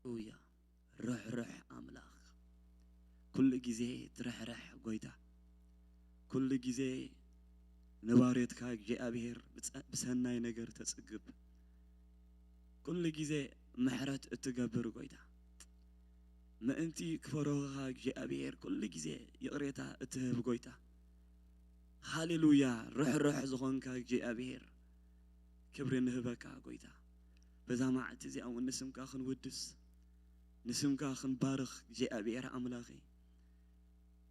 ሃሌሉያ። ርሕርሕ ኣምላኽ፣ ኩሉ ግዜ ትርሕርሕ ጎይታ፣ ኩሉ ግዜ ንባርዮትካ እግዚኣብሔር ብጸ-፣ ብሰናይ ነገር ተጽግብ፣ ኩሉ ግዜ ምሕረት እትገብር ጎይታ፣ ምእንቲ ክፈርሁኻ እግዚኣብሔር ኩሉ ግዜ ይቕሬታ እትህብ ጎይታ፣ ሃሌሉያ። ርሕርሕ ዝኾንካ እግዚኣብሔር ክብሪ ንህበካ ጎይታ። በዛ መዓልቲ እዚኣ እውን ንስምካ ክንውድስ፣ ንስምካ ክንባርኽ እግዚኣብሔር ኣምላኸይ፣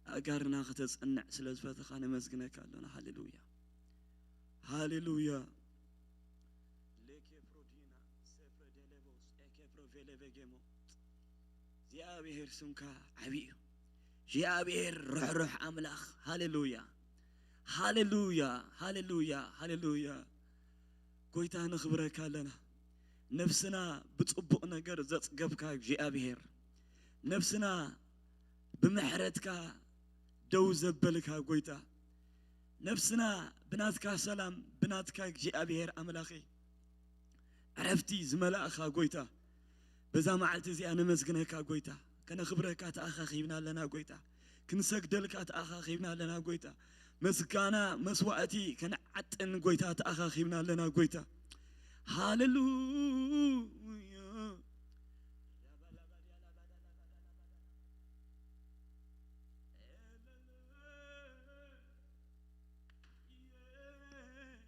ኣእጋርና ከተጽንዕ ስለ ዝፈተኻ ነመስግነካ ኣሎና። ሃሌሉያ፣ ሃሌሉያ። ሌኬ ፕሮዲና ሴፕረ ዴሌቮስ ኤኬ ፕሮቬሌ ቬጌሞ። እግዚኣብሔር ስምካ ዓቢ እዩ። እግዚኣብሔር ርሕሩሕ ኣምላኽ። ሃሌሉያ፣ ሃሌሉያ፣ ሃሌሉያ፣ ሃሌሉያ። ጎይታ ነኽብረካ ኣለና። ነፍስና ብጽቡቕ ነገር ዘጽገብካ እግዚኣብሔር፣ ነፍስና ብምሕረትካ ደው ዘበልካ ጎይታ፣ ነፍስና ብናትካ ሰላም፣ ብናትካ እግዚኣብሔር ኣምላኸይ ዕረፍቲ ዝመላእኻ ጎይታ፣ በዛ መዓልቲ እዚኣ ነመስግነካ ጎይታ፣ ከነኽብረካ ተኣኻኺብና ኣለና ጎይታ፣ ክንሰግደልካ ተኣኻኺብና ኣለና ጎይታ፣ ምስጋና መስዋዕቲ ከነዓጥን ጎይታ ተኣኻኺብና ኣለና ጎይታ። ሃሌሉያ።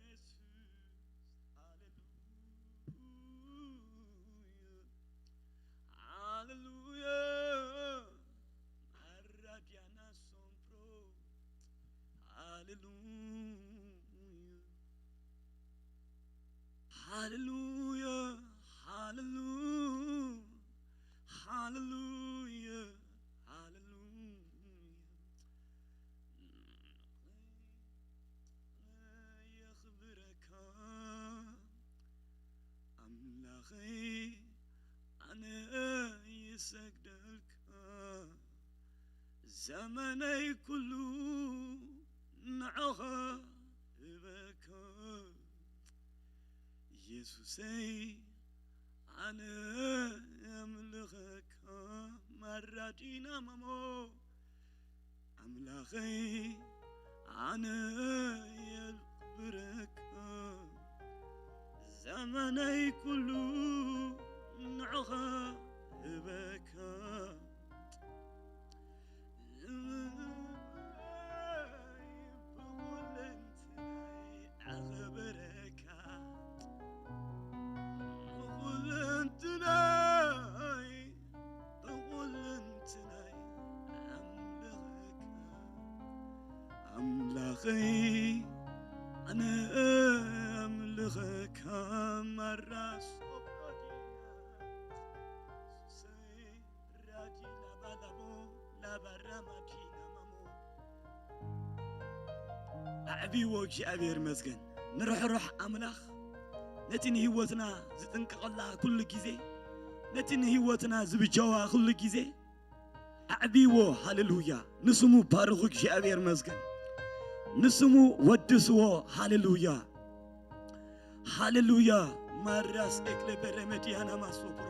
ኢየሱስ፣ ሃሌሉያ፣ ሃሌሉያ። ማራዲያና ሶምፕሮ፣ ሃሌሉያ፣ ሃሌሉያ፣ ሃሌሉያ፣ ሃሌሉያ፣ ሃሌሉያ። የኽብረካ ኣምላኸይ፣ ኣነ ይሰግደልካ፣ ዘመነይ ኩሉ ንዓኻ ህበካ። የሱሰይ ኣነ ኣምልኸካ፣ ማራዲና ማሞ ኣምላኸይ ኣነ የኽብረካ፣ ዘመነይ ኩሉ ንዓኻ ህበካ። ብኹለንትናይ ኣኽብረካ፣ ብኹለንትናይ፣ ብኹለንትናይ ኣምልኸካ። ኣምላኸይ ኣነ ኣምልኸካ፣ ማራ ሶብሮዲና ሱሰይ ራዲ ላባላቦ ላባራ ማዲና ማሞ። ኣዕብይዎ እግዚኣብሔር ይመስገን። ንርሕሩሕ ኣምላኽ፣ ነቲ ንህይወትና ዝጥንቀቐላ ኩሉ ግዜ፣ ነቲ ንህይወትና ዝብጀዋ ኩሉ ግዜ ኣዕብይዎ። ሃሌሉያ። ንስሙ ባርኹ እግዚኣብሔር ይመስገን። ንስሙ ወድስዎ። ሃሌሉያ፣ ሃሌሉያ። ማራስ ኤክለ በረመዲያና ማሶፕሮ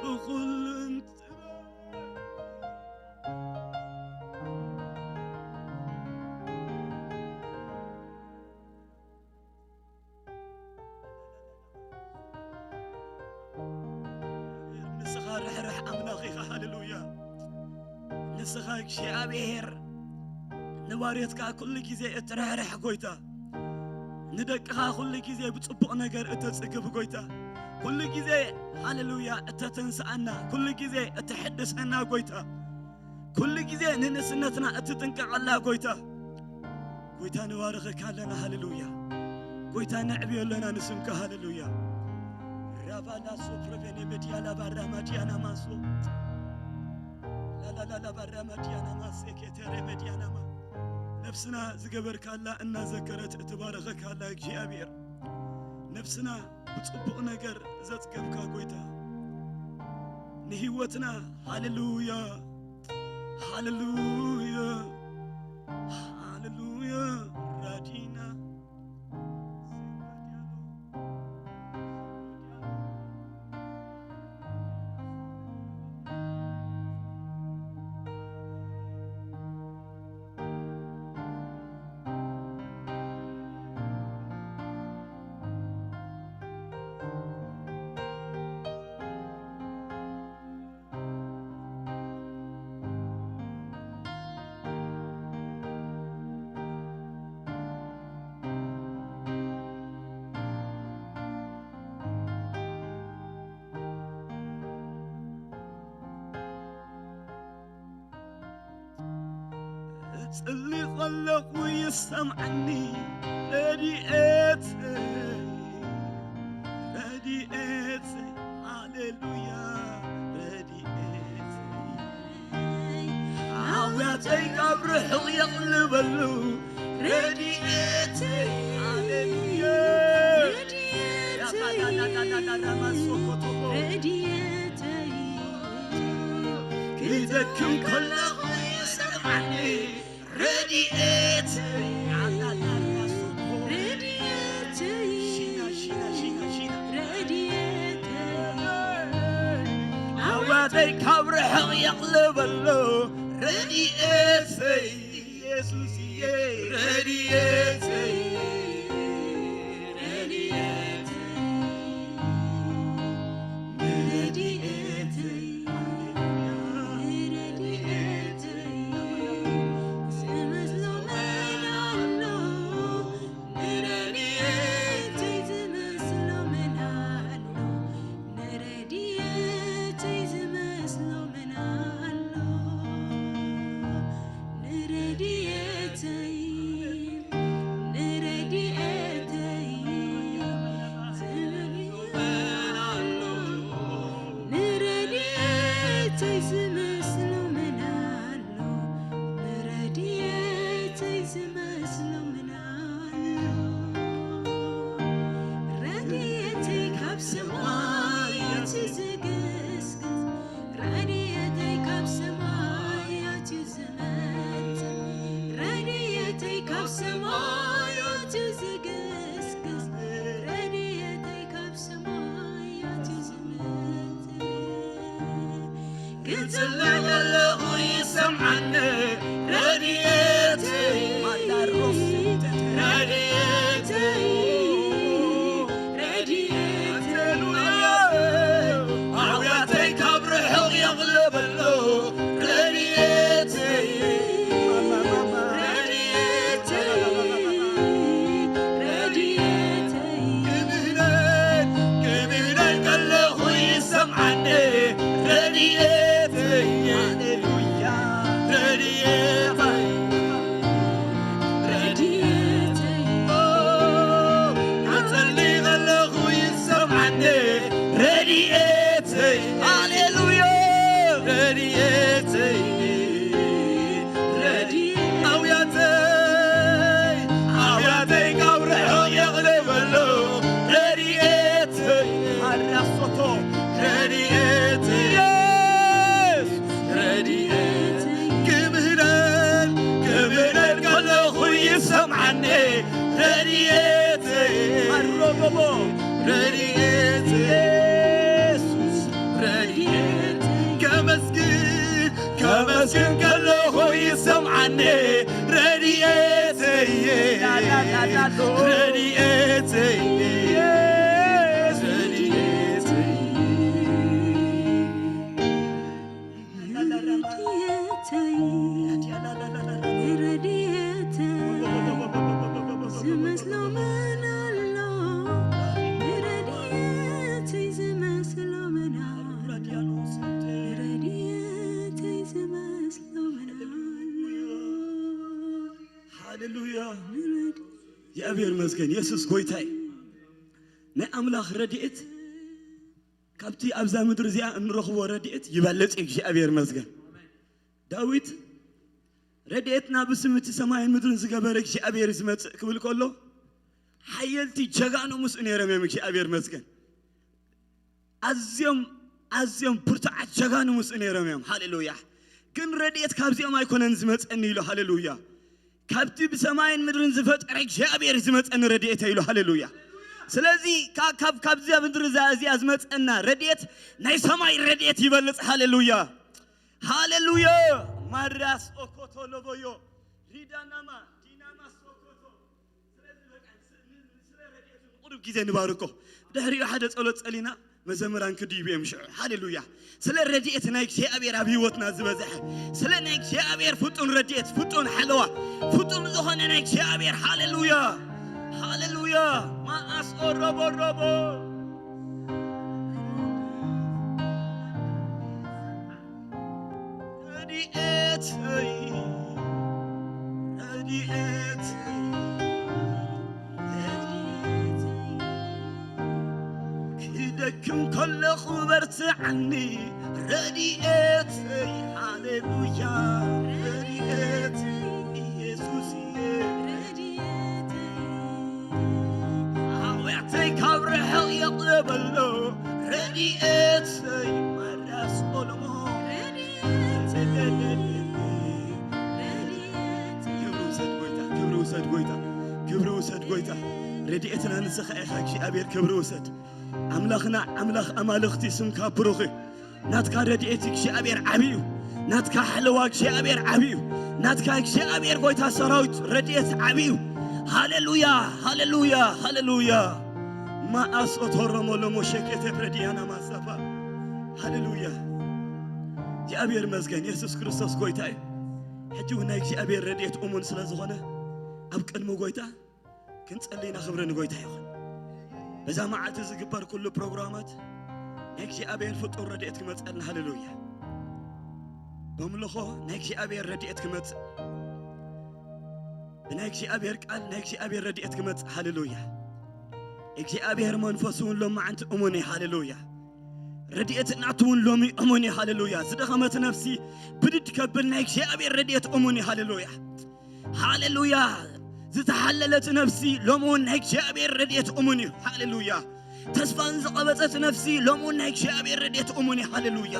ብኹሉ እንት ንስኻ ርሕርሕ ኣምላኽ ኢኻ። ሃሌሉያ። ንስኻ እግዚኣብሔር ንባርዮትካ ኩሉ ግዜ እትርሕርሕ ጎይታ፣ ንደቅኻ ኩሉ ግዜ ብጽቡቕ ነገር እተጽግብ ጎይታ፣ ኩሉ ግዜ ሃሌሉያ እተተንስኣና፣ ኩሉ ግዜ እተሐድሰና ጎይታ፣ ኩሉ ግዜ ንንእስነትና እትጥንቀቐላ ጎይታ፣ ጎይታ ንባርኸካ ኣለና። ሃሌሉያ። ጎይታ ነዕብዮ ኣለና ንስምካ። ሃሌሉያ። ራባላሶ ፕረቬኔ መዲያላ ባራ ማዲያና ማሶ ላላላላ ባራ ማዲያና ማሴ ኬተሬ መዲያናማ። ነፍስና ዝገበርካላ እናዘከረት እትባረኸካ ኣላ እግዚኣብሔር፣ ነፍስና ብጽቡቕ ነገር ዘጽገብካ ጎይታ፣ ንህይወትና ሃሌሉያ፣ ሃሌሉያ፣ ሃሌሉያ ራዲና። ጽሊ ከለኹ ይሰምዓኒ ረድኤተይ፣ ረድኤተይ፣ ሃሌሉያ፣ ረድኤተይ። ኣውያተይ ካብ ርሑቕ የቕልበሉ ረድኤተይ፣ ሃሌሉያ። ረድኤተይ፣ ረድኤተይ፣ ክደክም ከለኹ ይሰምዓኒ ረድኤተይ፣ ረድኤተይ፣ ረድኤተይ፣ ኣውያተይ ካብ ርሑቕ የቕልበሉ ረድኤተይ፣ ኢየሱስዬ፣ ረድኤተይ፣ ረድኤተይ፣ ረድኤተይ፣ ረድኤተይ፣ ዝመስሎ መን ኣሎ? ንረድኤተይ ዝመስሎ መን ኣሎ? ንረድኤተይ ዝመስሎ መን ኣሎ? ንረድኤተይ፣ ንረድኤተይ፣ ንረድኤተይ ዝመስሎ መን ኣሎ? ንረድኤተይ ዝመስሎ መን ኣሎ? ረድኤተይ ካብ ሰማይ ኣትዩ ዝግስግስ፣ ረድኤተይ ካብ ሰማይ ኣትዩ ዝመጽእ፣ ረድኤተይ ካብ ሰማይ ኣትዩ ዝግስግስ፣ ረድኤተይ ካብ ሰማይ ኣትዩ ዝመጽእ። ክጽሊ ከለኹ ይሰምዓኒ ረድኤተይ፣ ረድኤተይ፣ ረድኤተይ፣ ኣውያተይ ካብ ርሑቕ የቕልበሉ ረድኤተይ፣ ረድኤተይ፣ ረድኤተይ። ክምህለል፣ ክምህለል ከለኹ ይሰምዓኒ ረድኤተይ፣ ሃሌሉያ፣ ረድኤተይ፣ ረድኤተይ። ኦ፣ ክጸሊ ከለኹ ይሰምዓኒ ረድኤተይ፣ ሃሌሉያ፣ ረድኤተይ፣ ረድኤተይ። ኣውያተይ፣ ኣውያተይ ካብ ርሑቕ የቕልበሉ ረድኤተይ፣ ኣራሶቶ ረድኤተይ፣ ኢየሱስ ረድኤተይ። ክምህለል፣ ክምህለል ከለኹ ይሰምዓኒ ረድኤተይ፣ ኣሮጎቦ ረድኤተይ፣ ኢየሱስ ረድኤተይ። ከመስግን፣ ከመስግን ከለኹ ይሰምዓኒ ረድኤተይ፣ ረድኤተይ፣ ረድኤተይ። ረድኤተይ፣ ረድኤተይ፣ ዝመስሎ መን ኣሎ? ረድኤተይ፣ ዝመስሎ መን ኣሎ? ረድኤተይ፣ ዝመስሎ መን ኣሎ? ሃሌሉያ። ረድኤተይ። እግዚኣብሔር ይመስገን። የሱስ ጎይታይ። ናይ ኣምላኽ ረድኤት ካብቲ ኣብዛ ምድሪ እዚኣ እንረኽቦ ረድኤት ይበልጽ እዩ። እግዚኣብሔር ይመስገን። ዳዊት፣ "ረድኤትና ብስም እቲ ሰማይን ምድርን ዝገበረ እግዚኣብሔር እዩ ዝመጽእ" ክብል ከሎ፣ ሓየልቲ ጀጋኑ ምስኡ ነይሮም እዮም። እግዚኣብሔር ይመስገን። ኣዝዮም፣ ኣዝዮም ብርቱዓት ጀጋኑ ምስኡ ነይሮም እዮም። ሃሌሉያ። ግን ረድኤት ካብዚኦም ኣይኮነን ዝመጸኒ ኢሉ። ሃሌሉያ። "ካብቲ ብሰማይን ምድርን ዝፈጠረ እግዚኣብሔር እዩ ዝመጸኒ ረድኤተ" ኢሉ። ሃሌሉያ። ስለዚ ካ-፣ ካብ፣ ካብዚኣ ምድሪ እዛ፣ እዚኣ ዝመጸና ረድኤት ናይ ሰማይ ረድኤት ይበልጽ። ሃሌሉያ። ሃሌሉያ። ማራስ ኦኮቶሎቦዮ ሪዳናማ ዲናማ ሶኮቶ። ስለዚ በቃ ስ-፣ ን-፣ ስለ ረድኤቱ ንቁሩብ ግዜ ንባርኮ። ድሕሪኡ ሓደ ጸሎት ጸሊና መዘምራን ክድይቡ እዮም ሽዑ። ሃሌሉያ። ስለ ረድኤት ናይ እግዚኣብሔር ኣብ ህይወትና ዝበዝሐ፣ ስለ ናይ እግዚኣብሔር ፍጡን ረድኤት፣ ፍጡን ሓለዋ፣ ፍጡን ዝኾነ ናይ እግዚኣብሔር። ሃሌሉያ። ሃሌሉያ። ማኣስ ኦሮቦሮቦ ረድኤተይ ደክም ከለኹ በርትዓኒ ረድኤተይ፣ ሃሌሉያ ረድኤተይ ኢየሱስየ። ረድኤተይ ኣውያተይ ካብ ርሕቕ የቕርበሎ ረድኤተይ፣ ማራ ሶሎሞን ረድኤተይ፣ ረድኤተይ። ክብሪ ውሰድ ጎይታ፣ ክብሪ ውሰድ ጎይታ፣ ክብሪ ውሰድ ጎይታ። ረድኤትና ንስኻ ኢኻ እግዚኣብሔር፣ ክብሪ ውሰድ። ኣምላኽና ኣምላኽ ኣማልኽቲ፣ ስምካ ብሩኽ እዩ። ናትካ ረድኤት እግዚኣብሔር ዓብዪ እዩ። ናትካ ሓለዋ እግዚኣብሔር ዓብዪ እዩ። ናትካ እግዚኣብሔር ጎይታ ሰራዊት ረድኤት ዓብዪ እዩ። ሃሌሉያ፣ ሃሌሉያ፣ ሃሌሉያ። ማኣሶቶሮሞ ሎሞ ሸኬቴ ፕረዲያና ማሳፋ። ሃሌሉያ። እግዚኣብሔር ይመስገን። የሱስ ክርስቶስ ጎይታ እዩ። ሕጂ እውን ናይ እግዚኣብሔር ረድኤት እሙን ስለ ዝኾነ ኣብ ቅድሚ ጎይታ ክንጸልይና፣ ክብሪ ንጎይታ ይኹን። በዛ መዓልቲ ዝግበር ኩሉ ፕሮግራማት ናይ እግዚኣብሔር ፍጡር ረድኤት ክመጸልና። ሃሌሉያ። በምልኾ ናይ እግዚኣብሔር ረድኤት ክመጽእ፣ ብናይ እግዚኣብሔር ቃል ናይ እግዚኣብሔር ረድኤት ክመጽእ። ሃሌሉያ። እግዚኣብሔር መንፈስ እውን ሎማዓንቲ እሙን እዩ። ሃሌሉያ። ረድኤት እናቱ እውን ሎሚ እሙን እዩ። ሃሌሉያ። ዝደኸመት ነፍሲ ብድድ ከብል ናይ እግዚኣብሔር ረድኤት እሙን እዩ። ሃሌሉያ። ሃሌሉያ። ዝተሓለለት ነፍሲ ሎሚ እውን ናይ እግዚኣብሔር ረድኤት እሙን እዩ። ሃሌሉያ። ተስፋ ንዝቐበጸት ነፍሲ ሎሚ እውን ናይ እግዚኣብሔር ረድኤት እሙን እዩ። ሃሌሉያ።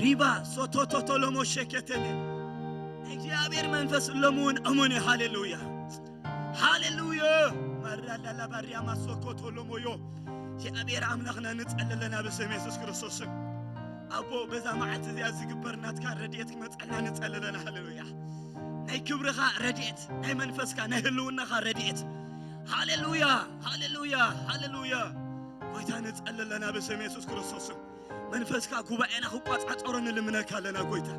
ሪባ ሶቶቶቶ ሎሞ ሸኬቴኔ ናይ እግዚኣብሔር መንፈስ ሎሚ እውን እሙን እዩ። ሃሌሉያ። ሃሌሉያ። ማራዳላ ባርያ ማሶኮቶ ሎሞዮ እግዚኣብሔር ኣምላኽና ንጸልለና ብስም የሱስ ክርስቶስ ስም። ኣቦ በዛ መዓልቲ እዚኣ ዝግበር ናትካ ረድኤት ክመጸልና ንጸልለና። ሃሌሉያ። ናይ ክብርኻ ረድኤት፣ ናይ መንፈስካ፣ ናይ ህልውናኻ ረድኤት። ሃሌሉያ፣ ሃሌሉያ፣ ሃሌሉያ። ጎይታ ንጸልለና ብስም የሱስ ክርስቶስ ስም። መንፈስካ ጉባኤና ክቋጻጸሮ ንልምነካ ኣለና ጎይታ።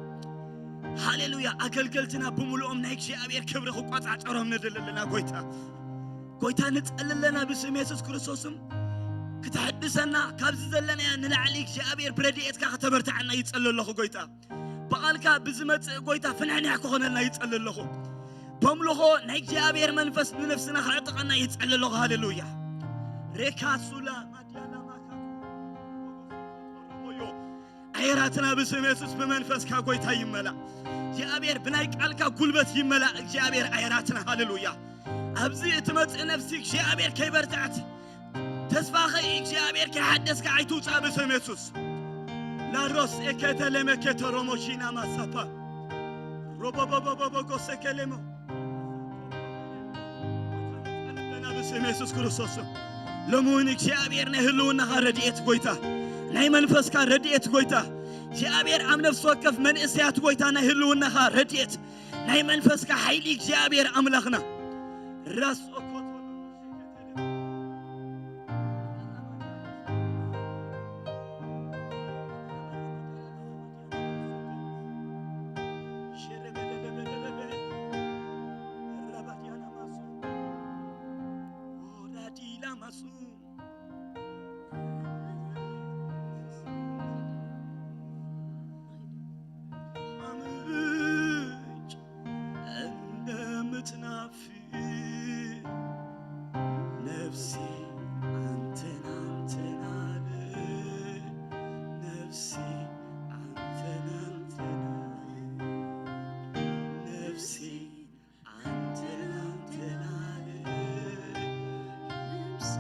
ሃሌሉያ። ኣገልገልትና ብምሉኦም ናይ እግዚኣብሔር ክብሪ ክቋጻጸሮም ንደሊ ኣለና ጎይታ። ጎይታ ንጸሊ ኣለና ብስም የሱስ ክርስቶስም። ክተሕድሰና ካብዚ ዘለናያ ንላዕሊ እግዚኣብሔር ብረድኤትካ ከተበርትዓና ይጸሊ ኣለኹ ጎይታ። ብቓልካ ብዝመጽእ ጎይታ ፍንሕንሕ ክኾነልና ይጸሊ ኣለኹ። በምልኾ ናይ እግዚኣብሔር መንፈስ ንነፍስና ከዕጥቐና ይጸሊ ኣለኹ። ሃሌሉያ። ሬካ ሱላ ማድያላ ማካ ኣየራትና ብስም የሱስ ብመንፈስካ ጎይታ ይመላ። እግዚኣብሔር ብናይ ቃልካ ጉልበት ይመላ። እግዚኣብሔር ኣየራትና። ሃሌሉያ። ኣብዚ እትመጽእ ነፍሲ እግዚኣብሔር ከይበርትዐት፣ ተስፋኺ እግዚኣብሔር ከይሓደስካ ኣይትውጻእ ብስም የሱስ። ላሮስ ኤኬተ ለመኬተ ሮሞሺና ማሳፓ ሮቦቦቦቦቦ ጎሰኬሌሞ ብስም የሱስ ክርስቶስ ስም። ሎሚ እውን እግዚኣብሔር ናይ ህልውናኻ ረድኤት ጎይታ፣ ናይ መንፈስካ ረድኤት ጎይታ፣ እግዚኣብሔር ኣብ ነፍሲ ወከፍ መንእሰያት ጎይታ ናይ ህልውናኻ ረድኤት፣ ናይ መንፈስካ ሓይሊ እግዚኣብሔር ኣምላኽና ራስ ኦኮቶ ምንጭ እንደምትናፍቅ ነፍሴ አንተን አንተን አለ። ነፍሴ አንተን አንተን አለ። ነፍሴ አንተን አንተን አለ። ነፍሴ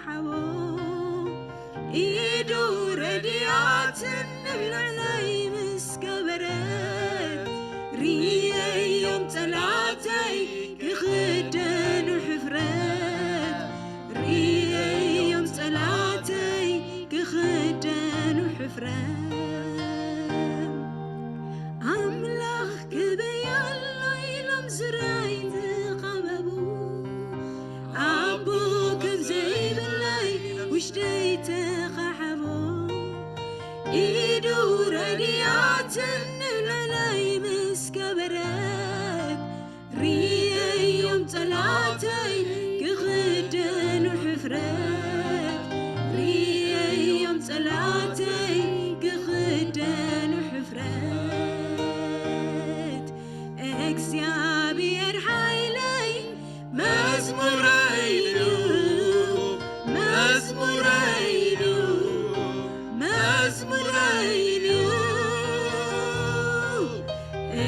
ሓቦ ኢዱ ረድያትን ንብልዕለይ ምስ ገበረት፣ ርእየዮም ጸላተይ ክኽደኑ ሕፍረት፣ ርእየዮም ጸላተይ ክኽደኑ ሕፍረት። ኣምላኽ ክበይ ኣሎ ኢሎም ዙርያይ ዝኸበቡ፣ ኣቦ ከም ዘይብለይ ውሽጠይ ተኻሕቦ። ኢዱ ረድያትን ንብልዕለይ ምስ ገበረት፣ ርእየዮም ጸላተይ ክኽደኑ ሕፍረት፣ ርእየዮም ጸላተይ ክኽደኑ ሕፍረት። እግዚኣብሔር ሓይለይ መዝሙረይ እዩ፣ መዝሙረይ እዩ፣ መዝሙረይ እዩ።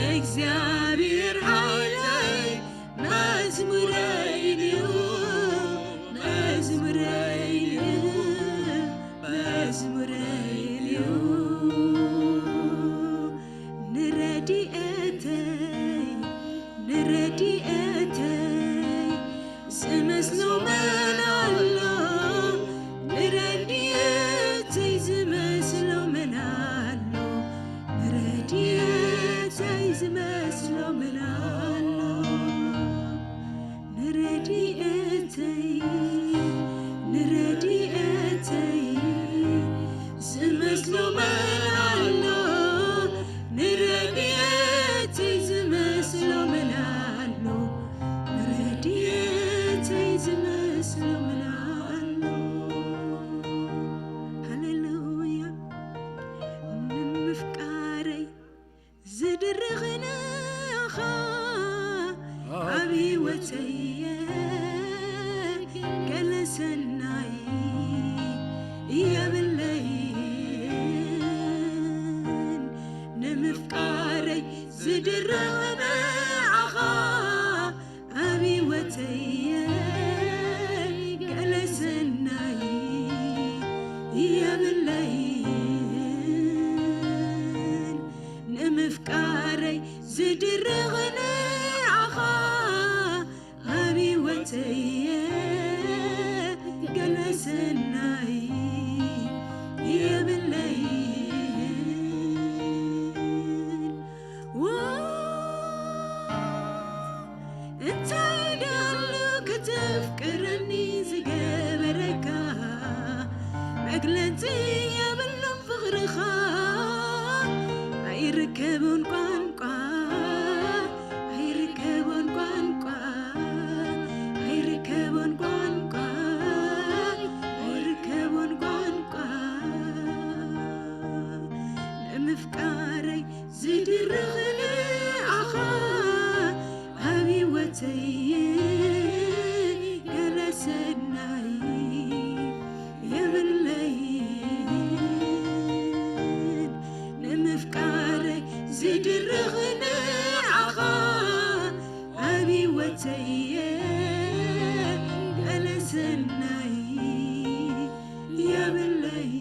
እግዚኣብሔር ሓይለይ መዝሙረይ እዩ፣ መዝሙረይ እዩ፣ መዝሙረይ እዩ። ንረድኤተይ፣ ንረድኤተይ ዝመስሎ መን ኣሎ? ንረድኤተይ ዝመስሎ መን ኣሎ? ንረድኤተይ ዝመስሎ መን ኣሎ? ንረድኤተይ፣ ንረድኤተይ ዝመስሎ መን ኣሎ? ንረድኤተይ ዝመስሎ መን ኣሎ? ንረድኤተይ ዝመስሎ መን ኣሎ? ሃሌሉያ። ንምፍቃረይ ዝድርኽ ንኣኻ ኣብ ህይወተየ ገለ ሰናይ የብለይን። ንምፍቃረይ ዝድርኽ ንኣኻ ኣብ ህይወተየ ገለ ሰናይ የብለይን። ንምፍቃረይ ዝድርኽ ንዓኻ ኣብ ህይወተየ ገለ ሰናይ የብለይን። ዎ፣ እንታይ ደኣሉ ከተፍቅረኒ ዝገበረካ፣ መግለጺ የብሉን ፍቕርኻ። ኣይርከቦን ቋንቋ፣ ኣይርከቦን ቋንቋ፣ ኣይርከቦን ቋንቋ፣ ኣይርከቦን ቋንቋ። ንምፍቃረይ ዝድርኽ ንዓኻ ኣብ ህይወተይ ገለ ሰናይ የብለይን። ንምፍቃረይ ዝድርኽ ንዓኻ ኣብ ህይወተይ ገለ ሰናይ የብለይን።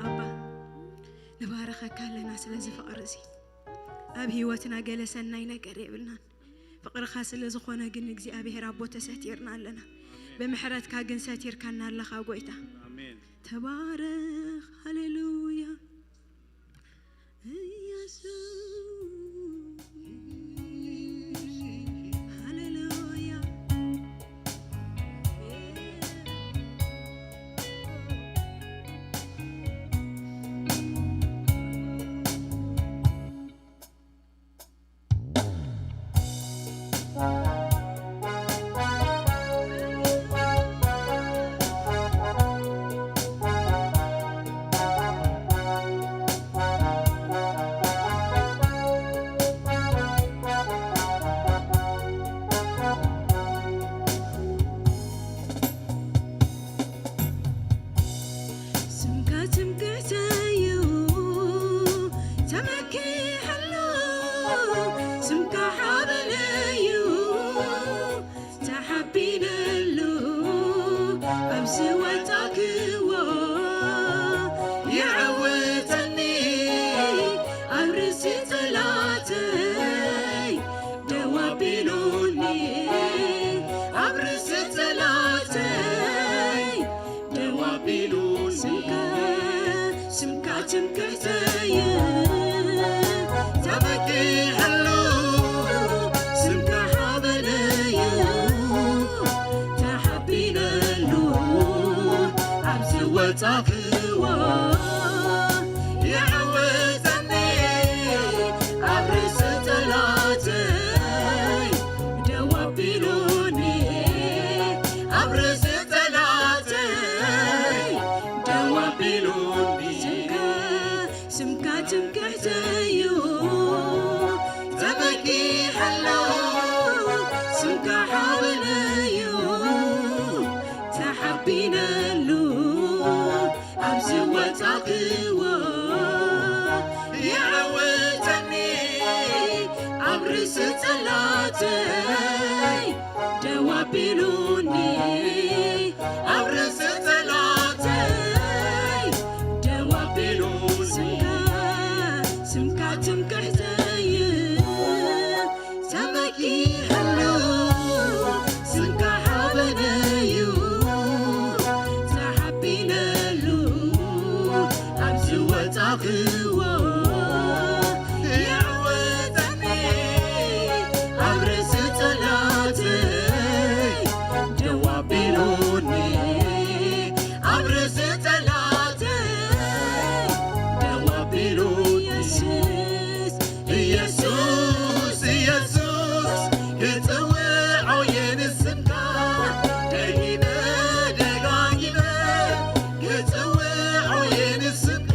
ኣባ፣ ንባረኸካ ኣለና ስለዚ ፍቕሪ እዚ። ኣብ ህይወትና ገለ ሰናይ ነገር የብልናን። ፍቕርኻ ስለ ዝኾነ ግን እግዚኣብሔር ኣቦ ተሰቲርና ኣለና። ብምሕረትካ ግን ሰቲርካና ኣለኻ ጎይታ። ኣሜን። ተባረኽ። ሃሌሉያ። ኢየሱስ። ሃሌሉያ። ሓቢነሉ ኣብ ዝወጻክዎ የዕውተኒ ኣብ ርእሲ ጸላተይ ደው ኣቢሉኒ ኣብ ርእሲ ጸላተይ ደው ኣቢሉኒ ስምካ ትምክሕተይ ተመኪሐሉ ስምካ ሓበነይ ተሓቢነሉ ኣብ ዝወጻኽዎ የዕውተኒ ኣብ ርእሲ ጸላተይ ደው ኣቢሉኒ ኣብ ርእሲ ጸላተይ ደው ኣቢሉኒ ስምካ ትምክሕተይ እዩ ተመኪሐሉ ስምካ ሓበነይ እዩ ተሓቢነሉ ኣብ ዝወጻኽዎ የዕውተኒ ኣብ ርእሲ ጸላተይ ደው ኣቢሉኒ ኣብ ርእሲ ጸላተይ ደው ኣቢሉኒ ስምካ ትምክሕተይ ተመኪሐሉ ስምካ ሓበነዩ ተሓቢነሉ ኣብ ዝወጻኽዎ የዕወተኒ ኣብ ርእሲ ጸላተይ ደው ኣቢሉኒ ኣብ ርእሲ ጸላተይ ደው ኣቢሉ ኢየሱስ ኢየሱስ ኢየሱስ ክጽውዖ የንስምካ ደጊመ ደጋጊመ ክጽውዖ የንስምካ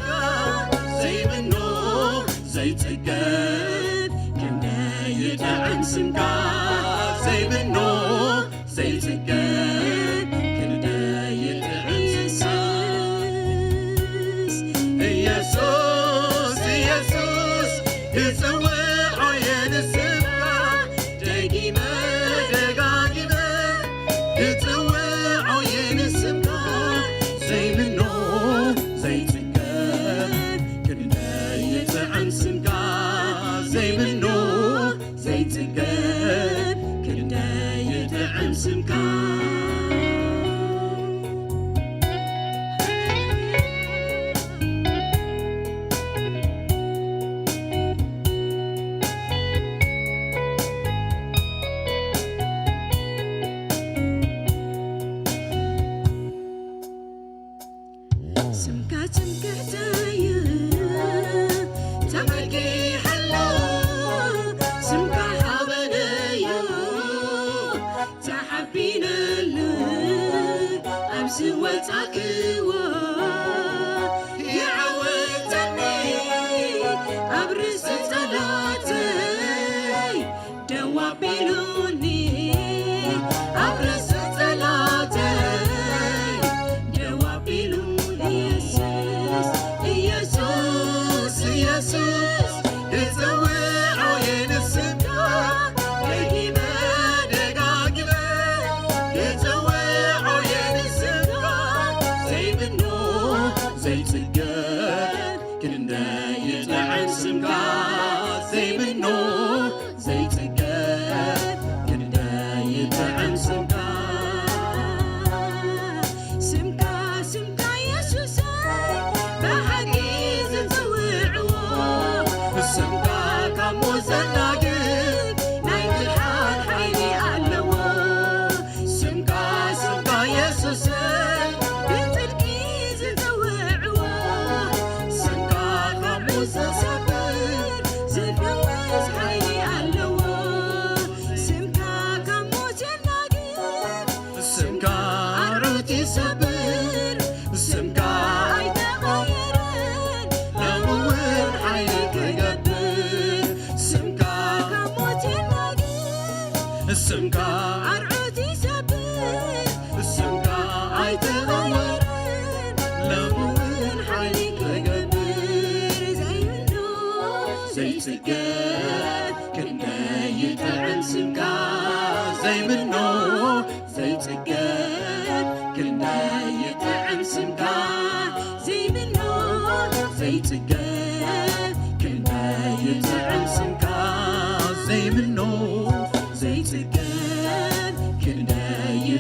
ዘይምኖ ዘይጽገብ ክንደይ ይጥዕም ስምካ ዘይምኖ ዘይጽገብ ክንደይ ይጥዕም ስምካ ኢየሱስ ኢየሱስ ክጽውዖ የንስምካ ደጊመ ደጋጊመ ክጽውዖ የንስምካ ዘይምኖ ዘይጽገብ ክንደይ ይጥዕም ስምካ ዘይምኖ ዘይጽገብ ክንደይ ይጥዕም ስምካ ስምካ ትምክሕተይ ተመኪሐሉ ስምካ ሓበነዩ ተሓቢነሉ ኣብ ዝወጻክዎ ይዓወተኒ ኣብ ርእሲ ጸላተይ ደው ኣቢሉኒ ኣብ ርእሲ ጸላተይ ደው ኣቢሉ ኢየሱስ ኢየሱስ ኢየሱስ ክጽውዖ የንስምካ ደጊመ ደጋጊመ ክጽውዖ የንስምካ ዘይምኖ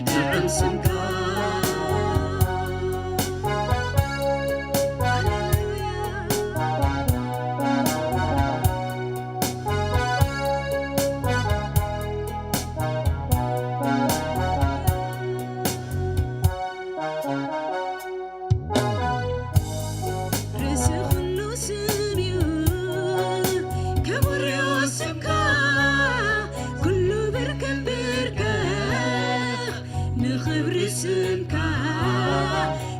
ጥዑም ስምካ። ርእሲ ኩሉ ስም እዩ ክቡር እዩ ስምካ፣ ኩሉ ብርክን ብርከኽ ንኽብሪ ስምካ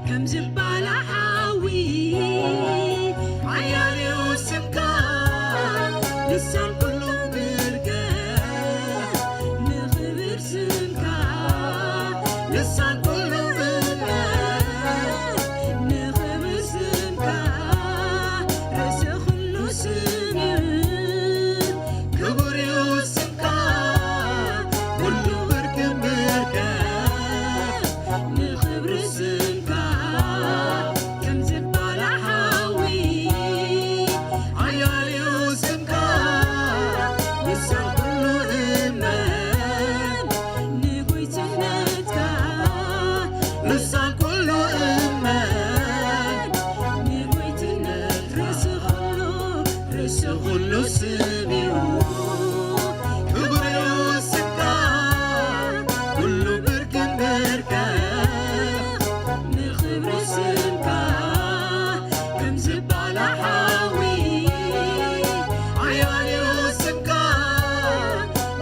ከም ዝባላ ሓዊ። ሓያል እዩ ስምካ፣ ልሳን ኩሉ ብርከኽ ንኽብር ስምካ፣ ልሳን ኩሉ እምበር ንኽብር ስምካ፣ ርእሲ ኩሉ ስም እዩ ክቡር እዩ ስምካ፣ ኩሉ ብርክን ብርከኽ ንኽብሪ ስምካ ከም ዝባላ ሓዊ። ሓያል እዩ ስምካ፣ ልሳን ኩሉ እመን ንጎይትነትካ፣ ልሳን ኩሉ እመን ንጎይትነት ርእሲ ኩሉ፣ ርእሲ ኩሉ ስም እዩ ክቡር እዩ ስምካ፣ ኩሉ ብርክን ብርከኽ ንኽብሪ ስምካ ከም ዝባላ ሓዊ። ሓያል እዩ ስምካ፣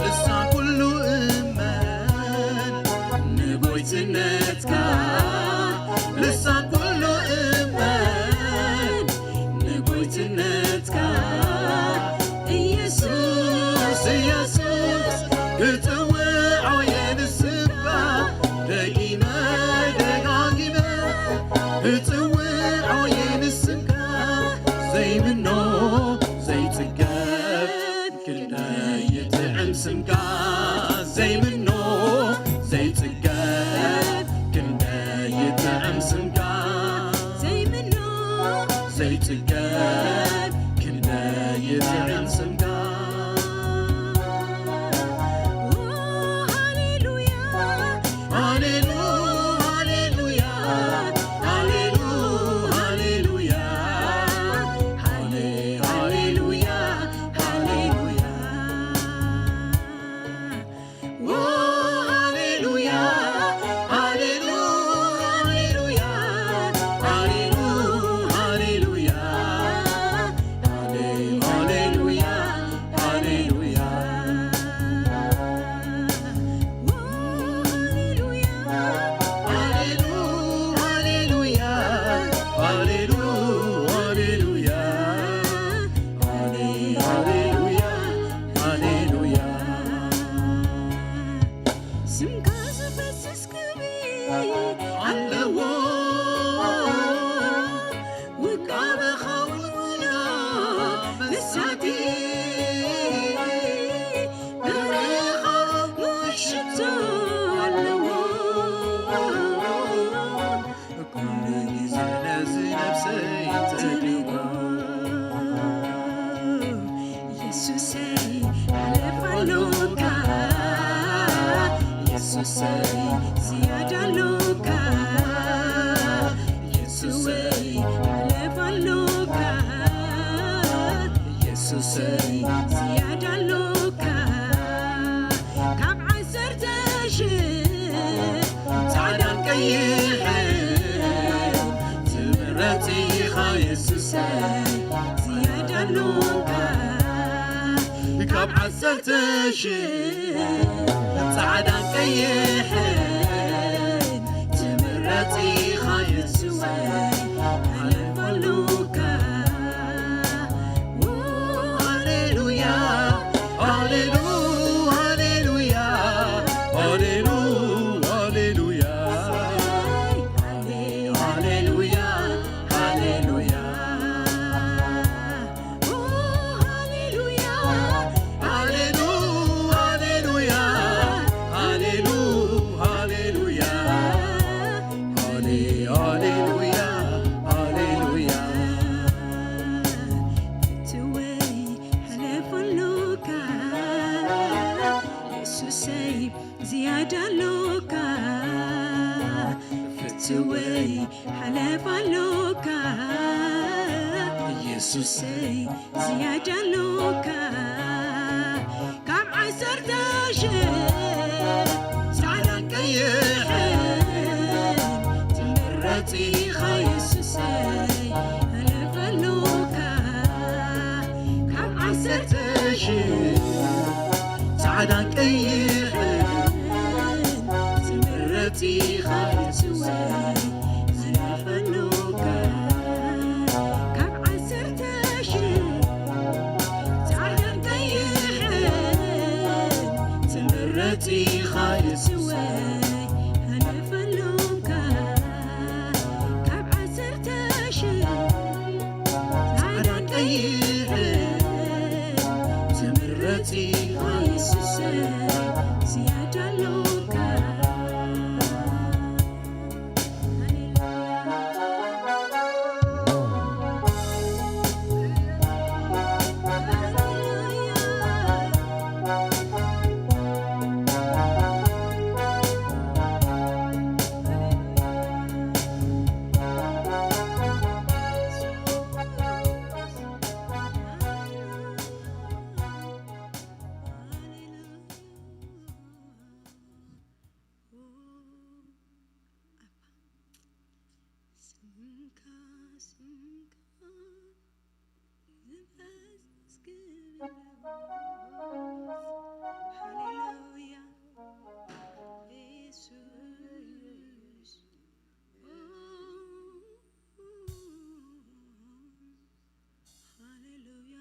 ልሳን ኩሉ እመን ንጎይትነትካ፣ ልሳን ኩሉ እመን ንጎይትነትካ። ኢየሱስ፣ ኢየሱስ፣ ክጽውዖ እየ ንስምካ፣ ደጊመ ደጋጊመ ክጽውዖ እየ ንስምካ፣ ዘይምኖ ዘይጽገብ ክንደይ ይጥዕም ስምካ፣ ዘይምኖ ዘይጽገብ ክንደይ ይጥዕም ስምካ፣ ዘይምኖ ዘይጽገብ ክንደይ ይጥዕም ስምካ። ኦ፣ ሃሌሉያ፣ ሃሌሉ፣ ሃሌሉያ፣ ሃሌሉ፣ ሃሌሉያ፣ ሃሌ፣ ሃሌሉያ፣ ሃሌሉያ። ኦ፣ ሃሌሉያ፣ ሃሌሉ፣ ሃሌሉያ፣ ሃሌሉ፣ ሃሌሉያ፣ ሃሌ፣ ሃሌሉያ፣ ሃሌሉያ። ኦ፣ ሃሌሉያ፣ ሃሌሉ፣ ሃሌሉያ፣ ሃሌሉ፣ ሃሌሉያ። ሃሌ፣ ሃሌሉያ፣ ሃሌሉያ። ስምካ ዝፈስስ ክብሪ ኣለዎ፣ ውቃበኻ ውንውና መሳጢ፣ ፍቕርኻ ውሽቶ ኣለዎ። ኩሉ ግዜ ነዚ ነፍሰይ ትደልዎ። የሱሰይ ሓለፍ ኣሎካ፣ የሱሰይ ዝያዳ ኣሎካ፣ የሱሰይ ሓለፍ ኣሎካ፣ የሱሰይ ዝያዳ ኣሎካ። ካብ ዓሰርተ ሽሕ ጻዕዳን ቀይሕን ትምረጽ ኢኻ የሱሰይ፣ ዝያዳ ኣሎካ። ካብ ዓሰርተ ሽሕ ጻዕዳን ቀይሕን ትምረጽ ኢኻ የሱሰይ፣ ሓለፍ ኣሎካ። ሃሌሉያ፣ ሃሌሉ፣ ሃሌሉያ፣ ሃሌሉ፣ ሃሌሉያ። ሃሌ፣ ሃሌሉያ፣ ሃሌሉያ። ሃሌሉያ፣ ሃሌሉ፣ ሃሌሉያ፣ ሃሌሉ፣ ስወይ ሓለፍ ኣሎካ ኢየሱሰይ ዝያዳ ኣሎካ ካብ ዓሰርተ ሽሕ ጻዕዳን ቀይሕን ትምረጽ ኢኻ ኢየሱሰይ ሓለፍ ኣሎካ ካብ ዓሰርተ ሽሕ ጻዕዳን ቀይሕን ትምረጽ ኢኻ ኢየሱሰይ ዝለፈሉካ ካብ ዓሰርተ ሽሕ ጻዕዳን ቀይሕን ትምረጽ ኢኻ ኢየሱሰይ ዝለፈሉካ ካብ ዓሰርተ ሽሕ ጻዕዳን ቀይሕን ትምረጽ ኢኻ ኢየሱሰይ ዝያዳ ኣሎካ። ስምካ ስምካ ዘመስግን ሃሌሉያ ኢየሱስ ሃሌሉያ።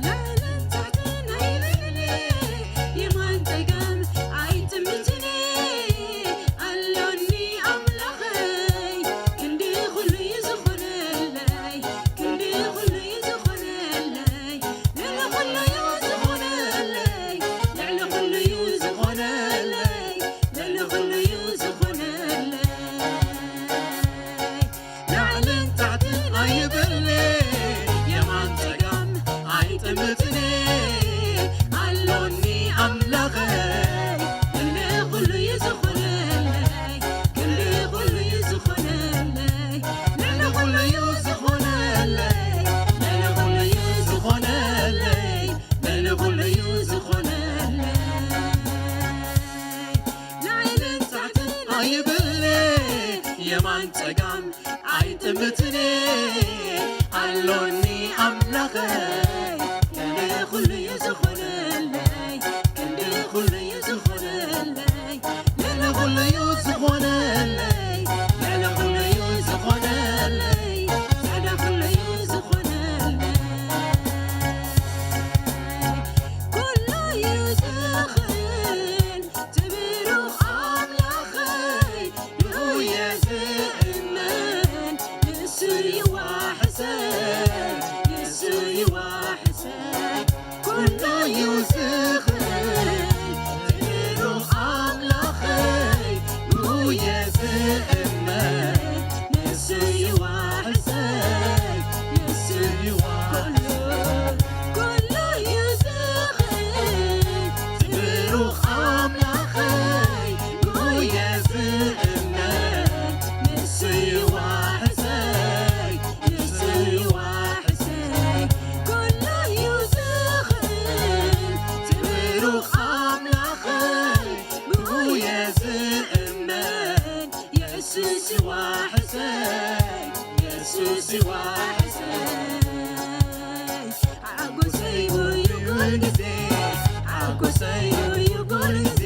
ላዕልን ታሕትን ኣይብልኒ፣ የማን ጸጋም ኣይጥምትኒ። ኣሎኒ ኣምላኸይ፣ ክንዲ ኩሉ እዩ ዝኾነለይ፣ ክንዲ ኩሉ እዩ ዝኾነለይ፣ ልዕሊ ኩሉ እዩ ዝኾነለይ፣ ልዕሊ ኩሉ እዩ ዝኾነለይ፣ ልዕሊ ኩሉ እዩ ዝኾነለይ። ላዕልን ታሕትን ኣይብልኒ፣ የማን ጸጋም ኣይጥምትኒ። ኣሎኒ ኣምላኸይ፣ ልዕሊ ኩሉ እዩ ዝኾነለይ፣ ክንዲ ኩሉ እዩ ዝኾነለይ፣ ልዕሊ ኩሉ እዩ ዝኾነለይ፣ ልዕሊ ኩሉ እዩ ዝኾነለይ፣ ልዕሊ ኩሉ እዩ ዝኾነለይ። ኩሉ እዩ ዝኽእል ትብሩኽ ኣምላኸይ፣ ንኡ እየ ዝእመን፣ ንሱ ይዋሕሰይ፣ ንሱ ይዋሕሰይ። ኩሉ እዩ ዝኽእል ትብሩኽ ኣምላኸይ፣ ንኡ እየ ዝእመን፣ ንሱ ይዋሕሰይ፣ ንሱ ይዋሕሰይ። ኩሉ እዩ ዝኽእል ትብሩኽ ኣምላኸይ፣ ንኡ እየ ዝእመን፣ ንሱ ይዋሕሰይ፣ ንሱ ይዋሕሰይ። ኩሉ እዩ ዝኽእል ትብሩኽ ኣምላኸይ፣ ንኡ እየ ዝእመን፣ የሱስ ይዋሕሰይ፣ የሱስ ይዋሕሰይ። ሓጎሰይ እዩ ኩል ግዜ፣ ሓጎሰይ እዩ ኩል ግዜ፣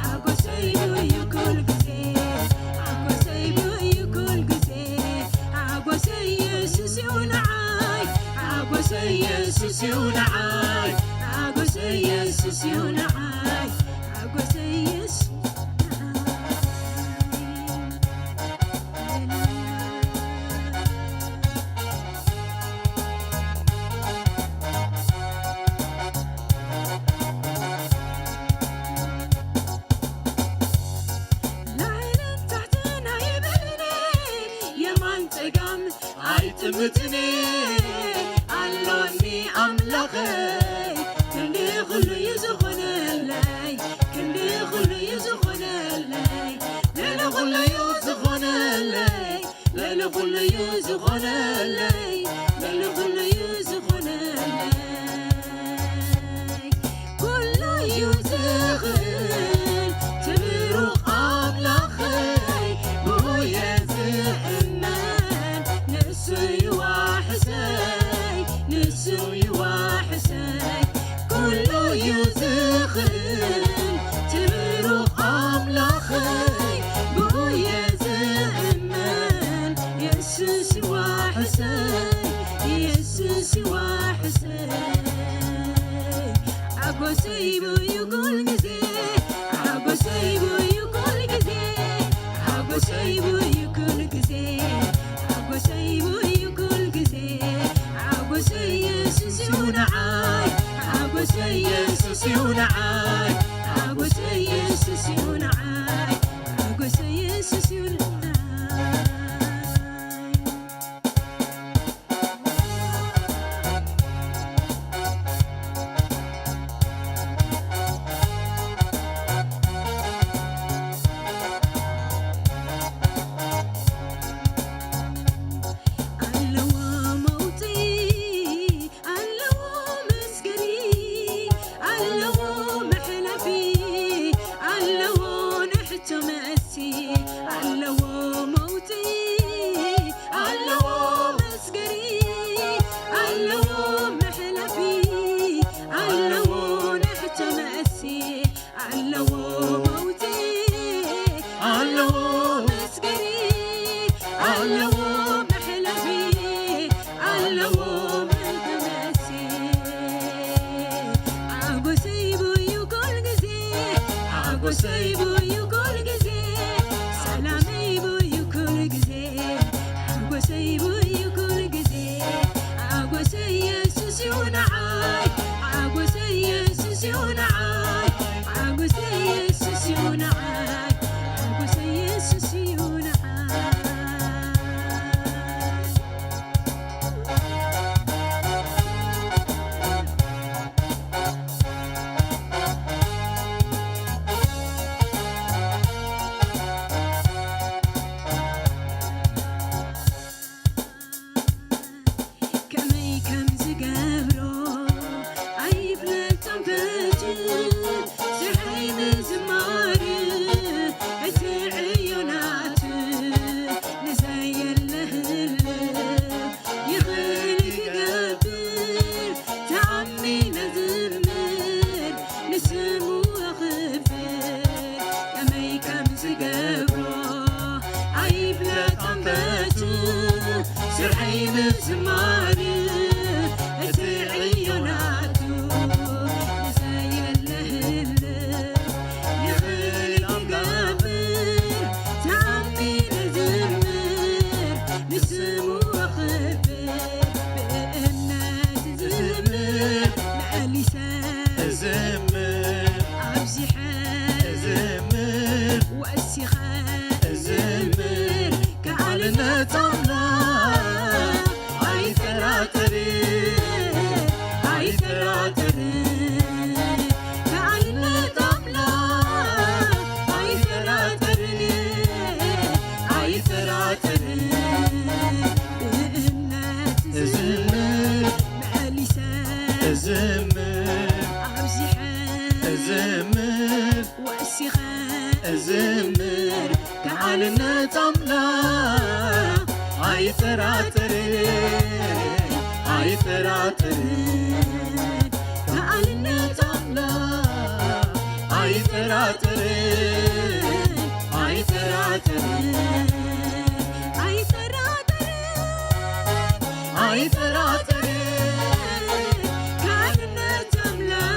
ሓጎሰይ እዩ ኩል ግዜ፣ ሓጎሰይ እዩ ኩል ግዜ። ሓጎሰይ የሱስ እዩ ንዓይ፣ ሓጎሰይ የሱስ እዩ ንዓይ፣ ሓጎሰይ የሱስ እዩ ንዓይ፣ ሓጎሰይ የሱስ ንዓይ። ላዕልን ታሕትን ኣይብልኒ፣ የማን ጸጋም ኣይጥምትኒ፣ ኣሎኒ ኣምላኸይ፣ ክንዲ ኩሉ እዩ ዝኾነለይ፣ ክንዲ ኩሉ እዩ ዝኾነለይ፣ ልዕሊ ኩሉ እዩ ዝኾነለይ፣ ልዕሊ ኩሉ እዩ ዝኾነለይ፣ ልዕሊ ኩሉ እዩ ዝኾነለይ። ኩሉ እዩ ዝኽእል ትብሩኽ ኣምላኸይ፣ ብኡ እየ ዝእመን፣ ንሱ እዩ ዋሕሰይ፣ ንሱ እዩ ዋሕሰይ። ኩሉ እዩ ዝኽእል ትብሩኽ ኣምላኸይ፣ ብኡ እየ ዝእመን፣ የሱስ እዩ ዋሕሰይ፣ የሱስ እዩ ዋሕሰይ። ሓጎሰይ ብኡ እዩ ኩል ግዜ፣ ሓጎሰይ ብኡ እዩ ኩል ግዜ፣ ሓጎሰይ ብኡ እዩ ኩል ግዜ፣ ሓጎሰይ ብኡ እዩ ኩል ግዜ። ሓጎሰይ የሱስ እዩ ንዓይ፣ ሓጎሰይ የሱስ እዩ ንዓይ፣ ሓጎሰይ የሱስ እዩ ንዓይ፣ ሓጎሰይ የሱስ እዩ ንዓይ። ኣለዎ መውጽኢ፣ ኣለዎ መስገሪ፣ ኣለዎ መሕለፊ፣ ኣለዎ ንሕቶ መሲ፣ ኣለዎ መውጽኢ፣ ኣለዎ መስገሪ፣ ኣለዎ መሕለፊ፣ ኣለዎ ንሕቶ መሲ፣ ኣለዎ መውጽኢ፣ ኣለዎ መስገሪ፣ ኣለዎ መሕለፊ፣ ኣለዎ መተመሲ። ሓጎሰይ ብኡ እዩ ኩል ግዜ፣ ሓጎሰይ ብኡ እዩ ኩል ግዜ፣ ሰላመይ ብኡ እዩ ኩል ግዜ። ሓጎሰይ ብኡ እዩ ኩል ግዜ፣ ሓጎሰይ የሱስ እዩ ንዓይ፣ ሓጎሰይ የሱስ እዩ ንዓይ፣ ሓጎሰይ የሱስ እዩ ንዓይ፣ ሓጎሰይ የሱስ እዩ ንዓይ። ከመይ ከም ዝገብሮ ኣይፍለጦን ፈትዩ፣ ስርሐይ ምዝማር እቲ ዕዮ ናቱ፣ ንዘየለ ህልው ይኽእል ክገብር፣ ተኣሚነ ዝምር ንስሙ ኣኽብር፣ ከመይ ከም ዝገብሮ ኣይፍለጦን ፈትዩ፣ ስርሐይ ምዝማር እቲ ዕዮ ናቱ፣ ንዘየለ ህልው ይኽእል ክገብር፣ ተኣሚነ ዝምር ንስሙ ኣኽብር፣ ብእምነት ዝምር መሊሰ እዝምር፣ ኣብዚሐ እዝምር፣ ወሲኸ እዝምር፣ ከኣልነት ኣምላኽ ኣይጠራጠርን፣ ኣይጠራጠርን፣ ከኣልነት ኣምላኽ ኣይጠራጠርን፣ ኣይጠራጠርን፣ ብእምነት እዝምር፣ መሊሰ እዝምር፣ ኣብዚሐ እዝምር፣ ወሲኸ እዝምር፣ ከኣልነት ኣምላኽ ኣይጠራጠርን፣ ኣይጠራጠርን፣ ከኣልነት ኣምላኽ ኣይጠራጠርን፣ ኣይጠራጠርን፣ ኣይጠራጠርን፣ ኣይጠራጠርን፣ ከኣልነት ኣምላኽ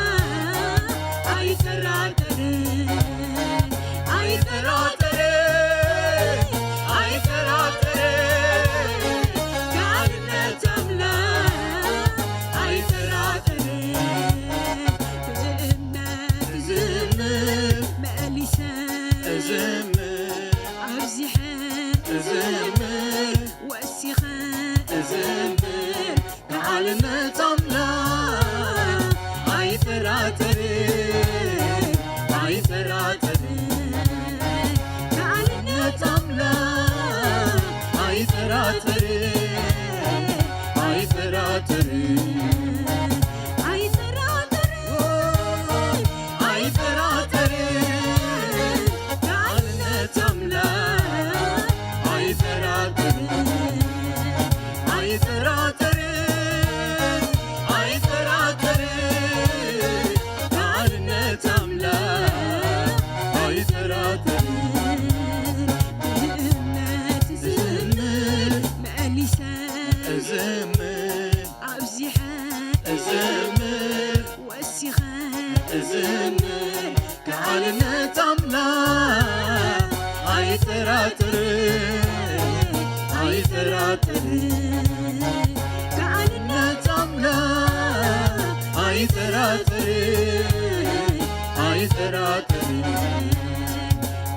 እዝምር ከዓልነት ኣምላኽ ኣይጠራጠር፣ ኣይጠራጠር። ከዓልነት ኣምላኽ ኣይጠራጠር፣ ኣይጠራጠር።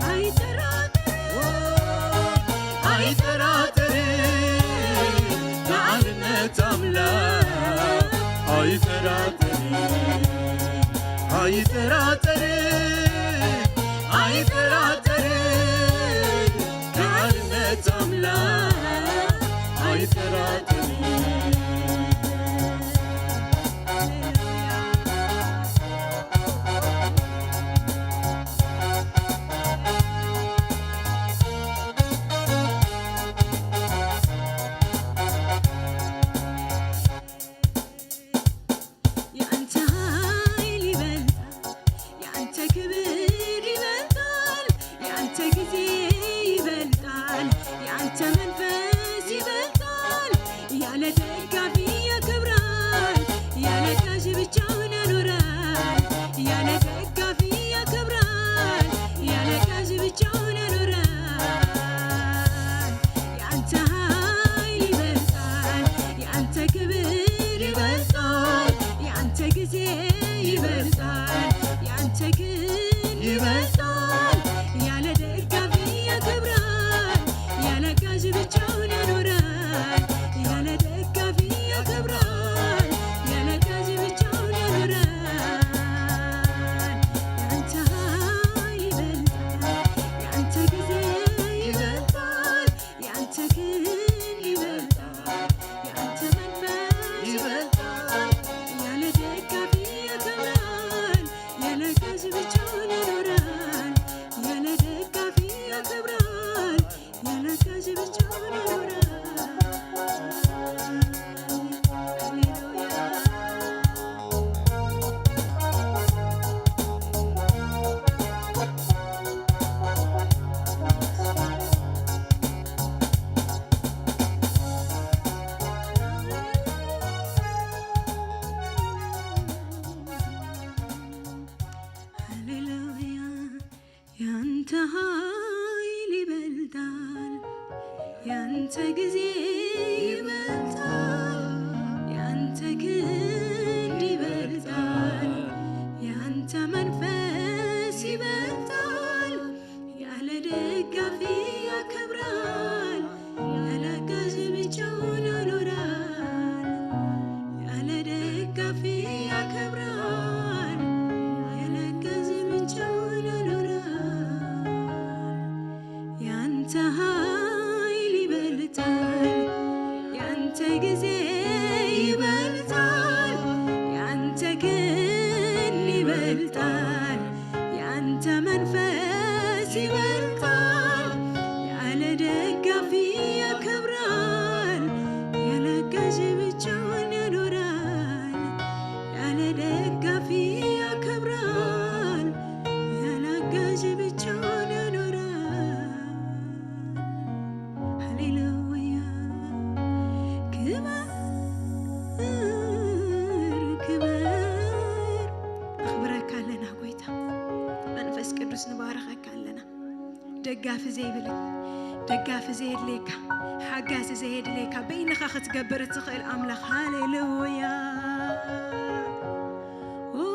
ኣይጠራጠር፣ ኣይጠራጠር። ከዓልነት ኣምላኽ ኣይጠራጠር፣ ኣይጠራጠር፣ ኣይጠራጠር። ከዓልነት ኣምላኽ ኣይጠራጠር። የአንተ ኃይል ይበልጣል፣ የአንተ ክብር ይበልጣል፣ የአንተ ጊዜ ይበልጣል፣ የአንተ መንፈስ ይበልጣል። ያለ ደጋፊ ያከብራል፣ ያለ ጋዥ ብቻውን ያኖራል። ያለ ደጋፊ ያከብራል፣ ያለ ጋዥ ብቻውን ያኖራል። የአንተ ኃይል ይበልጣል፣ የአንተ ክብር ይበልጣል፣ የአንተ ጊዜ ይበልጣል፣ የአንተ ክንድ ይበልጣል። ያለ ደጋፊ ያከብራል፣ ያለ ጋዥ ብቻውን ያኖራል። ያለ ደጋፊ ያከብራል፣ ያለ ጋዥ ብቻውን ያኖራል። የአንተ ኃይል ይበልጣል፣ የአንተ ጊዜ ይበልጣል፣ የአንተ ክንድ ይበልጣል፣ የአንተ መንፈስ ይበልጣል። ያለ ደጋፊ ያከብራል፣ ያለ ጋዥ ብቻውን ያኖራል። ያለ ደጋፊ ያከብራል፣ ያለ ጋዥ ብቻውን ያኖራል። ሃሌሉያ። ሃሌሉያ። ያንተ ኃይል ይበልጣል፣ ያንተ ጊዜ ይበልጣል፣ ያንተ ክንድ ይበልጣል፣ ያንተ መንፈስ ይበልጣል። ያለ ደጋፊ ያከብራል፣ ያለ አጋዥ ብቻውን ያኖራል። ያለ ደጋፊ ያከብራል፣ ያለ አጋዥ ብቻውን ያኖራል። ያንተ ኃይል ይበልጣል፣ ያንተ ጊዜ ይበልጣል፣ ያንተ ክንድ ይበልጣል፣ ያንተ መንፈስ ይበልጣል። ያለ ደጋፊ ያከብራል፣ ያለ አጋዥ ብቻውን ያኖራል። ያለ ደጋፊ ያከብራል፣ ያለ አጋዥ ብቻውን ያኖራል። ሃሌሉያ። ክበር፣ ክበር። ነኽብረካ ኣለና ጎይታ። መንፈስ ቅዱስ ንባረኸካ ኣለና። ደጋፊ ዘይብልን፣ ደጋፊ ዘየድልየካ፣ ሓጋዚ ዘየድልየካ፣ በይንኻ ክትገብር እትኽእል ኣምላኽ። ሃሌሉያ። ኦ፣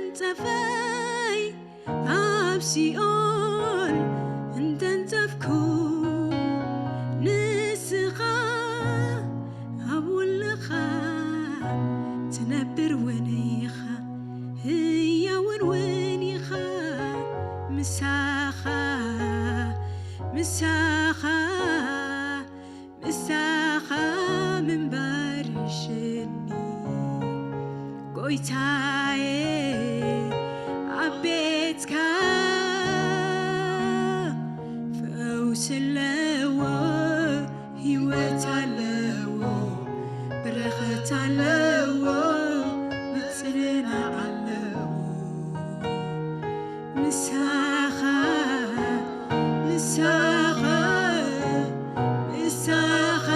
መንጸፈይ ኣብ ሲኦል እንተንጸፍኩ፣ ንስኻ ኣብ ውልኻ ትነብር እውን ኢኻ፣ ህያውን እውን ኢኻ። ምሳኻ፣ ምሳኻ፣ ምሳኻ ምንባር ይሽኒ ጎይታዬ። ኣብ ቤትካ ፈውስ ኣለዎ፣ ህይወት ኣለዎ፣ በረኸት ኣለዎ፣ ምጽንናዕ ኣለዎ። ምሳኻ፣ ምሳኻ፣ ምሳኻ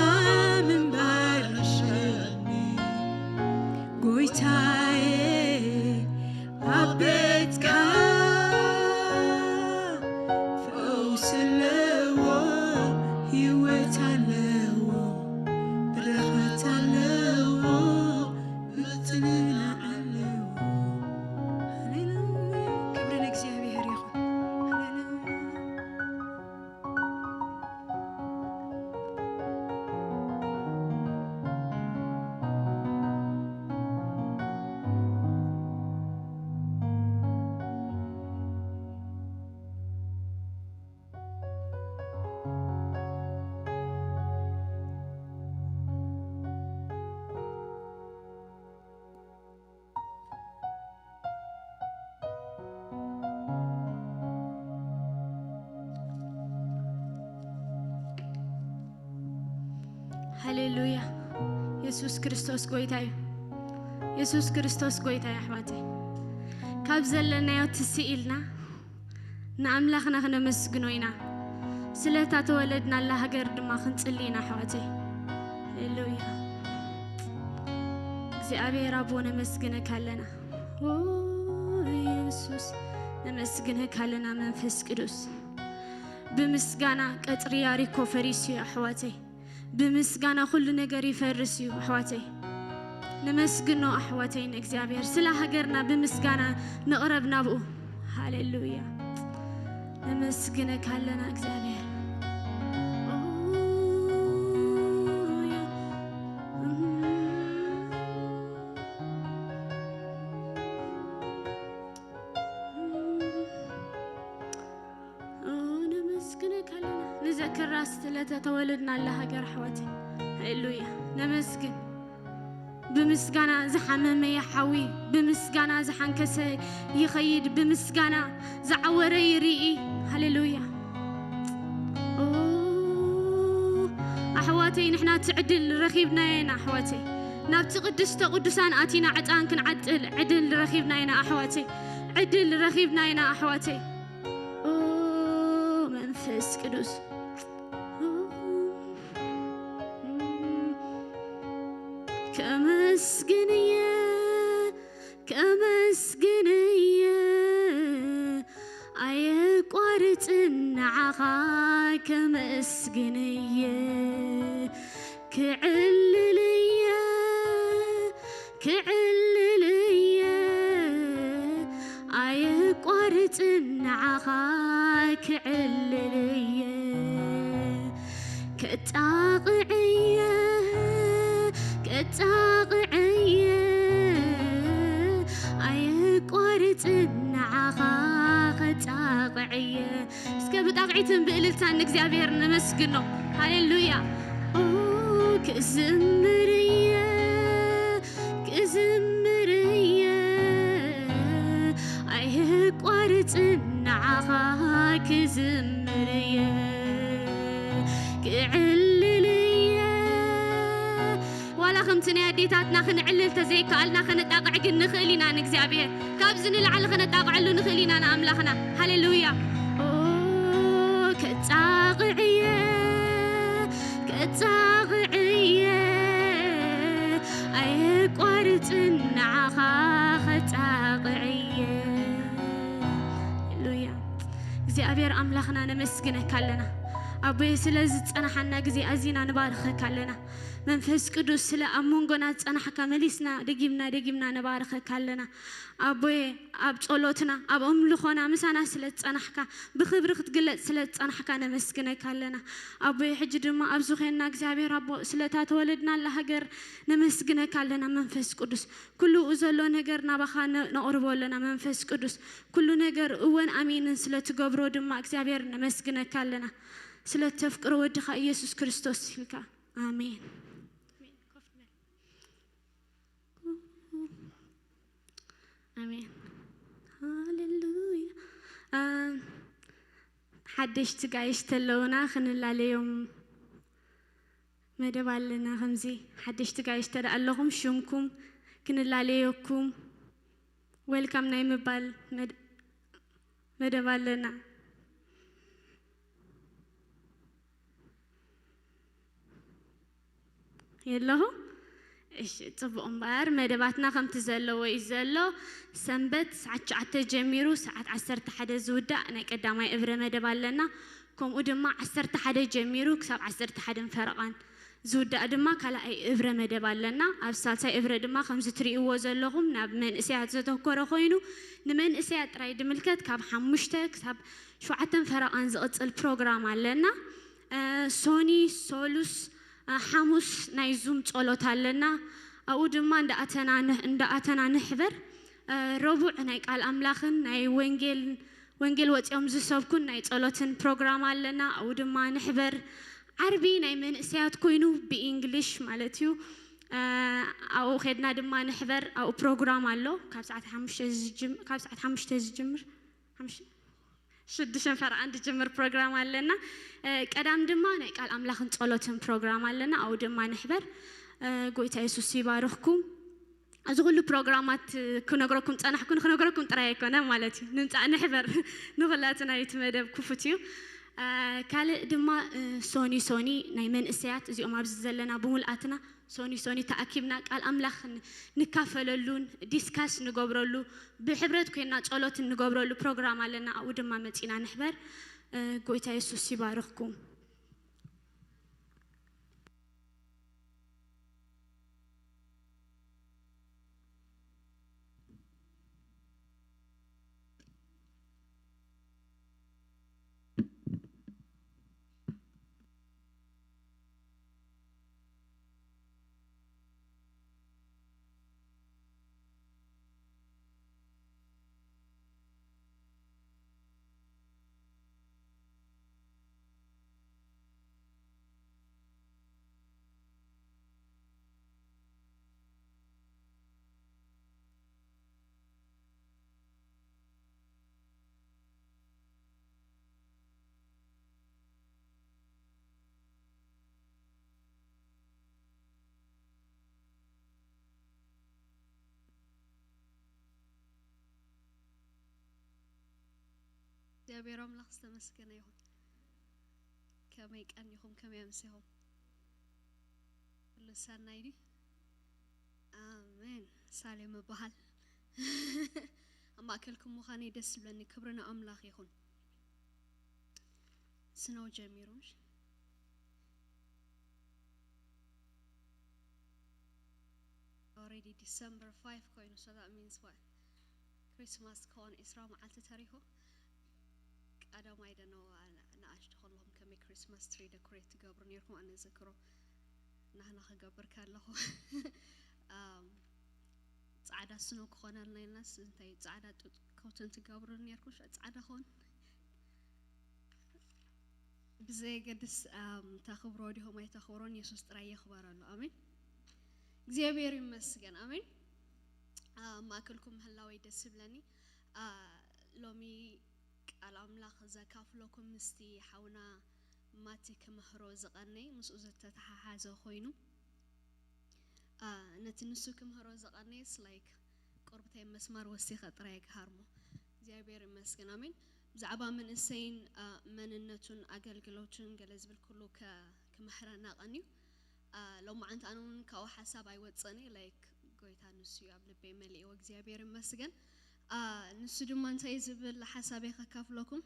ምንባር ይሽኒ ጎይታዬ ኣብ ቤትካ ፈውስ ኣለዎ፣ ህይወት ኣለዎ፣ በረኸት ኣለዎ፣ ምጽንናዕ ኣለዎ። ሃሌሉያ! ክብሪ ንእግዚኣብሔር ይኹን። ሃሌሉያ! ሃሌሉያ። የሱስ ክርስቶስ ጎይታ እዩ። የሱስ ክርስቶስ ጎይታ እዩ ኣሕዋተይ። ካብ ዘለናዮ ትስእ ኢልና ንኣምላኽና ክነመስግኖ ኢና። ስለታ ተወለድናላ ሃገር ድማ ክንጽሊ ኢና ኣሕዋተይ። ሃሌሉያ። እግዚኣብሔር ኣቦ ነመስግነካ ኣለና። ኦ የሱስ ነመስግነካ ኣለና መንፈስ ቅዱስ። ብምስጋና ቀጽሪ ያሪኮ ፈሪስ እዩ ኣሕዋተይ። ብምስጋና ኩሉ ነገር ይፈርስ እዩ ኣሕዋተይ። ነመስግኖ ኣሕዋተይ ንእግዚኣብሔር ስለ ሃገርና ብምስጋና ንቕረብ ናብኡ። ሃሌሉያ። ነመስግነካ ኣለና እግዚኣብሔር። ነመስግነካ ኣለና። ንዘክራ ስለተተወለድናላ ሃገር ኣሕዋተይ። ሃሌሉያ። ነመስግን። ብምስጋና ዝሓመመ ይሓዊ፣ ብምስጋና ዝሓንከሰ ይኸይድ፣ ብምስጋና ዝዓወረ ይርኢ። ሃሌሉያ። ኦ ኣሕዋተይ፣ ንሕና እቲ ዕድል ረኺብናዮ ኢና ኣሕዋተይ። ናብቲ ቅድስተ ቅዱሳን ኣቲና ዕጣን ክንዓጥል ዕድል ረኺብና ኢና ኣሕዋተይ። ዕድል ረኺብና ኢና ኣሕዋተይ። ኦ መንፈስ ቅዱስ ከመስግንየ ከመስግንየ ኣየቋርጽን ንዓኻ ከመስግንየ ክዕልልየ ክዕልልየ ኣየቋርጽን ንዓኻ ክዕልልየ ከጣቕዕየ ከጣቕዕየ ኣየቋርጽን ንዓኻ ከጣቕዕየ። እስከ ብጣቕዒትን ብእልልታን ንእግዚኣብሔር ነመስግኖ። ሃሌሉያ። ኦ ክዝምርየ ክዝምርየ ኣይቋርጽን ንዓኻ ክዝምርየ ክዕልልየ። ዋላ ከምቲ ናይ ኣዴታትና ክንዕልል ተዘይከኣልና፣ ከነጣቕዕ ግን ንኽእል ኢና ንእግዚኣብሔር። ካብዚ ንላዕሊ ከነጣቕዐሉ ንኽእል ኢና ንኣምላኽና። ሃሌሉያ። ኦ ከጻቕዕየ ከጻቕዕየ ኣየቋርጽን ንዓኻ ከጻቕዕየ። ሃሌሉያ። እግዚኣብሔር ኣምላኽና ነመስግነካ ኣለና። ኣቦየ፣ ስለ ዝጸናሓና ግዜ ኣዚና ንባርኸካ ኣለና። መንፈስ ቅዱስ፣ ስለ ኣብ መንጎና ዝጸናሕካ መሊስና ደጊምና ደጊምና ንባርኸካ ኣለና። ኣቦየ፣ ኣብ ጸሎትና ኣብ ኣምልኾና ምሳና ስለ ዝጸናሕካ፣ ብኽብሪ ክትግለጽ ስለ ዝጸናሕካ ነመስግነካ ኣለና። ኣቦየ፣ ሕጂ ድማ ኣብዚ ኾንና እግዚኣብሔር ኣቦ ስለታ ተወለድናላ ሃገር ነመስግነካ ኣለና። መንፈስ ቅዱስ፣ ኩሉ ዘሎ ነገር ናባኻ ነ-፣ ነቕርቦ ኣለና። መንፈስ ቅዱስ፣ ኩሉ ነገር እወን ኣሜንን ስለ ትገብሮ ድማ እግዚኣብሔር ነመስግነካ ኣለና። ስለ ተፍቅሮ ወድኻ ኢየሱስ ክርስቶስ ኢልካ። ኣሜን። ኣሜን። ሃሌሉያ። ኣም፣ ሓደሽቲ ጋይሽ ተለውና ክንላለዮም መደብ ኣለና። ከምዚ ሓደሽቲ ጋይሽ ተደኣ ኣለኹም፣ ሽምኩም ክንላለየኩም፣ ዌልካም ናይ ምባል መድ-፣ መደብ ኣለና። የለኹም? እሺ፣ ጽቡቕ እምበኣር፣ መደባትና ከምቲ ዘለዎ እዩ ዘሎ። ሰንበት ሰዓት ትሽዓተ ጀሚሩ ሰዓት ዓሰርተ ሓደ ዝውዳእ ናይ ቀዳማይ እብረ መደብ ኣለና። ከምኡ ድማ ዓሰርተ ሓደ ጀሚሩ ክሳብ ዓሰርተ ሓደን ፈረቓን ዝውዳእ ድማ ካልኣይ እብረ መደብ ኣለና። ኣብ ሳልሳይ እብረ ድማ ከምዚ ትርእይዎ ዘለኹም ናብ መንእሰያት ዘተኮረ ኮይኑ፣ ንመንእሰያት ጥራይ ድምልከት ካብ ሓሙሽተ ክሳብ ሸውዓተን ፈረቓን ዝቕጽል ፕሮግራም ኣለና። እ፣ ሶኒ፣ ሶሉስ፣ እ፣ ሓሙስ ናይ ዙም ጸሎት ኣለና። ኣብኡ ድማ እንዳኣተና ንሕ-፣ እንዳኣተና ንሕበር። እ፣ ረቡዕ ናይ ቃል ኣምላኽን ናይ ወንጌል፣ ወንጌል ወጺኦም ዝሰብኩን ናይ ጸሎትን ፕሮግራም ኣለና። ኣብኡ ድማ ንሕበር። ዓርቢ ናይ መንእሰያት ኮይኑ ብኢንግሊሽ ማለት እዩ። እ፣ ኣብኡ ኸድና ድማ ንሕበር። ኣብኡ ፕሮግራም ኣሎ። ካብ ሰዓት ሓሙሽተ ዝጅም-፣ ካብ ሰዓት ሓሙሽተ ዝጅምር፣ ሓሙሽተ ሽዱሽተ ፈረቓን ዝጅምር ፕሮግራም ኣለና። እ፣ ቀዳም ድማ ናይ ቃል ኣምላኽን ጸሎትን ፕሮግራም ኣለና። ኣብኡ ድማ ንሕበር። እ፣ ጎይታ የሱስ ይባርኽኩም። እዚ ኩሉ ፕሮግራማት ክነግረኩም ጸናሕኩ፣ ንክነግረኩም ጥራይ ኣይኮነ ማለት እዩ። ንምጻእ ንሕበር። ንኹላትና እቲ መደብ ክፉት እዩ። እ፣ ካልእ ድማ፣ እ፣ ሶኒ ሶኒ ናይ መንእሰያት እዚኦም ኣብዚ ዘለና ብምልኣትና ሶኒ ሶኒ ተኣኪብና ቃል ኣምላኽ ን-፣ ንካፈለሉን ዲስካስ ንገብረሉ፣ ብሕብረት ኮይና ጸሎት እንገብረሉ ፕሮግራም ኣለና። ኣብኡ ድማ መጺና ንሕበር። እ፣ ጎይታ የሱስ ይባርኽኩም። እግዚኣብሔር ኣምላኽ ዝተመስገነ ይኹን። ከመይ ቀኒኹም? ከመይ ኣምሲኹም? ኩሉ ሰናይ ድዩ? ኣሜን። ሳሌም እበሃል። ኣብ ማእከልኩም ምዃነይ ደስ ዝብለኒ። ክብሪ ንኣምላኽ ይኹን። ስነው ጀሚሩ፣ ምሽ? Already December five ኮይኑ፣ so that means what? ክሪስማስ ክኸውን ዕስራ መዓልቲ ተሪፉ። ቀዳማይ ደኖ ንኣሽቱ ከለኹም ከመይ ክሪስማስ ትሪ ደኮሬት ትገብሩ ነርኩም? ኣነ ዝክሮ ናህና ክገብር ከለኹ። ኣም፣ ጻዕዳ ስኖ ክኾነልና ኢልናስ እንታይ ጻዕዳ ጡጥ ኮትን ትገብሩ ነርኩም? ሻ-፣ ጻዕዳ ኾን ብዘየገድስ፣ ኣም፣ ተኽብሮ ዲኹም ኣይተኽብሮን፣ የሱስ ጥራይ የኽበረሉ። ኣሜን። እግዚኣብሔር ይመስገን። ኣሜን። ኣብ ማእከልኩም ምህላወይ ደስ ይብለኒ። ኣ፣ ሎሚ ቃል ኣምላኽ ዘካፍለኩም ምስቲ ሓውና ማቲ ክምህሮ ዝቐነይ ምስኡ ዝተተሓሓዘ ኮይኑ፣ ኣ፣ ነቲ ንሱ ክምህሮ ዝቐነየስ፣ ላይክ፣ ቆርብተይ መስማር ወሲኸ ጥራይ ክሃርሞ። እግዚኣብሔር ይመስገን። ኣሜን። ብዛዕባ መንእሰይን፣ ኣ፣ መንነቱን ኣገልግሎቱን ገለ ዝብል ኩሉ ከ-፣ ክምህረና ቀንዩ። ኣ፣ ሎማዓንቲ ኣነ እውን ካብኡ ሓሳብ ኣይወፀኒ፣ ላይክ፣ ጎይታ ንሱ እዩ ኣብ ልበይ መሊእዎ። እግዚኣብሔር ይመስገን። ኣ፣ ንሱ ድማ እንታይ ዝብል ሓሳበይ ከካፍለኩም?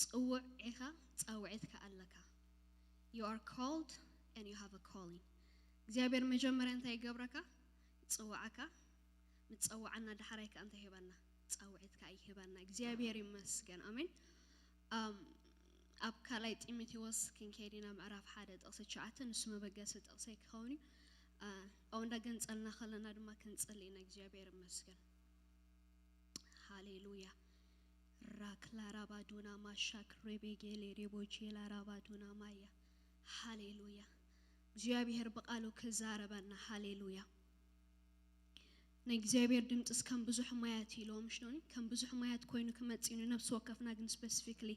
ጽውዕ ኢኻ፣ ጻውዒትካ ኣለካ። You are called and you have a calling። እግዚኣብሔር መጀመርያ እንታይ ይገብረካ? ይጽውዓካ። ምጽዋዕና ዳሕራይ ከኣ እንታይ ይህበና? ጻውዒት ከኣ ይህበና። እግዚኣብሔር ይመስገን። ኣሜን። ኣም፣ ኣብ ካልኣይ ጢሞቴዎስ ክንከይድ ኢና፣ ምዕራፍ ሓደ ጥቕሲ ትሽዓተ፣ ንሱ መበገሲ ጥቕሰይ ክኸውን እዩ። ኣ፣ ኣብኡ እንዳገንጸልና ከለና ድማ ክንጽሊ ኢና። እግዚኣብሔር ይመስገን። ሃሌሉያ። ራክላ ራባዱና ማሻክ ሬቤጌሌ ሬቦቼላ ራባዱና ማያ። ሃሌሉያ። እግዚኣብሔር ብቃሉ ክዛረበና። ሃሌሉያ። ናይ እግዚኣብሔር ድምፅስ ከም ብዙሕ ማያት እዩ ኢልዎ፣ ምሽ ዶኒ? ከም ብዙሕ ማያት ኮይኑ ክመፅእ እዩ፣ ንነፍሲ ወከፍና ግን ስፔሲፊክሊ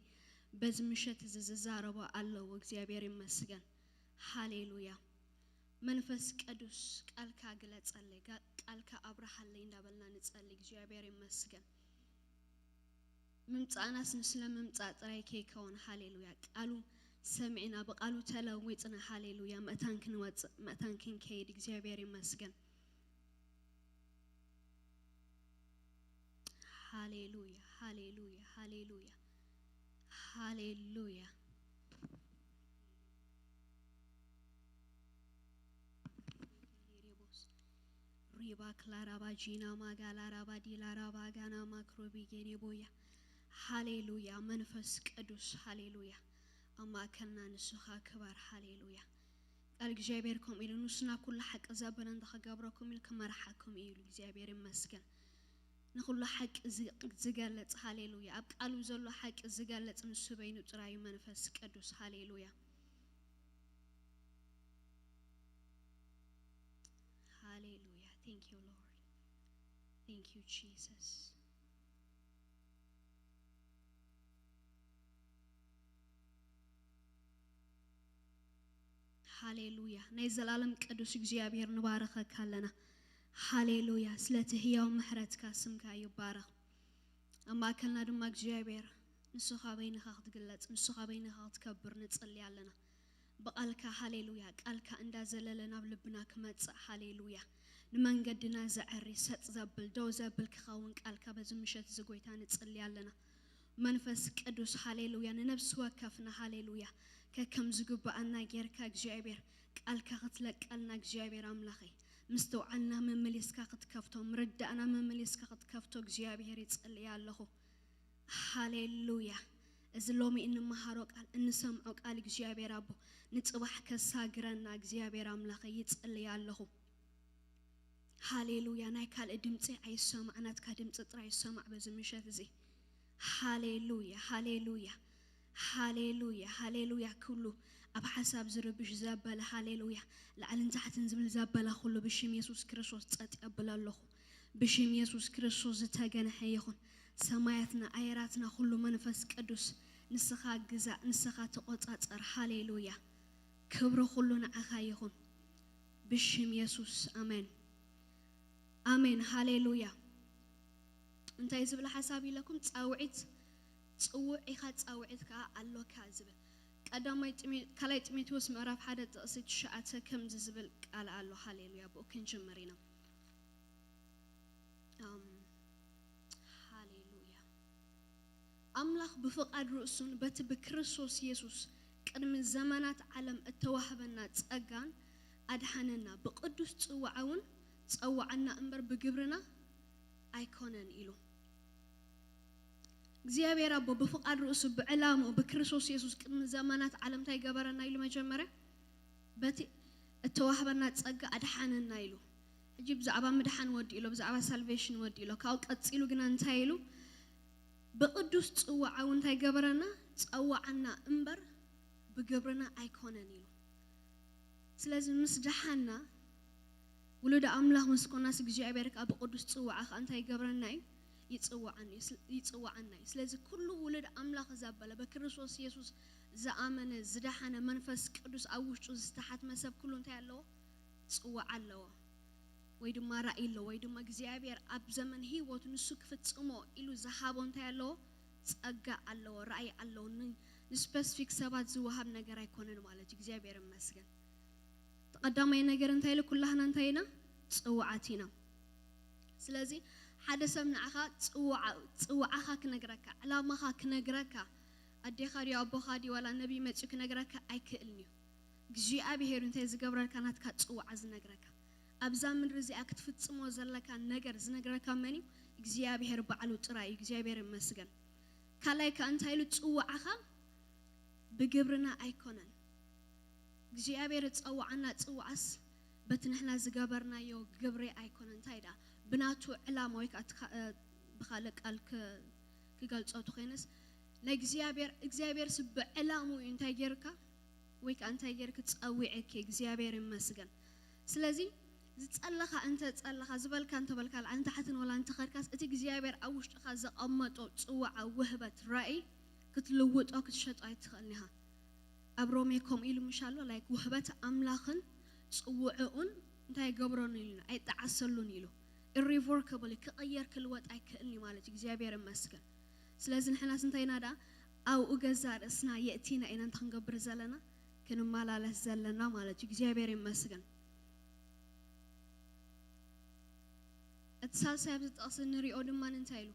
በዚ ምሸት እዚ ዝዛረቦ ኣለዎ። እግዚኣብሔር ይመስገን። ሃሌሉያ። መንፈስ ቅዱስ ቃልካ ግለጸለይ፣ ጋ-፣ ቃልካ ኣብርሃለይ እንዳበልና ንጸሊ። እግዚኣብሔር ይመስገን። ምምጻእናስ ንስለ ምምጻእ ጥራይ ከይከውን፣ ሃሌሉያ፣ ቃሉ ሰሚዕና ብቃሉ ተለዊፅና፣ ሃሌሉያ፣ መእታን ክንወፅእ መእታን ክንከይድ እግዚኣብሔር ይመስገን። ሃሌሉያ፣ ሃሌሉያ፣ ሃሌሉያ፣ ሃሌሉያ። ሪባ ክላራባ ጂና ማጋ ላራባ ዲ ላራባ ጋና ማክሮቢ ጌኔ ቦያ። ሃሌሉያ መንፈስ ቅዱስ ሃሌሉያ። ኣብ ማእከልና ንስኻ ክበር ሃሌሉያ። ቃል እግዚኣብሔር ከምኡ ኢሉ ንሱ ናብ ኩሉ ሓቂ ዘበለ እንተ ኸገብረኩም ኢሉ ክመርሓኩም እዩ ኢሉ እግዚኣብሔር ይመስገን። ንኹሉ ሓቂ ዝ- ዝገልጽ ሃሌሉያ። ኣብ ቃሉ ዘሎ ሓቂ ዝገልጽ ንሱ በይኑ ጥራዩ መንፈስ ቅዱስ ሃሌሉያ። ሃሌሉያ። Thank you Lord. Thank you Jesus. ሃሌሉያ ናይ ዘላለም ቅዱስ እግዚኣብሔር ንባረኸካ ኣለና። ሃሌሉያ ስለቲ ህያው ምሕረትካ ስምካ ይባረኽ። ኣብ ማእከልና ድማ እግዚኣብሔር ንስኻ በይንኻ ክትግለጽ ንስኻ በይንኻ ክትከብር ንጽሊ ኣለና። ብቓልካ ሃሌሉያ ቃልካ እንዳዘለለ ናብ ልብና ክመጽእ ሃሌሉያ ንመንገድና ዘዐሪ ሰጥ ዘብል ደው ዘብል ክኸውን ቃልካ በዚ ምሸት እዚ ጎይታ ንጽሊ ኣለና። መንፈስ ቅዱስ ሃሌሉያ ንነብሲ ወከፍና ሃሌሉያ ከከም ዝግብኣና ጌርካ እግዚኣብሔር ቃልካ ክትለቀልና እግዚኣብሔር ኣምላኸይ ምስትውዓልና መመሊስካ ክትከፍቶ ምርዳእና መመሊስካ ክትከፍቶ እግዚኣብሔር ይጽልይ ኣለኹ። ሃሌሉያ እዚ ሎሚ እንመሃሮ ቃል እንሰምዖ ቃል እግዚኣብሔር ኣቦ ንጽባሕ ከሳግረና እግዚኣብሔር ኣምላኸይ ይጽልይ ኣለኹ። ሃሌሉያ ናይ ካልእ ድምፂ ኣይሰማዕ ናትካ ድምፂ ጥራይ ይሰማዕ በዚ ምሸት እዚ። ሃሌሉያ ሃሌሉያ ሃሌሉያ ሃሌሉያ ኩሉ ኣብ ሓሳብ ዝርብሽ ዘበለ ሃሌሉያ ላዕልን ታሕትን ዝብል ዘበለ ኩሉ ብሽም የሱስ ክርስቶስ ጸጥ የብል ኣለኹ። ብሽም የሱስ ክርስቶስ ዝተገንሐ ይኹን። ሰማያትና ኣየራትና ኩሉ መንፈስ ቅዱስ ንስኻ ግዛእ ንስኻ ተቆጻጸር ሃሌሉያ። ክብሪ ኩሉ ንዓኻ ይኹን። ብሽም የሱስ ኣሜን። ኣሜን ሃሌሉያ። እንታይ ዝብል ሓሳብ ኢለኩም ጻውዒት ጽውዕ ኢኻ ጻውዒት ከኣ ኣሎካ ዝብል ቀዳማይ ጢሞ- ካልኣይ ጢሞቴዎስ ምዕራፍ ሓደ ጥቕሲ ትሽዓተ ከምዚ ዝብል ቃል ኣሎ። ሃሌሉያ ብኡ ክንጅምር ኢና። ኣም፣ ሃሌሉያ ኣምላኽ ብፍቓድ ርእሱን በቲ ብክርስቶስ የሱስ ቅድሚ ዘመናት ዓለም እተዋህበና ጸጋን ኣድሓነና ብቅዱስ ጽዋዓ እውን ጸዋዓና እምበር ብግብርና ኣይኮነን ኢሉ እግዚኣብሔር ኣቦ ብፍቓድ ርእሱ ብዕላምኡ ብክርስቶስ የሱስ ቅድሚ ዘመናት ዓለም እንታይ ገበረና ኢሉ መጀመርያ በቲ እተዋህበና ጸጋ ኣድሓነና ኢሉ ሕጂ ብዛዕባ ምድሓን ወዲ ኢሎ ብዛዕባ ሳልቬሽን ወዲ ኢሎ ካብኡ ቀጺሉ ግና እንታይ ኢሉ ብቕዱስ ጽዋዓ እውን እንታይ ገበረና ጸዋዓና እምበር ብግብርና ኣይኮነን ኢሉ ስለዚ ምስ ደሓና ውሉድ ኣምላኽ ምስ ኮናስ እግዚኣብሔር ከዓ ብቅዱስ ጽዋዓ ከዓ እንታይ ይገብረና እዩ ይጽዋዓና እዩ ስለዚ ኩሉ ውሉድ ኣምላኽ ዘበለ በክርስቶስ የሱስ ዝኣመነ ዝደሓነ መንፈስ ቅዱስ ኣብ ውሽጡ ዝተሓትመ ሰብ ኩሉ እንታይ ኣለዎ ጽዋዕ ኣለዎ ወይ ድማ ራእይ ኣለዎ ወይ ድማ እግዚኣብሔር ኣብ ዘመን ህይወቱ ንሱ ክፍጽሞ ኢሉ ዝሃቦ እንታይ ኣለዎ ጸጋ ኣለዎ ራእይ ኣለዎ ንስፐስፊክ ሰባት ዝወሃብ ነገር ኣይኮነን ማለት እዩ እግዚኣብሔር ይመስገን ተቐዳማይ ነገር እንታይ ኢሉ ኩላህና እንታይ ኢና ጽዋዓት ኢና ስለዚ ሓደ ሰብ ንዓኻ ጽዋዓኻ ክነግረካ ዕላማኻ ክነግረካ ኣዴኻ ድዩ ኣቦኻ ድዩ ዋላ ነቢይ መፅዩ ክነግረካ ኣይክእልን እዩ እግዚኣብሔር እንታይ ዝገብረልካ ናትካ ጽዋዓ ዝነግረካ ኣብዛ ምድሪ እዚኣ ክትፍጽሞ ዘለካ ነገር ዝነግረካ መን እዩ እግዚኣብሔር ባዕሉ ጥራይ እዩ እግዚኣብሔር ይመስገን ካልኣይ ከ እንታይ ኢሉ ጽዋዓኻ ብግብርና ኣይኮነን እግዚኣብሔር ዝጸዋዓና ጽዋዓስ በቲ ንሕና ዝገበርናዮ ግብሪ ኣይኮነን እንታይ ደኣ ብናቱ ዕላማ ወይ ከዓ ብካልእ ቃል ክገልጾ ተኮይነስ ናይ እግዚኣብሔር እግዚኣብሔርስ ብዕላሙ እዩ እንታይ ጌርካ ወይ ከዓ እንታይ ጌርክ ጸዊዕኪ እግዚኣብሔር ይመስገን ስለዚ ዝጸለኻ እንተ ጸለኻ ዝበልካ እንተ በልካ ላዕልን ታሕትን ወላ እንተ ኸድካስ እቲ እግዚኣብሔር ኣብ ውሽጥኻ ዘቐመጦ ጽዋዓ ውህበት ራእይ ክትልውጦ ክትሸጦ ኣይትኽእልን ኢኻ ኣብ ሮሜ ከምኡ ኢሉ ምሽ ኣሎ ላይክ ውህበት ኣምላኽን ጽውዕኡን እንታይ ይገብረን ኢሉና ኣይጠዓሰሉን ኢሉ ኢሪቮርከብል ክቕየር ክልወጥ ኣይክእልን እዩ ማለት እግዚኣብሔር ይመስገን ስለዚ ንሕናስ እንታይ ኢና ደኣ ኣብኡ ገዛ ርእስና የእቲና ኢና እንተ ክንገብር ዘለና ክንመላለስ ዘለና ማለት እዩ። እግዚኣብሔር ይመስገን። እቲ ሳልሳይ ኣብዚ ጥቕሲ ንሪኦ ድማ እንታይ ኢሉ?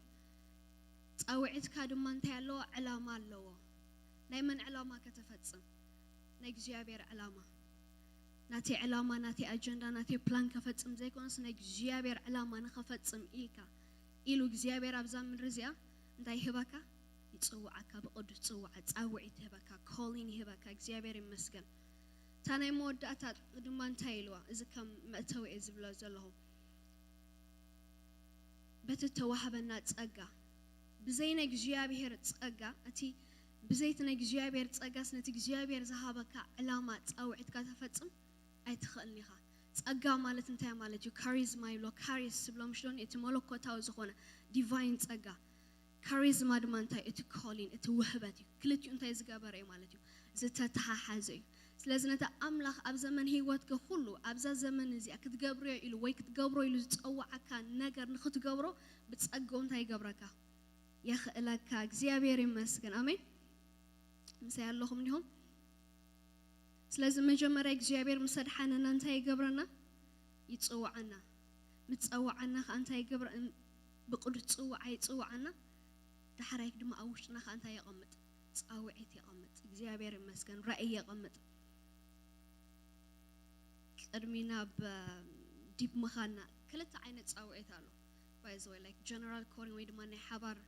ጻውዒትካ ድማ እንታይ ኣለዎ? ዕላማ ኣለዎ። ናይ መን ዕላማ ከተፈጽም? ናይ እግዚኣብሔር ዕላማ። ናተይ ዕላማ፣ ናተይ ኣጀንዳ፣ ናተይ ፕላን ከፈጽም ዘይኮነስ ናይ እግዚኣብሔር ዕላማ ንኸፈጽም ኢልካ ኢሉ እግዚኣብሔር ኣብዛ ምድሪ እዚኣ እንታይ ይህበካ? ይጽውዓካ፣ ብቕዱስ ጽውዓ ጻውዒት ይህበካ፣ ኮሊን ይህበካ። እግዚኣብሔር ይመስገን። እታ ናይ መወዳእታ ድማ እንታይ ኢልዋ? እዚ ከም መእተዊ እየ ዝብሎ ዘለኹ። በቲ እተዋህበና ጸጋ፣ ብዘይ ናይ እግዚኣብሔር ጸጋ፣ እቲ ብዘይ እቲ ናይ እግዚኣብሔር ጸጋስ ነቲ እግዚኣብሔር ዝሃበካ ዕላማ ጻውዒትካ ተፈጽም ኣይትኽእልን ኢኻ። ጸጋ ማለት እንታይ ማለት እዩ? ካሪዝማ ይብሎ። ካሪስ ዝብሎ ምሽ ዶኒ? እቲ መለኮታዊ ዝኾነ ዲቫይን ጸጋ። ካሪዝማ ድማ እንታይ? እቲ ኮሊን፣ እቲ ውህበት እዩ። ክልቲኡ እንታይ ዝገበረ እዩ ማለት እዩ? ዝተተሓሓዘ እዩ። ስለዚ ነቲ ኣምላኽ ኣብ ዘመን ህይወትካ ኩሉ፣ ኣብዛ ዘመን እዚኣ ክትገብርዮ ኢሉ ወይ ክትገብሮ ኢሉ ዝጸውዓካ ነገር ንኽትገብሮ ብጸጋኡ እንታይ ይገብረካ? የኽእለካ። እግዚኣብሔር ይመስገን። ኣሜን። ምሳይ ኣለኹም ዲኹም? ስለዚ መጀመርያ እግዚኣብሔር ምስ ኣድሓነና እንታይ ይገብረና? ይጽውዓና። ምስ ጸውዓና ከኣ እንታይ ይገብረ-? ብቕዱስ ጽውዓ ይጽውዓና። ዳሕራይ ድማ ኣብ ውሽጥና ከኣ እንታይ የቐምጥ? ጻውዒት የቐምጥ። እግዚኣብሔር ይመስገን። ራእይ የቐምጥ። ቅድሚ ናብ ዲፕ ምኻድና ክልተ ዓይነት ጻውዒት ኣሎ። By the way, like general calling ወይ ድማ ናይ ሓባር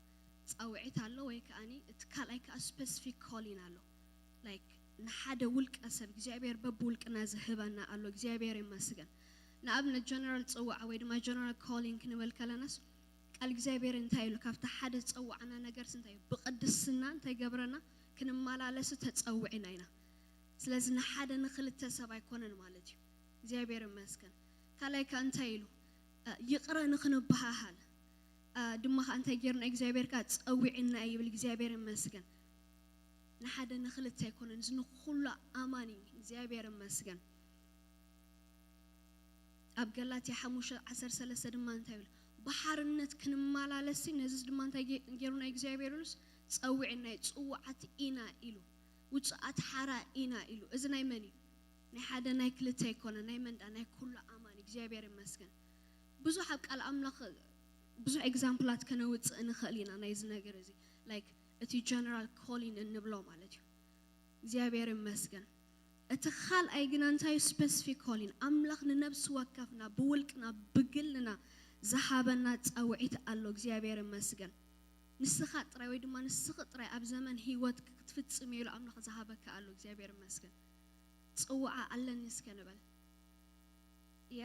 ጻውዒት ኣሎ፣ ወይ ከኣኒ እቲ ካልኣይ ከኣ ስፔሲፊክ ኮሊን ኣሎ። Like ንሓደ ውልቀ ሰብ እግዚኣብሔር በብውልቅና ዝህበና ኣሎ። እግዚኣብሔር ይመስገን። ንኣብነት ጀነራል ጽዋዕ ወይ ድማ ጀነራል ኮሊን ክንብል ከለናስ ቃል እግዚኣብሔር እንታይ ኢሉ? ካብቲ ሓደ ዝጸዋዕና ነገርስ እንታይ እዩ? ብቅድስና እንታይ ገብረና? ክንመላለስ ተጸዊዕና ኢና። ስለዚ ንሓደ ንክልተ ሰብ ኣይኮነን ማለት እዩ። እግዚኣብሔር ይመስገን። ካልኣይ ከ እንታይ ኢሉ? እ፣ ይቕረ ንክንበሃሃል፣ እ፣ ድማ ከ እንታይ ጌርና? እግዚኣብሔር ከ ጸዊዕና እዩ ይብል። እግዚኣብሔር ይመስገን። ንሓደ ንክልተ ኣይኮነን፣ እዚ ንኩሉ ኣማኒ። እግዚኣብሔር ይመስገን። ኣብ ገላትያ ሓሙሽተ ዓሰርተ ሰለስተ ድማ እንታይ ይብል? ብሓርነት ክንመላለስ ነዚስ ድማ እንታይ ጌ-፣ ጌሩና እግዚኣብሔር ኢሉስ? ጸዊዕና እዩ። ጽዋዓት ኢና ኢሉ። ውጹኣት ሓራ ኢና ኢሉ። እዚ ናይ መን እዩ? ናይ ሓደ ናይ ክልተ ኣይኮነ፣ ናይ መን ደኣ? ናይ ኩሉ ኣማኒ። እግዚኣብሔር ይመስገን። ብዙሕ ኣብ ቃል ኣምላኽ ብዙሕ ኤግዛምፕላት ከነውጽእ ንኽእል ኢና ናይዚ ነገር እዚ። ላይክ እቲ ጀነራል ኮሊን እንብሎ ማለት እዩ። እግዚኣብሔር ይመስገን። እቲ ካልኣይ ግና እንታይ እዩ? ስፔሲፊክ ኮሊን። ኣምላኽ ንነብሲ ወከፍና፣ ብውልቅና፣ ብግልና ዝሃበና ጻውዒት ኣሎ። እግዚኣብሔር ይመስገን። ንስኻ ጥራይ ወይ ድማ ንስኺ ጥራይ ኣብ ዘመን ህይወት ክትፍጽም ኢሉ ኣምላኽ ዝሃበካ ኣሎ። እግዚኣብሔር ይመስገን። ጽውዓ ኣለኒ እስከ ንበል። ያ፣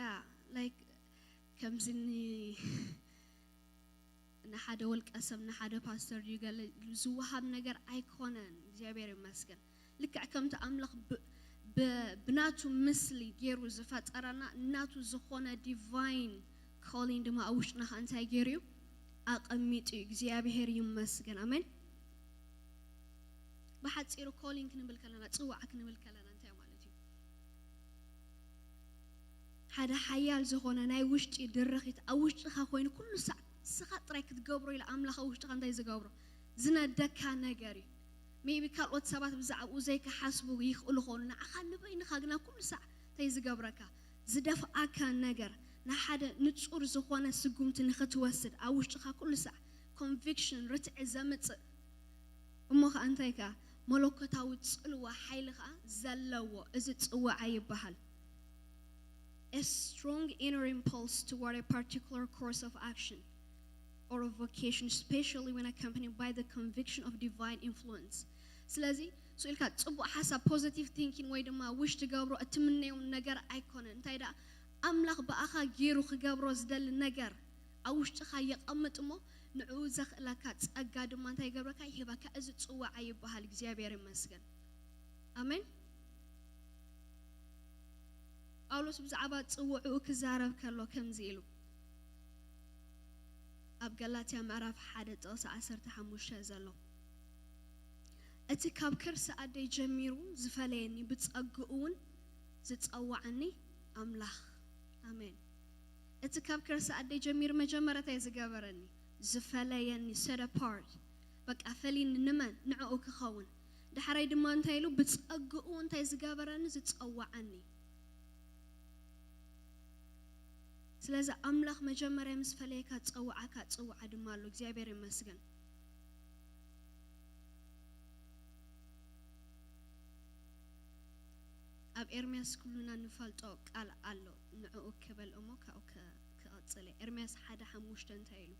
ላይክ ከምዚ ኒ-፣ ንሓደ ውልቀ ሰብ፣ ንሓደ ፓስተር ድዩ ገለ ዝወሃብ ነገር ኣይኮነን። እግዚኣብሔር ይመስገን። ልክዕ ከምቲ ኣምላኽ ብ-፣ ብ-፣ ብናቱ ምስሊ ገይሩ ዝፈጠረና፣ ናቱ ዝኾነ ዲቫይን ኮሊን ድማ ኣብ ውሽጥና ከ እንታይ ገይሩ እዩ? ኣቐሚጡ እዩ። እግዚኣብሔር ይመስገን። ኣሜን። ብሓጺሩ ኮሊን ክንብል ከለና፣ ጽዋዕ ክንብል ከለና እንታይ ማለት እዩ? ሓደ ሓያል ዝኾነ ናይ ውሽጢ ድርኺት ኣብ ውሽጥኻ ኮይኑ ኩሉ ሳዕ ንስኻ ጥራይ ክትገብሮ ኢሉ ኣምላኽ ኣብ ውሽጥኻ እንታይ ዝገብሮ? ዝነደካ ነገር እዩ። ሜቢ ካልኦት ሰባት ብዛዕባኡ ዘይክሓስቡ ይኽእሉ ኾኑ፣ ንዓኻ ንበይንኻ ግና ኩሉ ሳዕ እንታይ ዝገብረካ? ዝደፍኣካ ነገር፣ ንሓደ ንጹር ዝኾነ ስጉምቲ ንኽትወስድ ኣብ ውሽጥኻ ኩሉ ሳዕ ኮንቪክሽን፣ ርትዒ ዘምጽእ። እሞ ኸኣ እንታይ ከኣ? መለኮታዊ ጽልዋ፣ ሓይሊ ኸኣ ዘለዎ እዚ ጽዋዓ ይበሃል። A strong inner impulse toward a particular course of action or of vocation, especially when accompanied by the conviction of divine influence. ስለዚ ስኢልካ ጽቡቕ ሓሳብ፣ ፖዚቲቭ ቲንኪን ወይ ድማ ዊሽ ትገብሮ እትምነዮ ነገር ኣይኮነን። እንታይ ደኣ? ኣምላኽ ብኣኻ ገይሩ ክገብሮ ዝደሊ ነገር ኣብ ውሽጥኻ የቐምጥ እሞ ንዕኡ ዘኽእለካ ጸጋ ድማ እንታይ ይገብረካ? ይህበካ። እዚ ጽዋዓ ይበሃል። እግዚኣብሔር ይመስገን። ኣሜን። ጳውሎስ ብዛዕባ ጽውዕኡ ክዛረብ ከሎ ከምዚ ኢሉ ኣብ ገላትያ ምዕራፍ ሓደ ጥቕሲ ዓሰርተ ሓሙሽተ ዘሎ፣ "እቲ ካብ ከርሲ ኣደይ ጀሚሩ ዝፈለየኒ ብጸግኡ እውን ዝጸዋዓኒ ኣምላኽ።" ኣሜን። እቲ ካብ ከርሲ ኣደይ ጀሚሩ መጀመርታ እዩ ዝገበረኒ፣ ዝፈለየኒ፣ set apart። በቃ ፈሊኒ ንመን ንዕኡ ክኸውን። ዳሕራይ ድማ እንታይ ኢሉ? ብጸግኡ እንታይ ዝገበረኒ? ዝጸዋዓኒ። ስለዚ ኣምላኽ መጀመርያ ምስ ፈለየካ ዝጸውዓካ ጽውዓ ድማ ኣሎ። እግዚኣብሔር ይመስገን። ኣብ ኤርምያስ ኩሉና ንፈልጦ ቃል ኣሎ። ንዕኡ ክበል እሞ ካብኡ ከ-፣ ክቐጽል እየ። ኤርምያስ ሓደ ሓሙሽተ እንታይ ኢሉ?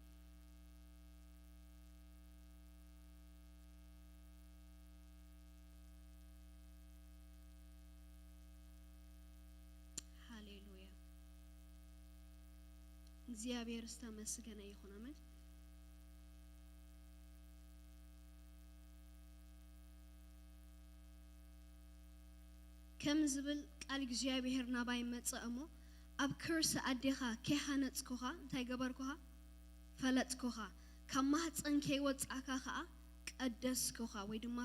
ሃሌሉያ። እግዚኣብሔር ዝተመስገነ ይኹን። ኣሜን። ከም ዝብል ቃል እግዚኣብሔር ናባይ መጸ እሞ፣ ኣብ ከርሲ ኣዴኻ ከይሃነጽኩኻ እንታይ ገበርኩኻ? ፈለጥኩኻ። ካብ ማህፀን ከይወጻእካ ኸዓ ቀደስኩኻ፣ ወይ ድማ፣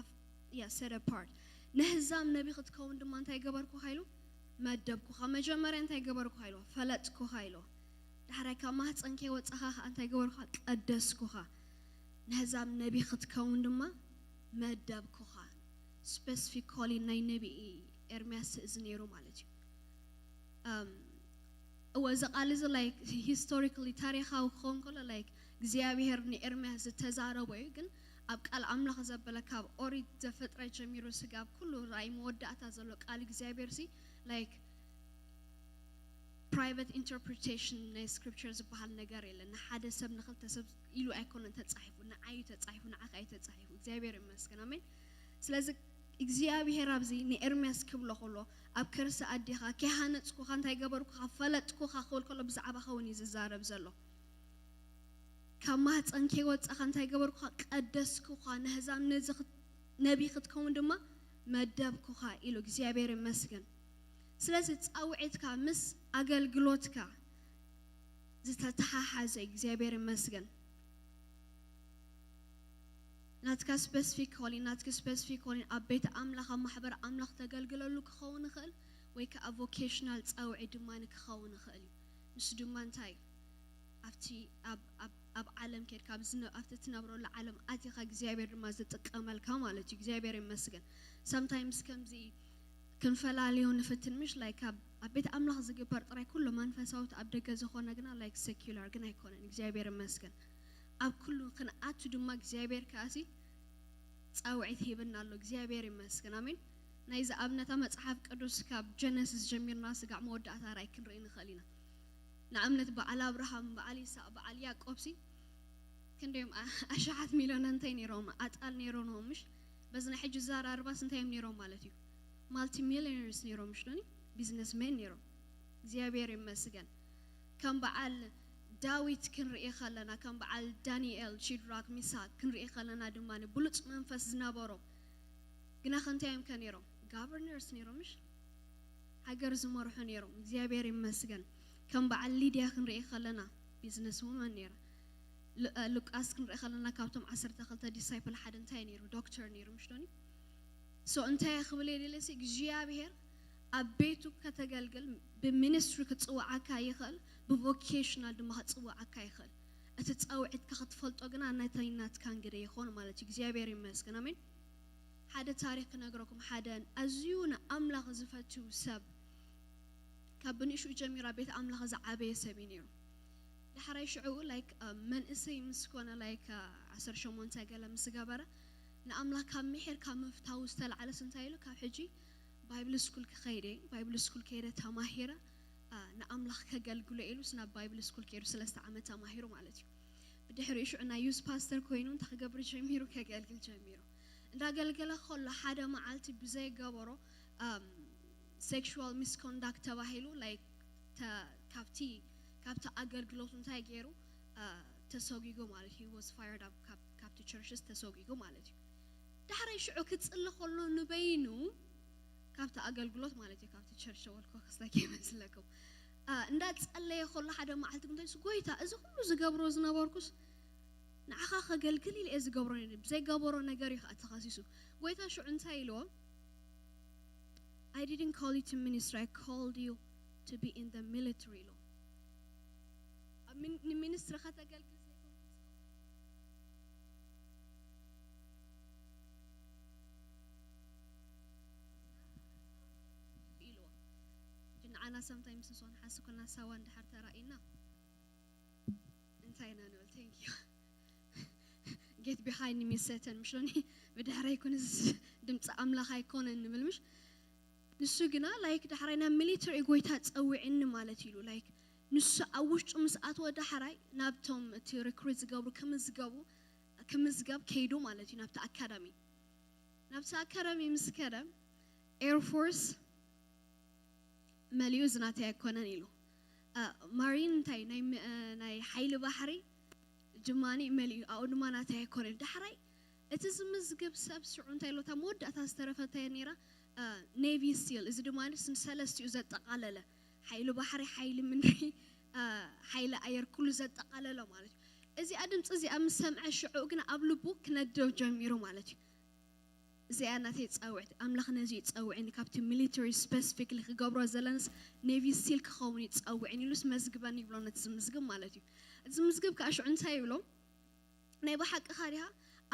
yeah, set apart። ነህዛም ነቢ ክትከውን ድማ እንታይ ገበርኩኻ ኢሉ? መደብኩኻ። መጀመርያ እንታይ ገበርኩኻ ኢሉ? ፈለጥኩኻ ኢሉ። ዳሕራይ ካብ ማህፀን ከይወጻኻ ኸዓ እንታይ ገበርኩኻ? ቀደስኩኻ። ነህዛም ነቢ ክትከውን ድማ መደብኩኻ። ስፔሲፊካሊ ናይ ነቢ ኤርምያስ እዚ ነይሩ ማለት እዩ። እም፣ እወ፣ እዚ ቃል እዚ፣ like, ሂስቶሪካሊ፣ ታሪኻዊ ክኸውን ከሎ፣ like, እግዚኣብሔር ንኤርምያስ ዝተዛረቦ እዩ። ግን ኣብ ቃል ኣምላኽ ዘበለ፣ ካብ ኦሪት ዘፍጥረት ጀሚሩ ስጋብ ኩሉ ራእይ መወዳእታ ዘሎ ቃል እግዚኣብሔር ሲ፣ like, ፕራይቨት ኢንተርፕሪቴሽን ናይ ስክሪፕቸር ዝበሃል ነገር የለን። ንሓደ ሰብ፣ ንክልተ ሰብ ኢሉ ኣይኮነን ተጻሒፉ፣ ንዓዩ ተጻሒፉ፣ ንዓኻ እዩ ተጻሒፉ። እግዚኣብሔር ይመስገን። ኣሜን። ስለዚ እግዚኣብሔር ኣብዚ ንኤርምያስ ክብሎ ከሎ፣ ኣብ ከርሲ ኣዴኻ ከይሃነጽኩኻ እንታይ ገበርኩኻ? ፈለጥኩኻ ክብል ከሎ ብዛዕባኻ እውን እዩ ዝዛረብ ዘሎ። ካብ ማህፀን ከይወጻኻ እንታይ ገበርኩኻ? ቀደስኩኻ። ነህዛም ነዚ ክት-፣ ነቢ ክትከውን ድማ መደብኩኻ ኢሉ። እግዚኣብሔር ይመስገን። ስለዚ ጻውዒትካ ምስ ኣገልግሎትካ ዝተተሓሓዘ እዩ። እግዚኣብሔር ይመስገን። ናትካ ስፔሲፊክ ኮሊን፣ ናትኪ ስፔሲፊክ ኮሊን ኣብ ቤት ኣምላኽ፣ ኣብ ማሕበር ኣምላኽ ተገልግለሉ ክኸውን ይኽእል፣ ወይ ከኣ ቮኬሽናል ጻውዒት ድማ ክኸውን ይኽእል እዩ። ንሱ ድማ እንታይ እዩ? ኣብቲ፣ ኣብ፣ ኣብ፣ ኣብ ዓለም ከድካ፣ ኣብ ዝነ-፣ ኣብቲ እትነብረሉ ዓለም ኣቲኻ እግዚኣብሔር ድማ ዝጥቀመልካ ማለት እዩ። እግዚኣብሔር ይመስገን። ሰምታይምስ ከምዚ ክንፈላልዮ ንፍትን፣ ምሽ? ላይክ ኣብ፣ ኣብ ቤት ኣምላኽ ዝግበር ጥራይ ኩሉ መንፈሳዊት፣ ኣብ ደገ ዝኾነ ግና ላይክ ሴኩላር ግን ኣይኮነን። እግዚኣብሔር ይመስገን። ኣብ ኩሉ ክንኣቱ ድማ እግዚኣብሔር ከኣሲ ጻውዒት ሂብና ኣሎ። እግዚኣብሔር ይመስገን። ኣሜን። ናይዚ ኣብነታ መጽሓፍ ቅዱስ ካብ ጀነሲስ ጀሚርና ስጋዕ መወዳእታ ራእይ ክንርኢ ንኽእል ኢና። ንኣብነት በዓል ኣብርሃም፣ በዓል ይስሐቅ፣ በዓል ያዕቆብ ሲ ክንደዮም ኣ-፣ ኣሽሓት ሚልዮን እንታይ ነይሮም? ኣጣል ነይሮም፣ ምሽ? በዚ ናይ ሕጂ ዘራርባስ እንታይ እዮም ነይሮም ማለት እዩ? ማልቲ ሚልዮነርስ ነይሮም፣ ምሽ ዶኒ? ቢዝነስ ሜን ነይሮም። እግዚኣብሔር ይመስገን። ከም በዓል ዳዊት ክንርኢ ከለና፣ ከም በዓል ዳንኤል፣ ሺድራክ፣ ሚሳክ ክንርኢ ከለና ድማ ብሉጽ መንፈስ ዝነበሮም፣ ግና ከ እንታይ እዮም ከ ነይሮም? ጋቨርነርስ ነይሮም፣ ምሽ? ሃገር ዝመርሑ ነይሮም። እግዚኣብሔር ይመስገን። ከም በዓል ሊድያ ክንርኢ ከለና ቢዝነስ ውመን ነይራ። ሉ-፣ እ፣ ሉቃስ ክንርኢ ከለና ካብቶም ዓሰርተ ክልተ ዲሳይፕል ሓደ እንታይ ነይሩ? ዶክተር ነይሩ፣ ምሽ ዶኒ? ሶ እንታይ እየ ክብል እየ ደልየ ሲ፣ እግዚኣብሔር ኣብ ቤቱ ከተገልግል ብሚኒስትሪ ክጽውዓካ ይኽእል፣ ብቮኬሽናል ድማ ክጽውዓካ ይኽእል። እቲ ጻውዒትካ ክትፈልጦ ግና ናተይ ናትካን ግደ ይኾን ማለት እዩ። እግዚኣብሔር ይመስገን። ኣሜን። ሓደ ታሪኽ ክነግረኩም። ሓደ ኣዝዩ ንኣምላኽ ዝፈቱ ሰብ፣ ካብ ብንእሽኡ ጀሚሩ ኣብ ቤት ኣምላኽ ዝዓበየ ሰብ እዩ ነይሩ። ዳሕራይ ሽዑ፣ ላይክ፣ እ፣ መንእሰይ ምስ ኮነ፣ ላይክ፣ እ፣ ዓሰርተ ሸሞንተ ገለ ምስ ገበረ፣ ንኣምላኽ ካብ ምሒር ካብ ምፍታው ዝተላዕለስ እንታይ ኢሉ? ካብ ሕጂ ባይብል ስኩል ክኸይደ፣ ባይብል ስኩል ከይደ ተማሂረ፣ እ፣ ንኣምላኽ ከገልግሎ ኢሉስ ናብ ባይብል ስኩል ከይዱ ሰለስተ ዓመት ተማሂሩ ማለት እዩ። ብድሕሪኡ ሽዑ ናይ ዩዝ ፓስተር ኮይኑ እንታይ ክገብር ጀሚሩ? ከገልግል ጀሚሩ። እንዳገልገለ ከሎ ሓደ መዓልቲ ብዘይገበሮ፣ ኣም፣ ሴክሹዋል ሚስኮንዳክት ተባሂሉ፣ ላይክ፣ ተ-፣ ካብቲ፣ ካብቲ ኣገልግሎቱ እንታይ ገይሩ? አ፣ ተሰጒጉ ማለት፣ he was fired up፣ ካብ፣ ካብቲ ቸርችስ ተሰጒጉ ማለት እዩ። ዳሕራይ ሽዑ ክጽሊ ከሎ ንበይኑ፣ ካብቲ ኣገልግሎት ማለት እዩ፣ ካብቲ ቸርች ወልኮ ክስታ ከይመስለኩም። አ፣ እንዳጸለየ ከሎ ሓደ መዓልቲ እንታይ ሱ፣ "ጎይታ፣ እዚ ኩሉ ዝገብሮ ዝነበርኩስ ንዓኻ ከገልግል ኢለ እየ ዝገብሮ ነይረ፣ ብዘይገበሮ ነገር እዩ ከኣ ተኸሲሱ." ጎይታ ሽዑ እንታይ ኢልዎ? "I didn't call you to ministry, I called you to be in the military" ኢልዎ። ኣብ ሚን-፣ ንሚኒስትሪ ከተገልግል ዘይኮንኩ Sometimes ንስኹም ሓስኩና ሳዋ እንድሕር ተራእዩና እንታይ ኢና ንብል? Thank you. Get behind me, Satan. ምሽ ሎኒ ብድሕረይ ኩን ድምፂ ኣምላኽ ኣይኮነን ንብል ምሽ? ንሱ ግና like ዳሕራይ ናብ ሚሊተሪ ጎይታ ጸውዕኒ ማለት ኢሉ like ንሱ ኣብ ውሽጡ ምስ ኣትወ ዳሕራይ ናብቶም እቲ ሪክሩት ዝገብሩ ክምዝገቡ ክምዝገብ ከይዱ ማለት እዩ ናብቲ ኣካዳሚ ናብቲ ኣካዳሚ ምስ ከደ ኤርፎርስ መሊኡ ዝናተይ ኣይኮነን ኢሉ ማሪን እንታይ ናይ ሓይሊ ባሕሪ ጅማኒ መሊኡ ኣኡ ድማ ናተይ ኣይኮነን ዳሕራይ እቲ ዝምዝግብ ሰብ ስዑ እንታይ ኢሎታ መወዳእታ ዝተረፈታየ ነይራ ኔቪ ሲል እዚ ድማ ንሰለስቲኡ ዘጠቃለለ ሓይሊ ባሕሪ ሓይሊ ምድሪ ሓይሊ ኣየር ኩሉ ዘጠቃለለ ማለት እዩ እዚኣ ድምፂ እዚኣ ምስ ሰምዐ ሽዑ ግን ኣብ ልቡ ክነደው ጀሚሩ ማለት እዩ እዚኣ ናተይ ፃውዕት ኣምላኽ ነዚ ይፀውዕኒ ካብቲ ሚሊተሪ ስፐሲፊክሊ ክገብሮ ዘለንስ ኔቪ ሲል ክኸውን ይፀውዕኒ ኢሉስ መዝግበኒ ይብሎ ነቲ ዝምዝግብ ማለት እዩ እቲ ዝምዝግብ ከዓ ሽዑ እንታይ ይብሎ ናይ ብሓቂ ካዲሃ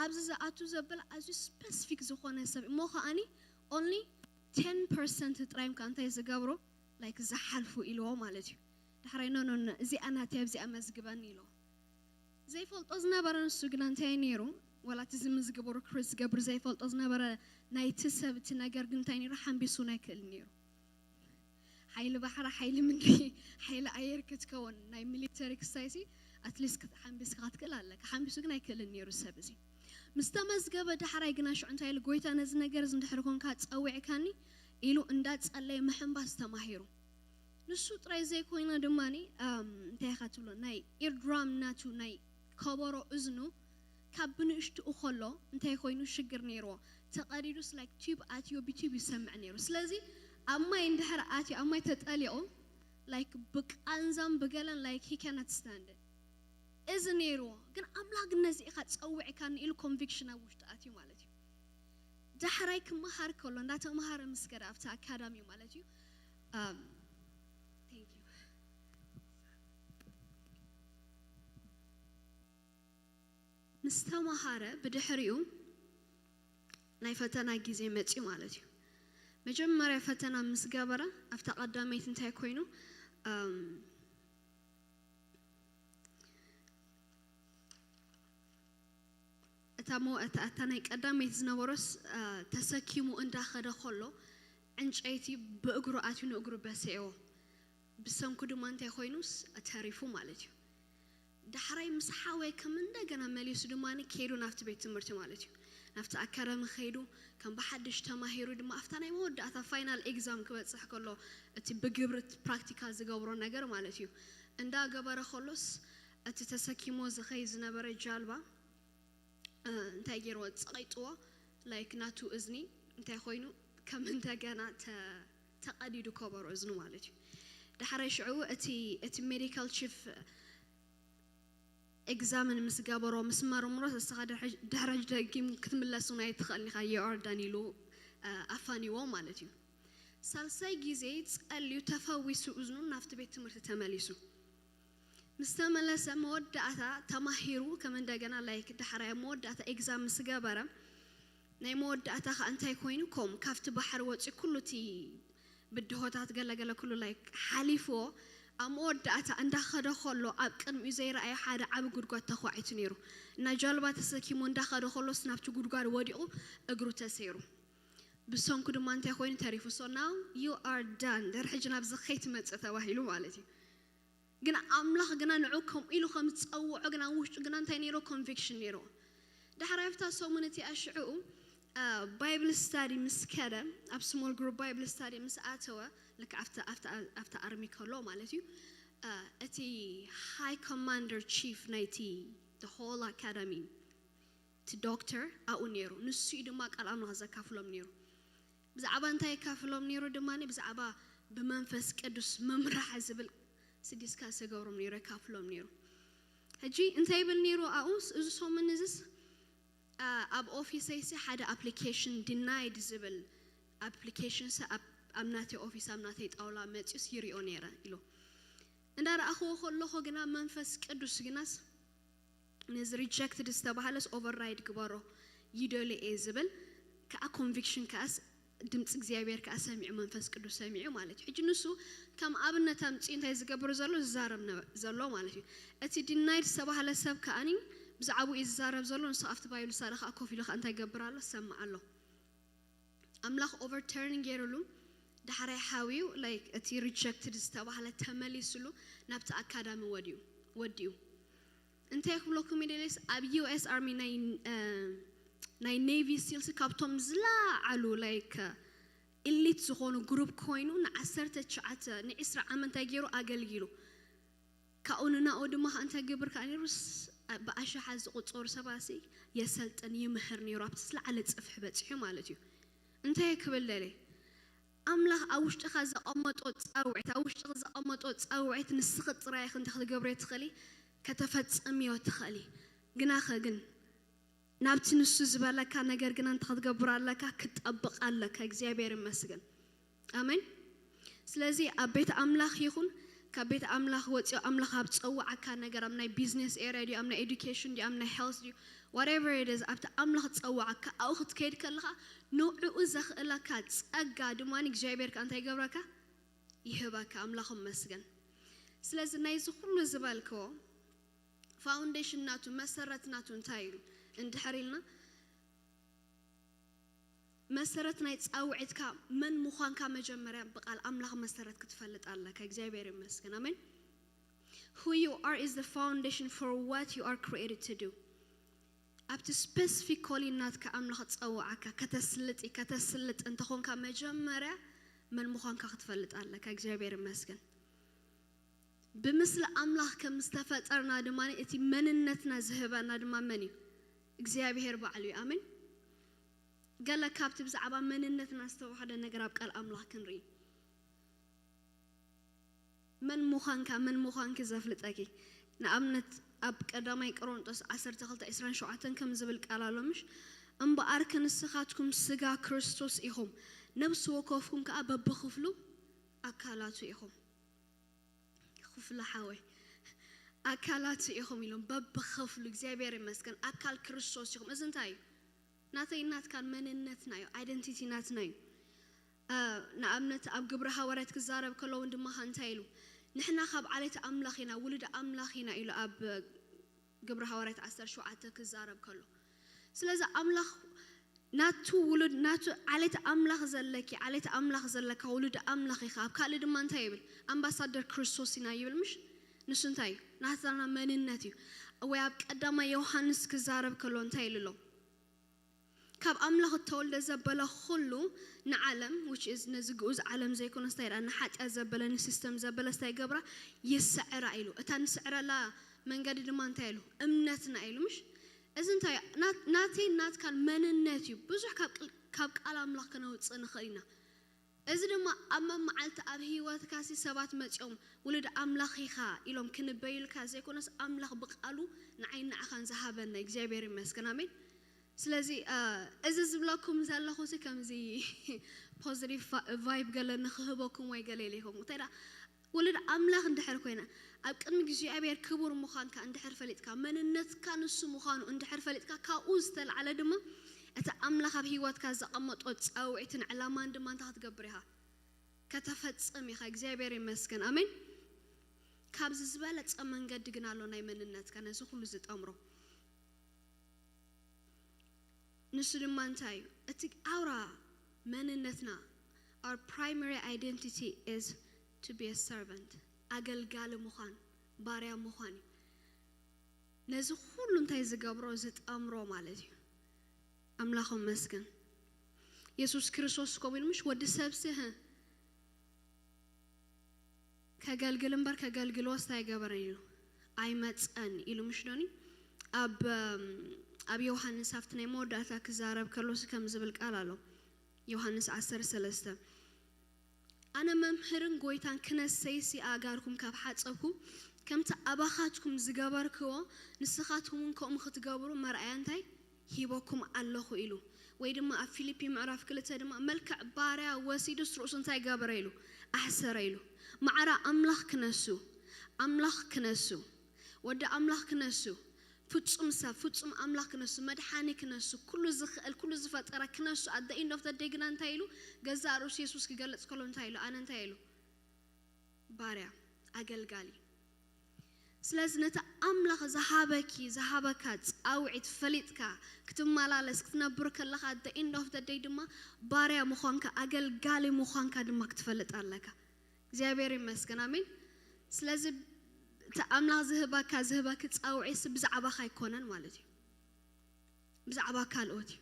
ኣብዚ ዝኣቱ ዘበለ ኣዝዩ ስፐሲፊክ ዝኾነ ሰብ እሞ ከዓኒ only ten percent ጥራይ እምካ እንታይ ዝገብሮ like ዝሓልፉ ኢልዎ ማለት እዩ ዳሕራይ no no no እዚኣ ናተይ ኣብዚኣ መዝግበኒ ኢልዎ ዘይፈልጦ ዝነበረ ንሱ ግና እንታይ ነይሩ ወላ እቲ ዝምዝግቡ ሪክሩት ዝገብር ዘይፈልጦ ዝነበረ ናይቲ ሰብ እቲ ነገር ግን እንታይ ነይሩ ሓንቢሱን ኣይክእል ነይሩ ሓይሊ ባሕሪ ሓይሊ ምድሪ ሓይሊ ኣየር ክትከውን ናይ ሚሊተሪ ክሳይሲ ኣትሊስት ሓንቢስካ ክትክእል ኣለካ ሓንቢሱ ግን ኣይክእልን ነይሩ ሰብ እዚ ምስ ተመዝገበ ዳሕራይ ግና ሽዑ እንታይ ኢሉ ጎይታ ነዚ ነገር እዚ እንድሕር ኮንካ ፀዊዕካኒ ኢሉ እንዳፀለየ ምሕንባስ ተማሂሩ ንሱ ጥራይ ዘይኮይና ድማ እንታይ ኢኻ ትብሎ ናይ ኢርድራም ናቱ ናይ ከበሮ እዝኑ ካብ ብንእሽትኡ ከሎ እንታይ ኮይኑ ሽግር ነይርዎ ተቐዲዱስ like ቲዩብ ኣትዮ ብቲዩብ ይሰምዕ ነይሩ ስለዚ ኣብ ማይ እንድሕር ኣትዮ ኣብ ማይ ተጠሊቑ like ብቃንዛን ብገለን like he cannot stand እዚ ነይርዎ ግን ኣምላኽ ግን ነዚ ኢኻ ፀዊዕካኒ ኢሉ ኮንቪክሽን ኣብ ውሽጡ ኣትዩ ማለት እዩ ዳሕራይ ክመሃር ከሎ እንዳተመሃረ ምስ ከደ ኣብቲ ኣካዳሚ ማለት እዩ ምስ ተመሃረ ብድሕሪኡ ናይ ፈተና ግዜ መፅዩ ማለት እዩ መጀመርያ ፈተና ምስ ገበረ ኣብታ ቀዳመይቲ እንታይ ኮይኑ እታ ሞ እታ እታ ናይ ቀዳመይቲ ዝነበሮስ ተሰኪሙ እንዳኸደ ከሎ ዕንጨይቲ ብእግሩ ኣትዩ ንእግሩ በሰዮ ብሰንኩ ድማ እንታይ ኮይኑስ ተሪፉ ማለት እዩ ዳሕራይ ምስ ሓወየ ከም እንደገና መሊሱ ድማ ከይዱ ናብቲ ቤት ትምህርቲ ማለት እዩ ናብቲ ኣካዳሚ ከይዱ ከም ብሓድሽ ተማሂሩ ድማ ኣብታ ናይ መወዳእታ ፋይናል ኤግዛም ክበፅሕ ከሎ እቲ ብግብሪ ፕራክቲካል ዝገብሮ ነገር ማለት እዩ እንዳገበረ ከሎስ እቲ ተሰኪሞ ዝኸይ ዝነበረ ጃልባ እንታይ ገይርዎ ፀቂጥዎ like ናቱ እዝኒ እንታይ ኮይኑ ከም እንደገና ተቐዲዱ ከበሮ እዝኑ ማለት እዩ ዳሕራይ ሽዑ እቲ እቲ ሜዲካል ቺፍ ኤግዛምን ምስ ገበሮ ምስ መርምሮ እስኻ ድሕረጅ ደጊም ክትምለስ ናይ ትኽእል ኢኻ የኦርዳን ኢሉ ኣፋኒዎ ማለት እዩ ሳልሳይ ግዜ ጸልዩ ተፈዊሱ እዝኑ ናብቲ ቤት ትምህርቲ ተመሊሱ ምስ ተመለሰ መወዳእታ ተማሂሩ ከም እንደገና ላይክ ዳሕራይ መወዳእታ ኤግዛም ምስ ገበረ ናይ መወዳእታ ከዓ እንታይ ኮይኑ ከም ካብቲ ባሕሪ ወፂ ኩሉ እቲ ብድሆታት ገለገለ ኩሉ ላይክ ሓሊፍዎ ኣብ መወዳእታ እንዳኸደ ከሎ ኣብ ቅድሚኡ ዘይረኣየ ሓደ ዓቢ ጉድጓድ ተኳዒቱ ነይሩ እና ጃልባ ተሰኪሙ እንዳኸደ ከሎስ ናብቲ ጉድጓድ ወዲቑ እግሩ ተሰይሩ ብሰንኩ ድማ እንታይ ኮይኑ ተሪፉ so now you are done ድሕሪ ሕጂ ናብዚ ከይትመፅእ ተባሂሉ ማለት እዩ ግን ኣምላኽ ግና ንዑ ከምኡ ኢሉ ከም ዝፀውዖ ግና ውሽጡ ግና እንታይ ነይሮ ኮንቪክሽን ነይሮ ዳሕራይ ኣብታ ሰሙን እቲኣ ሽዕኡ ባይብል ስታዲ ምስ ከደ ኣብ ስሞል ግሩፕ ባይብል ስታዲ ምስ ኣተወ ልክ ኣብታ ኣርሚ ከሎ ማለት እዩ እቲ ሃይ ኮማንደር ቺፍ ናይቲ ሆል ኣካዳሚ እቲ ዶክተር ኣብኡ ነይሩ ንሱ እዩ ድማ ቃል ኣምላኽ ዘካፍሎም ነይሩ ብዛዕባ እንታይ የካፍሎም ነይሩ ድማ ብዛዕባ ብመንፈስ ቅዱስ ምምራሕ ዝብል ስዲስካ ዝገብሮም ነይሩ የካፍሎም ነይሩ ሕጂ እንታይ ይብል ነይሩ ኣብኡስ እዚ ሰሙን እዚስ ኣብ ኦፊሰይሲ ሓደ ኣፕሊኬሽን ዲናይድ ዝብል ኣፕሊኬሽን ኣብ ናተይ ኦፊስ ኣብ ናተይ ጣውላ መፂኡስ ይሪኦ ነይረ ኢሉ እንዳረኣኽዎ ከለኹ ግና መንፈስ ቅዱስ ግናስ ነዚ ሪጀክትድ ዝተባሃለስ ኦቨርራይድ ግበሮ ይደልየ ዝብል ከዓ ኮንቪክሽን ከዓስ ድምፂ እግዚኣብሔር ከዓ ሰሚዑ፣ መንፈስ ቅዱስ ሰሚዑ ማለት እዩ። ሕጂ ንሱ ከም ኣብነት ኣምፂኡ እንታይ ዝገብር ዘሎ? ዝዛረብ ነ- ዘሎ ማለት እዩ። እቲ ዲናይድ ዝተባህለ ሰብ ከኣኒ ብዛዕባኡ እዩ ዝዛረብ ዘሎ። ንሱ ኣብቲ ባይብል ሳለ ከዓ ኮፍ ኢሉ ከዓ እንታይ ይገብር ኣሎ? ዝሰምዕ ኣሎ። ኣምላኽ ኦቨርተርን ገይሩሉ ዳሕራይ ሓውዩ፣ ላይክ፣ እቲ ሪጀክትድ ዝተባህለ ተመሊሱሉ ናብቲ ኣካዳሚ ወዲኡ ወዲኡ እንታይ ክብለኩም ይደልስ? ኣብ ዩ ኤስ ኣርሚ ናይ እ፣ ናይ ኔቪ ሲልስ ካብቶም ዝለዓሉ፣ ላይክ፣ ኢሊት ዝኾኑ ግሩፕ ኮይኑ ንዓሰርተ ትሽዓተ ንዒስራ ዓመት እንታይ ገይሩ? ኣገልጊሉ። ካብኡ ንናኡ ድማ ከዓ እንታይ ግብር ከዓ ነይሩ? ስ- ብኣሽሓት ዝቁፀሩ ሰባሲ የሰልጥን፣ ይምህር ነይሩ፣ ኣብቲ ዝለዓለ ፅፍሒ በፂሑ ማለት እዩ። እንታይ ክብል ደለ? ኣምላኽ ኣብ ውሽጥኻ ዘቐመጦ ፃውዒት፣ ኣብ ውሽጥኻ ዘቐመጦ ፃውዒት ንስኺ ጥራይ ኢኺ እንታይ ክትገብርዮ ትኽእሊ? ከተፈፅምዮ ትኽእሊ። ግናኸ ግን ናብቲ ንሱ ዝበለካ ነገር ግና እንታይ ክትገብር ኣለካ? ክትጠብቕ ኣለካ። እግዚኣብሔር ይመስገን። ኣሜን። ስለዚ ኣብ ቤት ኣምላኽ ይኹን፣ ካብ ቤት ኣምላኽ ወፂኦ ኣምላኽ ኣብ ፀዋዓካ ነገር፣ ኣብ ናይ ቢዝነስ ኤርያ ድዩ፣ ኣብ ናይ ኤዱኬሽን ድዩ፣ ኣብ ናይ ሄልት ድዩ፣ whatever it is፣ ኣብቲ ኣምላኽ ፀዋዓካ ኣብኡ ክትከይድ ከለኻ ንዕኡ ዘኽእለካ ፀጋ ድማ እግዚኣብሔር ከ እንታይ ይገብረካ? ይህበካ። ኣምላኽ ይመስገን። ስለዚ ናይዚ ኩሉ ዝበልክዎ ፋውንዴሽን ናቱ፣ መሰረት ናቱ እንታይ እዩ እንድሕር ኢልና፣ መሰረት ናይ ፃውዒትካ መን ምዃንካ መጀመርያ ብቃል ኣምላኽ መሰረት ክትፈልጥ ኣለካ። እግዚኣብሔር ይመስገን። ኣሜን። Who you are is the foundation for what you are created to do። ኣብቲ ስፔሲፊክ ኮሊን ናትካ ኣምላኽ ጸዋዓካ ከተስልጥ ከተስልጥ እንተኾንካ መጀመርያ መን ምዃንካ ክትፈልጥ ኣለካ። እግዚኣብሔር ይመስገን። ብምስሊ ኣምላኽ ከም ዝተፈጠርና ድማ እቲ መንነትና ዝህበና ድማ መን እዩ? እግዚኣብሔር ባዕሉ እዩ። ኣሜን። ገለ ካብቲ ብዛዕባ መንነትና ዝተዋሕደ ነገር ኣብ ቃል ኣምላኽ ክንርኢ። መን ምዃንካ መን ምዃንኪ ዘፍልጠኪ። ንኣብነት ኣብ ቀዳማይ ቆሮንጦስ ዓሰርተ ክልተ ዕስራን ሸውዓተን ከም ዝብል ቃል ኣሎ ምሽ? እምበኣር ክንስኻትኩም ስጋ ክርስቶስ ኢኹም፣ ነብሲ ወከፍኩም ከኣ በብኽፍሉ ኣካላቱ ኢኹም። ክፍሉ ሓወይ ኣካላቱ ኢኹም ኢሎም በብኽፍሉ። እግዚኣብሔር ይመስገን ኣካል ክርስቶስ ኢኹም። እዚ እንታይ እዩ? ናተይ ናትካን መንነትና እዩ፣ ኣይደንቲቲ ናትና እዩ። ንኣብነት ኣብ ግብሪ ሃዋርያት ክዛረብ ከለውን ድማ እንታይ ኢሉ? ንሕና ካብ ዓሌት ኣምላኽ ኢና፣ ውሉድ ኣምላኽ ኢና ኢሉ ኣብ ግብሪ ሃዋርያት ዓሰርተ ሸውዓተ ክዛረብ ከሎ። ስለዚ ኣምላኽ ናቱ ውሉድ ናቱ ዓሌት ኣምላኽ ዘለኪ ዓሌት ኣምላኽ ዘለካ ውሉድ ኣምላኽ ኢኻ። ኣብ ካልእ ድማ እንታይ ይብል? ኣምባሳደር ክርስቶስ ኢና ይብል ምሽ? ንሱ እንታይ እዩ? ናትና መንነት እዩ። ወይ ኣብ ቀዳማይ ዮሃንስ ክዛረብ ከሎ እንታይ ኢሉ ኣሎ? ካብ ኣምላኽ እተወልደ ዘበለ ኩሉ ንዓለም which is ነዚ ግኡዝ ዓለም ዘይኮነስ እንታይ ደኣ ንሓጢኣት ዘበለ ንሲስተም ዘበለ እንታይ ይገብራ? ይስዕራ ኢሉ። እታ ንስዕረላ መንገዲ ድማ እንታይ ኢሉ? እምነትና ኢሉ ምሽ? እዚ እንታይ እዩ? ናት- ናተይን ናትካን መንነት እዩ። ብዙሕ ካብ ቅል- ካብ ቃል ኣምላኽ ከነውፅእ ንኽእል ኢና። እዚ ድማ ኣብ መመዓልቲ ኣብ ህይወትካ ሲ ሰባት መፂኦም ውሉድ ኣምላኽ ኢኻ ኢሎም ክንበዩልካ ዘይኮነስ ኣምላኽ ብቃሉ ንዓይን ንዓኻን ዝሃበና እግዚኣብሔር ይመስገን። ኣሜን። ስለዚ እዚ ዝብለኩም ዘለኹ ሲ ከምዚ ፖዚቲቭ ቫይብ ገለ ንክህበኩም ወይ ገለ ኢለ ይኸውን እንታይ ደኣ ውሉድ ኣምላኽ እንድሕር ኮይና ኣብ ቅድሚ እግዚኣብሔር ክቡር ምዃንካ እንድሕር ፈሊጥካ መንነትካ ንሱ ምዃኑ እንድሕር ፈሊጥካ ካብኡ ዝተላዕለ ድማ እቲ ኣምላኽ ኣብ ህይወትካ ዘቐመጦ ፃውዒትን ዕላማን ድማ እንታይ ክትገብር ኢኻ? ከተፈፅም ኢኻ። እግዚኣብሔር ይመስገን። ኣሜን። ካብዚ ዝበለፀ መንገዲ ግን ኣሎ ናይ መንነትካ ነዚ ኩሉ ዝጠምሮ። ንሱ ድማ እንታይ እዩ? እቲ ኣውራ መንነትና our primary identity is to be a servant ኣገልጋሊ ምዃን ባርያ ምዃን እዩ። ነዚ ኩሉ እንታይ ዝገብሮ ዝጠምሮ ማለት እዩ። ኣምላኽ መስገን። የሱስ ክርስቶስ ከምኡ ኢሉ ምሽ ወዲ ሰብሲ ከገልግል እምበር ከገልግልዎስ እንታይ ገበረን ኢሉ ኣይመፀን ኢሉ ምሽ ዶኒ ኣብ ኣብ ዮሃንስ ኣብቲ ናይ መወዳእታ ክዛረብ ከሎስ ከም ዝብል ቃል ኣሎ። ዮሃንስ ዓሰርተ ሰለስተ ኣነ መምህርን ጎይታን ክነሰይሲ ኣእጋርኩም ካብ ሓፀብኩ ከምቲ ኣባኻትኩም ዝገበርክዎ ንስኻትኩም እውን ከምኡ ክትገብሩ መርኣያ እንታይ ሂበኩም ኣለኹ ኢሉ። ወይ ድማ ኣብ ፊልፒ ምዕራፍ ክልተ ድማ መልክዕ ባርያ ወሲዱስ ርእሱ እንታይ ገበረ ኢሉ ኣሕሰረ ኢሉ። ማዕረ ኣምላኽ ክነሱ ኣምላኽ ክነሱ ወዲ ኣምላኽ ክነሱ ፍጹም ሰብ፣ ፍጹም ኣምላኽ ክነሱ፣ መድሓኒ ክነሱ፣ ኩሉ ዝኽእል፣ ኩሉ ዝፈጠረ ክነሱ፣ at the end of the day ግና እንታይ ኢሉ? ገዛእ ርእሱ የሱስ ክገልጽ ከሎ እንታይ ኢሉ? ኣነ እንታይ ኢሉ? ባርያ፣ ኣገልጋሊ። ስለዚ ነቲ ኣምላኽ ዝሃበኪ፣ ዝሃበካ ጻውዒት ፈሊጥካ ክትመላለስ ክትነብር ከለኻ፣ at the end of the day ድማ ባርያ ምዃንካ፣ ኣገልጋሊ ምዃንካ ድማ ክትፈልጥ ኣለካ። እግዚኣብሔር ይመስገን። ኣሜን። ስለዚ እቲ ኣምላኽ ዝህበካ፣ ዝህበኪ ጻውዒትሲ ብዛዕባኻ ኣይኮነን ማለት እዩ። ብዛዕባ ካልኦት እዩ።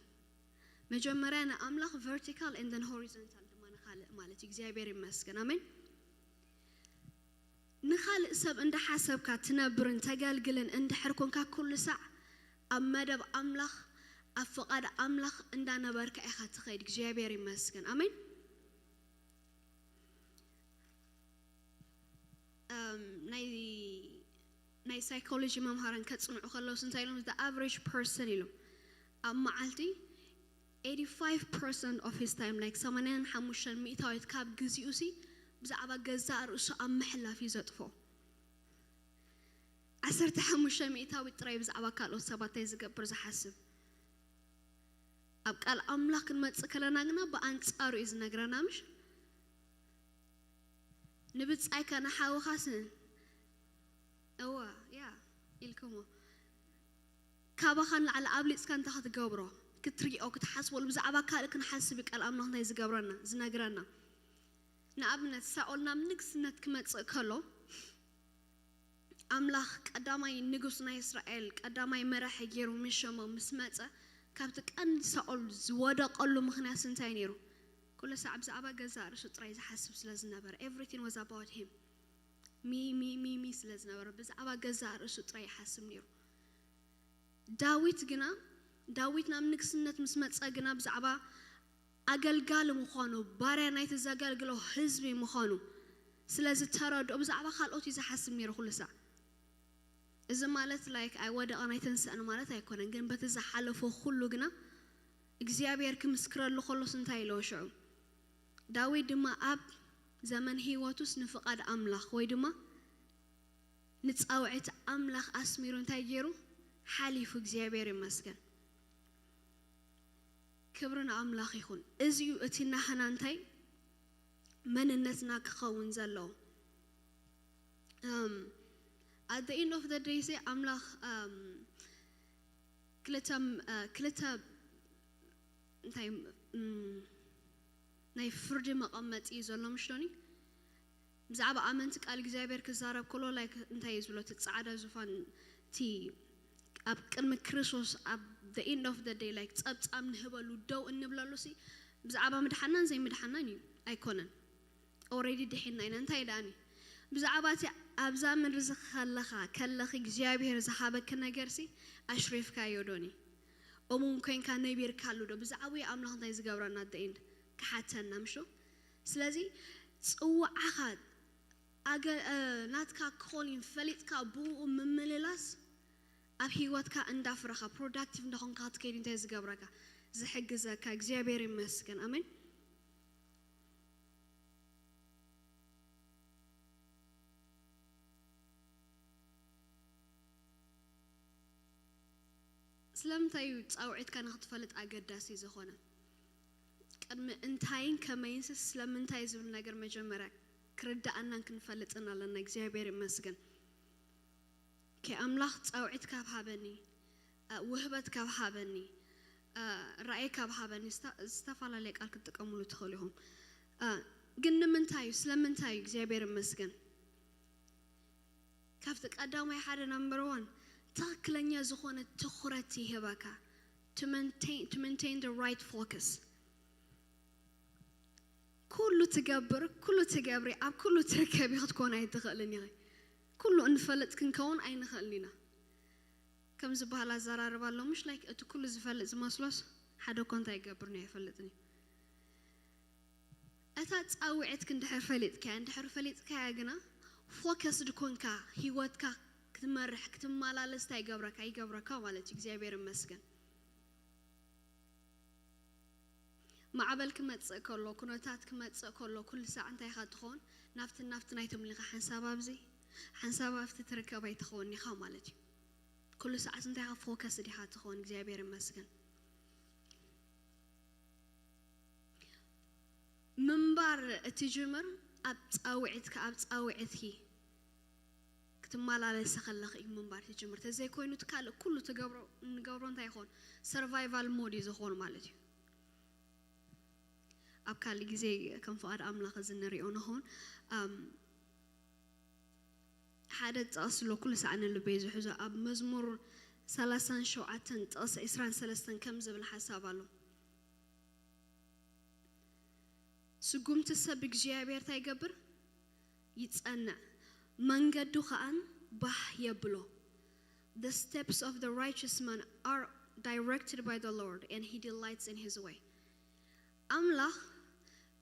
መጀመርያ ንኣምላኽ vertical and then horizontal ድማ ንኻልእ ማለት እዩ። እግዚኣብሔር ይመስገን። ኣሜን። ንኻልእ ሰብ እንዳሓሰብካ ትነብርን ተገልግልን እንድሕር ኮንካ፣ ኩሉ ሳዕ ኣብ መደብ ኣምላኽ፣ ኣብ ፍቓድ ኣምላኽ እንዳነበርካ ኢኻ ትኸይድ። እግዚኣብሔር ይመስገን። ኣሜን። እም፣ ናይ ናይ ሳይኮሎጂ መምሃራን ከጽንዑ ከለውስ እንታይ ኢሎም? The average person ኢሎም፣ ኣብ መዓልቲ eighty-five percent of his time, like ሰማንያን ሓሙሽተን ሚእታዊት ካብ ግዜኡ ሲ ብዛዕባ ገዛእ ርእሱ ኣብ ምሕላፍ እዩ ዘጥፍኦ። ዓሰርተ ሓሙሽተ ሚእታዊት ጥራይ ብዛዕባ ካልኦት ሰባት እንታይ ዝገብር ዝሓስብ። ኣብ ቃል ኣምላኽ ክንመጽእ ከለና ግና ብኣንጻሩ እዩ ዝነግረና፣ ምሽ? ንብጻይካ ንሓውኻስ እዋ ያ ኢልክሞ ካባኻ ንላዕሊ ኣብሊጽካ እንታይ ክትገብሮ ክትሪኦ ክትሓስበሉ ብዛዕባ ካልእ ክንሓስብ እዩ ቃል ኣምላኽ እንታይ ዝገብረና ዝነግረና። ንኣብነት ሳኦል ናብ ንግስነት ክመጽእ ከሎ ኣምላኽ ቀዳማይ ንጉስ ናይ እስራኤል ቀዳማይ መራሒ ገይሩ ምስ ሸሞ ምስ መጸ ካብቲ ቀንዲ ሳኦል ዝወደቐሉ ምኽንያት እንታይ ነይሩ? ኩሉ ሳዕ ብዛዕባ ገዛእ ርእሱ ጥራይ ዝሓስብ ስለ ዝነበረ፣ everything was about him። ሚ ሚ ሚ ሚ ስለ ዝነበረ ብዛዕባ ገዛእ ርእሱ ጥራይ ይሓስብ ነይሩ። ዳዊት ግና ዳዊት ናብ ንግስነት ምስ መጸ ግና ብዛዕባ ኣገልጋሊ ምዃኑ፣ ባርያ ናይቲ ዘገልግሎ ህዝቢ ምዃኑ ስለ ዝተረድኦ ብዛዕባ ካልኦት እዩ ዝሓስብ ነይሩ ኩሉ ሳዕ። እዚ ማለት ላይክ ኣይወደቐን ኣይተንስአን ማለት ኣይኮነን፣ ግን በቲ ዝሓለፎ ኩሉ ግና እግዚኣብሔር ክምስክረሉ ከሎስ እንታይ ኢለዎ ሽዑ? ዳዊት ድማ ኣብ ዘመን ህይወቱስ ንፍቓድ ኣምላኽ ወይ ድማ ንጻውዒት ኣምላኽ ኣስሚሩ እንታይ ገይሩ? ሓሊፉ። እግዚኣብሔር ይመስገን። ክብሪ ንኣምላኽ ይኹን። እዚ እዩ እቲ ናህና እንታይ መንነትና ክኸውን ዘለዎ። Um, at the end of the day say ኣምላኽ um, ክልተ uh, ክልተ እንታይ um, ናይ ፍርዲ መቐመጢ እዩ ዘሎ ምሽሎኒ። ብዛዕባ ኣመንቲ ቃል እግዚኣብሔር ክዛረብ ከሎ ላይክ እንታይ እዩ ዝብሎ እቲ ጻዕዳ ዙፋን እቲ ኣብ ቅድሚ ክርስቶስ ኣብ the end of the day like ጸብጻብ ንህበሉ ደው እንብለሉ ሲ ብዛዕባ ምድሓናን ዘይምድሓናን እዩ ኣይኮነን። Already ድሒና ኢና። እንታይ ደኣኒ ብዛዕባ እቲ ኣብዛ ምድሪ እዚ ከለኻ ከለኺ እግዚኣብሔር ዝሃበኪ ነገር ሲ ኣሽሪፍካዮ ዶኒ? እሙን ኮይንካ ነቢርካሉ ዶ? ብዛዕባ ኣምላኽ እንታይ ዝገብረና the end ክሓተና ምሹ። ስለዚ ጽዋዓኻ ኣገ ናትካ ኮሊን ፈሊጥካ ብኡ ምምልላስ ኣብ ህይወትካ እንዳፍረኻ ፕሮዳክቲቭ እንዳኾንካ ክትከይድ እንታይ ዝገብረካ ዝሕግዘካ እግዚኣብሔር ይመስገን። ኣሜን። ስለምንታይ እዩ ጻውዒትካ ንክትፈልጥ ኣገዳሲ ዝኾነ? ቅድሚ እንታይን ከመይንስ ስለምንታይ ዝብል ነገር መጀመርያ ክርዳኣናን ክንፈልጥን ኣለና። እግዚኣብሔር ይመስገን። ከ ኣምላኽ ጻውዒት ካብ ሃበኒ፣ ውህበት ካብ ሃበኒ፣ ራእይ ካብ ሃበኒ ዝተፈላለየ ቃል ክትጥቀምሉ ትኽእሉ ኢኹም። ግን ንምንታይ እዩ? ስለምንታይ እዩ? እግዚኣብሔር ይመስገን። ካብቲ ቀዳማይ ሓደ number one ትኽክለኛ ዝኾነ ትኹረት ይህበካ። To maintain the right focus። ኩሉ ትገብር ኩሉ ትገብሪ ኣብ ኩሉ ትርከቢ ክትኮን ኣይትኽእልን ኢኺ። ኩሉ እንፈልጥ ክንከውን ኣይንኽእልን ኢና። ከም ዝበሃል ኣዘራርባ ኣሎ ምሽ ላይክ እቲ ኩሉ ዝፈልጥ ዝመስሎስ ሓደ እኮ እንታይ ይገብር ነው ኣይፈልጥን እዩ። እታ ጻውዒትክ እንድሕር ፈሊጥካያ እንድሕር ፈሊጥካያ ግና ፎከስድ ኮንካ ህይወትካ ክትመርሕ ክትመላለስ እንታይ ይገብረካ ይገብረካ ማለት እዩ። እግዚኣብሔር ይመስገን። ማዕበል ክመጽእ ከሎ ኩነታት ክመጽእ ከሎ ኩሉ ሳዕ እንታይ ኢኻ ትኸውን? ናብትን ናብትን ኣይትምልኻ ሓንሳብ ኣብዚ ሓንሳብ ኣብቲ ትርከብ ኣይትኸውን ኢኻ ማለት እዩ። ኩሉ ሰዓት እንታይ ኢኻ ፎከስ ዲኻ ትኸውን? እግዚኣብሔር ይመስገን። ምንባር እትጅምር ኣብ ፃውዒትካ፣ ኣብ ፃውዒትኪ ክትመላለሲ ከለኺ እዩ ምንባር ትጅምር። ተዘይኮይኑ እቲ ካልእ ኩሉ ትገብሮ፣ እንገብሮ እንታይ ይኾን? ሰርቫይቫል ሞድ እዩ ዝኾን ማለት እዩ። ኣብ ካልእ ግዜ ከም ፍቓድ ኣምላኽ እዚ ንሪኦ ንኸውን። ኣም፣ ሓደ ጥቕሲ ኣሎ ኩሉ ሰዓት ንልበይ ዝሕዞ፣ ኣብ መዝሙር ሰላሳን ሸውዓተን ጥቕሲ ዕስራን ሰለስተን ከም ዝብል ሓሳብ ኣሎ። ስጉምቲ ሰብ እግዚኣብሔር እንታይ ይገብር? ይጸንዕ፣ መንገዱ ከኣን ባህ የብሎ። The steps of the righteous man are directed by the Lord, and he delights in his way. ኣምላኽ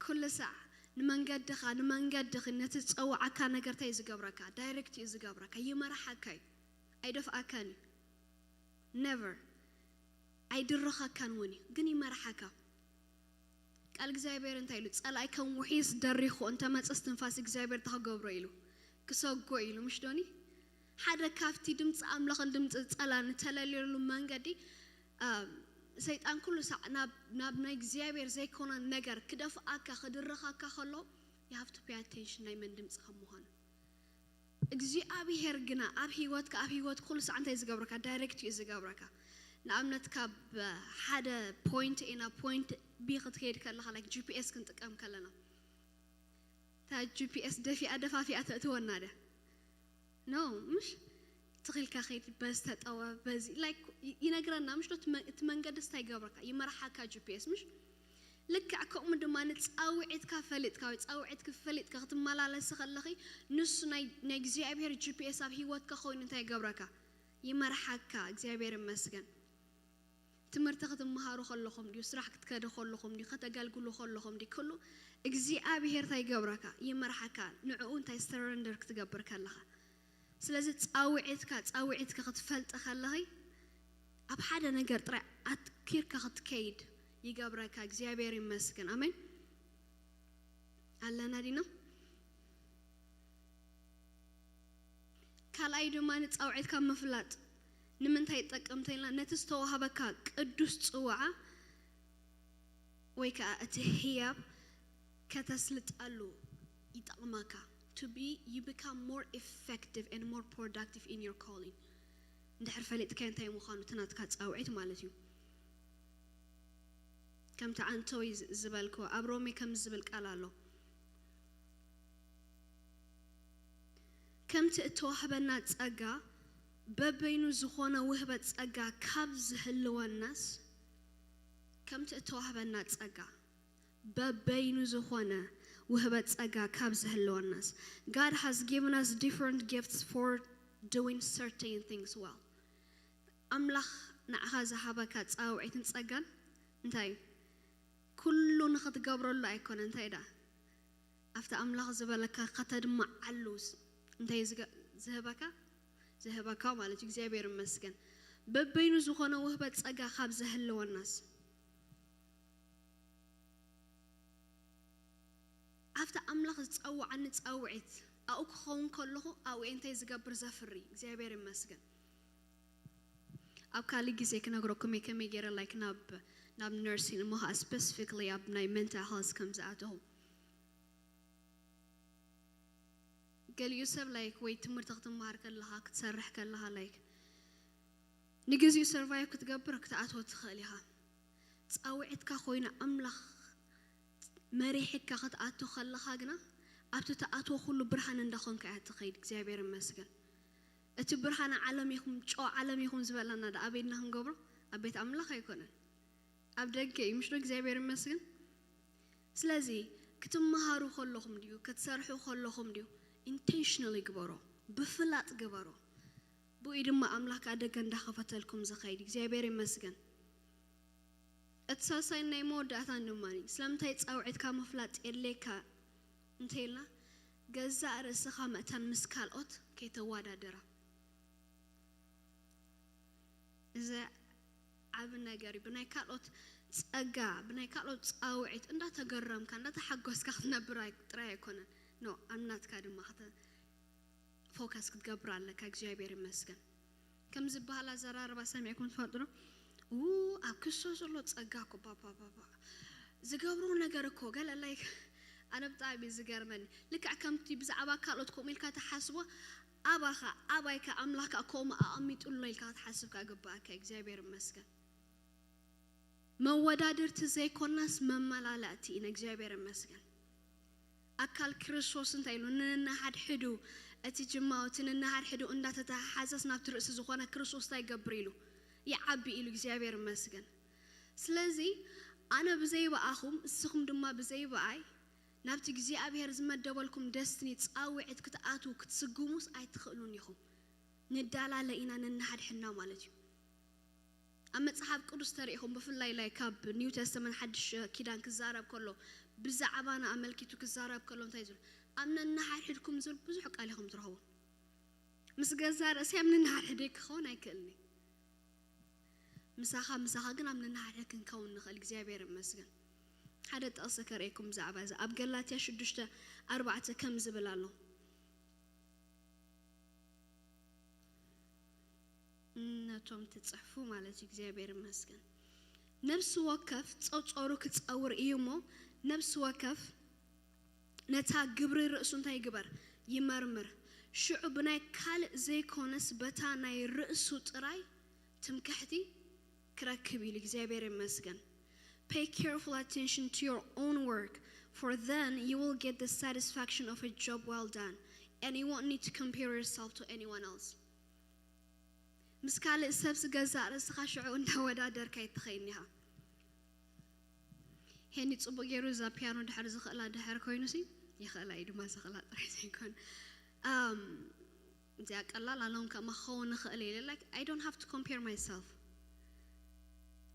ኩሉ ሳዕ ንመንገድኻ፣ ንመንገድኺ፣ ነቲ ዝጸውዓካ ነገር እንታይ እዩ ዝገብረካ? ዳይሬክት እዩ ዝገብረካ፣ ይመርሓካ እዩ፣ ኣይደፍኣካን እዩ። ነቨር ኣይድርኸካን እውን እዩ፣ ግን ይመርሓካ። ቃል እግዚኣብሔር እንታይ ኢሉ? ጸላኢ ከም ውሒስ ደሪኹ እንተመጽስ ትንፋስ እግዚኣብሔር እንታይ ክገብሮ ኢሉ? ክሰጎ ኢሉ፣ ምሽ ዶኒ? ሓደ ካብቲ ድምፂ ኣምላኽን ድምፂ ጸላን እተለልየሉ መንገዲ፣ ኣም፣ ሰይጣን ኩሉ ሳዕ ናብ፣ ናብ ናይ እግዚኣብሔር ዘይኮነ ነገር ክደፍኣካ፣ ክድርኸካ ከሎ፣ you have to pay attention ናይ መን ድምፂ ከም ምዃኑ። እግዚኣብሔር ግና ኣብ ህይወትካ፣ ኣብ ህይወት ኩሉ ሳዕ እንታይ ዝገብረካ? ዳይሬክት እዩ ዝገብረካ። ንኣብነት ካብ ሓደ ፖይንት ኤ ናብ ፖይንት ቢ ክትከይድ ከለኻ፣ ላይክ ጂ ፒ ኤስ ክንጥቀም ከለና፣ እታ ጂ ፒ ኤስ ደፊኣ ደፋፊኣ ተእትወና ደ? ኖ፣ ምሽ? ትኽልካ ኸይድ፣ በዚ ተጠወ፣ በዚ፣ ላይክ፣ ይ-፣ ይነግረና፣ ምሽ ዶ? እቲ መ-፣ እቲ መንገዲ ስታይ ይገብረካ፣ ይመርሓካ ጂ ፒ ኤስ፣ ምሽ? ልክዕ ከምኡ ድማ ንጻውዒትካ ፈሊጥካ ወይ ጻውዒትኪ ፈሊጥካ ክትመላለሲ ከለኺ፣ ንሱ ናይ፣ ናይ እግዚኣብሔር ጂ ፒ ኤስ ኣብ ህይወትካ ኮይኑ እንታይ ይገብረካ? ይመርሓካ። እግዚኣብሔር ይመስገን። ትምህርቲ ክትመሃሩ ከለኹም ድዩ፣ ስራሕ ክትከዱ ከለኹም ድዩ፣ ከተገልግሉ ከለኹም ድዩ፣ ኩሉ እግዚኣብሔር እንታይ ይገብረካ? ይመርሓካ። ንዕኡ እንታይ ሰረንደር ክትገብር ከለኻ። ስለዚ ጻውዒትካ፣ ጻውዒትካ ክትፈልጢ ከለኺ፣ ኣብ ሓደ ነገር ጥራይ ኣትኪርካ ክትከይድ ይገብረካ። እግዚኣብሔር ይመስገን። ኣሜን። ኣለና ዲና? ካልኣይ ድማ ንጻውዒትካ ምፍላጥ ንምንታይ ይጠቅም ተይልና፣ ነቲ ዝተዋህበካ ቅዱስ ጽዋዓ ወይ ከዓ እቲ ህያብ ከተስልጠሉ ይጠቕመካ። To be, you become more effective and more productive in your calling። እንድሕር ፈሊጥካዮ እንታይ ምዃኑ እቲ ናትካ ጻውዒት ማለት እዩ። ከምቲ ኣንቶይ ዝ-፣ ዝበልክዎ ኣብ ሮሜ ከም ዝብል ቃል ኣሎ። ከምቲ እተዋህበና ጸጋ በበይኑ ዝኾነ ውህበት ጸጋ ካብ ዝህልወናስ፣ ከምቲ እተዋህበና ጸጋ በበይኑ ዝኾነ ውህበት ጸጋ ካብ ዝህልወናስ፣ God has given us different gifts for doing certain things well። ኣምላኽ ንዓኻ ዝሃበካ ጻውዒትን ጸጋን እንታይ እዩ? ኩሉ ንኽትገብረሉ ኣይኮነ፣ እንታይ ደኣ? ኣብቲ ኣምላኽ ዝበለካ ከተድምዓሉ ስ-፣ እንታይ እዩ ዝገ-፣ ዝህበካ? ዝህበካ ማለት እዩ። እግዚኣብሔር ይመስገን። በበይኑ ዝኾነ ውህበት ጸጋ ካብ ዝህልወናስ፣ ኣብቲ ኣምላኽ ዝጸውዓኒ ጻውዒት ኣብኡ ክኸውን ከለኹ ኣብኡ እንታይ ዝገብር ዘፍሪ? እግዚኣብሔር ይመስገን። ኣብ ካልእ ግዜ ክነግረኩም እየ ከመይ ገይረ ላይክ ናብ፣ ናብ ነርሲን እሞ ከዓ ስፔሲፊክሊ ኣብ ናይ ሜንታል ሄልዝ ከም ዝኣተኹ። ገሊኡ ሰብ ላይክ ወይ ትምህርቲ ክትመሃር ከለኻ ክትሰርሕ ከለኻ ላይክ ንግዜኡ ሰርቫይቭ ክትገብር ክትኣትዎ ትኽእል ኢኻ። ጻውዒትካ ኮይኑ ኣምላኽ መሪሕካ ክትኣቱ ከለኻ ግና ኣብቲ ትኣትዎ ኩሉ ብርሃን እንዳኾንካ እያ ትኸይድ። እግዚኣብሔር ይመስገን። እቲ ብርሃን ዓለም ኢኹም፣ ጨው ዓለም ኢኹም ዝበለና ደኣ ኣበይ ኢና ክንገብሮ? ኣብ ቤት ኣምላኽ ኣይኮነን፣ ኣብ ደገ እዩ። ምሽ ዶ? እግዚኣብሔር ይመስገን። ስለዚ ክትመሃሩ ከለኹም ድዩ፣ ክትሰርሑ ከለኹም ድዩ፣ ኢንቴንሽናሊ ግበሮ፣ ብፍላጥ ግበሮ። ብኡ ድማ ኣምላኽ ከዓ ደገ እንዳኸፈተልኩም ዝኸይድ። እግዚኣብሔር ይመስገን። እቲ ሳልሳይን ናይ መወዳእታን ድማ እዩ። ስለምንታይ ጻውዒትካ ምፍላጥ የድልየካ እንተኢልና፣ ገዛእ ርእስኻ መእታን ምስ ካልኦት ከይተወዳድራ። እዚ ዓቢ ነገር እዩ። ብናይ ካልኦት ጸጋ፣ ብናይ ካልኦት ጻውዒት እንዳተገረምካ፣ እንዳተሓጎስካ ክትነብር ኣይ-፣ ጥራይ ኣይኮነን። ኖ፣ ኣብ ናትካ ድማ ክተ-፣ ፎከስ ክትገብር ኣለካ። እግዚኣብሔር ይመስገን። ከም ዝበሃል ኣዘራርባ ሰሚዕኩም ትፈልጡ ዶ? ው ኣብ ክርስቶስ ዘሎ ጸጋ እኮ ባባባባ ዝገብሮ ነገር እኮ ገለ ላይ ኣነ ብጣዕሚ እዩ ዝገርመኒ። ልክዕ ከምቲ ብዛዕባ ካልኦት ከምኡ ኢልካ ትሓስቦ ኣባኻ ኣባይካ ኣምላኽካ ከምኡ ኣቐሚጡሎ ኢልካ ክትሓስብ ከኣ ግባኣካ። እግዚኣብሔር ይመስገን። መወዳድርቲ ዘይኮናስ መመላለእቲ ኢና። እግዚኣብሔር ይመስገን። ኣካል ክርስቶስ እንታይ ኢሉ? ንነሓድሕዱ እቲ ጅማው እቲ ንነሓድሕዱ እንዳተተሓሓዘስ ናብቲ ርእሲ ዝኾነ ክርስቶስ እንታይ ይገብር ኢሉ? ይዓቢ ኢሉ። እግዚኣብሔር ይመስገን። ስለዚ ኣነ ብዘይ ብኣኹም እስኹም ድማ ብዘይ ብኣይ ናብቲ እግዚኣብሔር ዝመደበልኩም ደስትኒ ጻውዒት ክትኣትዉ ክትስጉሙስ ኣይትኽእሉን ኢኹም። ንዳላለ ኢና ነንሓድሕድና ማለት እዩ። ኣብ መጽሓፍ ቅዱስ ተሪኢኹም ብፍላይ ላይ ካብ ኒው ተስተመንት ሓድሽ ኪዳን ክዛረብ ከሎ ብዛዕባና ኣመልኪቱ ክዛረብ ከሎ እንታይ ዝብል ኣብ ነንሓድሕድኩም ዝብል ብዙሕ ቃል ኢኹም ትረኽቡ። ምስ ገዛ ርእሲ ኣብ ነንሓድሕደይ ክኸውን ኣይክእልኒ። ምሳኻ ምሳኻ ግን ኣብ ነንሓድሕድ ክንከውን ንኽእል። እግዚኣብሔር ይመስገን። ሓደ ጥቕሲ ከርእየኩም ብዛዕባ እዚ ኣብ ገላትያ ሽዱሽተ ኣርባዕተ ከም ዝብል ኣሎ። ነቶም ትጽሕፉ ማለት እዩ። እግዚኣብሔር ይመስገን። ነፍሲ ወከፍ ጸጸሩ ክጸውር እዩ እሞ ነፍሲ ወከፍ ነታ ግብሪ ርእሱ እንታይ ይግበር? ይመርምር። ሽዑ ብናይ ካልእ ዘይኮነስ በታ ናይ ርእሱ ጥራይ ትምክሕቲ ክረክብ ኢሉ እግዚኣብሔር ይመስገን። Pay careful attention to your own work, for then you will get the satisfaction of a job well done, and you won't need to compare yourself to anyone else. ምስ ካልእ ሰብስ ገዛእ ርእስኻ ሽዑ እንዳወዳደርካ ይትኸይን ኢኻ። ሄኒ ጽቡቕ ገይሩ እዛ ፒያኖ ድሕር ዝኽእላ ድሕር ኮይኑሲ ይኽእላ እዩ ድማ ዝኽእላ ጥራይ ዘይኮነ እዚኣ ቀላል ኣለውን ከማ ክኸውን ንኽእል ኢለ like I don't have to compare myself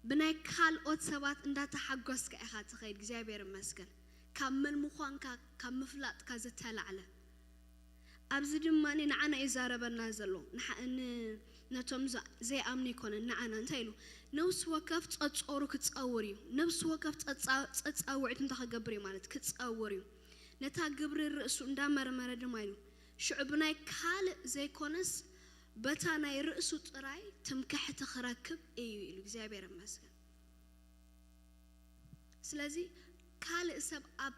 ብናይ ካልኦት ሰባት እንዳተሓጎስካ ኢኻ ትኸይድ እግዚኣብሔር ይመስገን ካብ መን ምዃንካ ካብ ምፍላጥካ ዝተላዕለ ኣብዚ ድማ ንዓና እዩ ዛረበና ዘሎ ንሓ- ን- ነቶም ዛ- ዘይኣምኑ ይኮነን ንዓና እንታይ ኢሉ ነብሲ ወከፍ ጸጾሩ ክጸውር እዩ ነብሲ ወከፍ ጸጻ- ጸጻውዒት እንታይ ክገብር እዩ ማለት ክጸውር እዩ ነታ ግብሪ ርእሱ እንዳመርመረ ድማ ኢሉ ሽዑ ብናይ ካልእ ዘይኮነስ በታ ናይ ርእሱ ጥራይ ትምክሕቲ ክረክብ እዩ ኢሉ እግዚኣብሔር ይመስገን ስለዚ ካልእ ሰብ ኣብ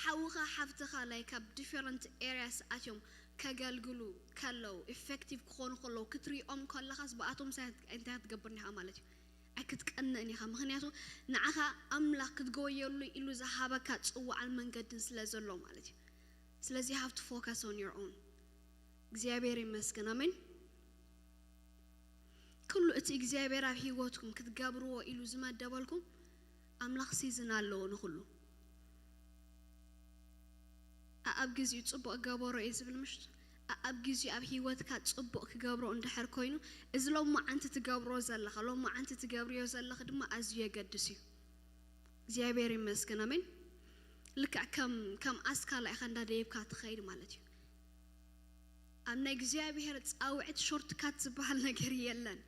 ሓውኻ ሓፍትኻ like ኣብ different areas ኣትዮም ከገልግሉ ከለው effective ክኾኑ ከለው ክትሪኦም ከለኻስ ብኣቶም እንታይ ክትገብር ኢኻ ማለት እዩ ኣይክትቀንእን ኢኻ ምክንያቱ ንዓኻ ኣምላኽ ክትጎየሉ ኢሉ ዝሃበካ ፅዋዓን መንገድን ስለ ዘሎ ማለት እዩ ስለዚ you have to focus on your own እግዚኣብሔር ይመስገን ኣሜን ኩሉ እቲ እግዚኣብሔር ኣብ ህይወትኩም ክትገብርዎ ኢሉ ዝመደበልኩም ኣምላኽ season ኣለዎ ንኹሉ ኣብ ግዚኡ ጽቡቕ ገበሮ እዩ ዝብል ምሽ ኣብ ግዚኡ ኣብ ህይወትካ ጽቡቕ ክገብሮ እንድሕር ኮይኑ እዚ ሎማዓንቲ ትገብሮ ዘለኻ ሎማዓንቲ ትገብርዮ ዘለኺ ድማ ኣዝዩ የገድስ እዩ እግዚኣብሔር ይመስገን ኣሜን ልክዕ ከም ከም ኣስካላ ኢኻ እንዳደየብካ ትኸይድ ማለት እዩ ኣብ ናይ እግዚኣብሔር ጻውዕት ሾርትካት ዝበሃል ነገር የለን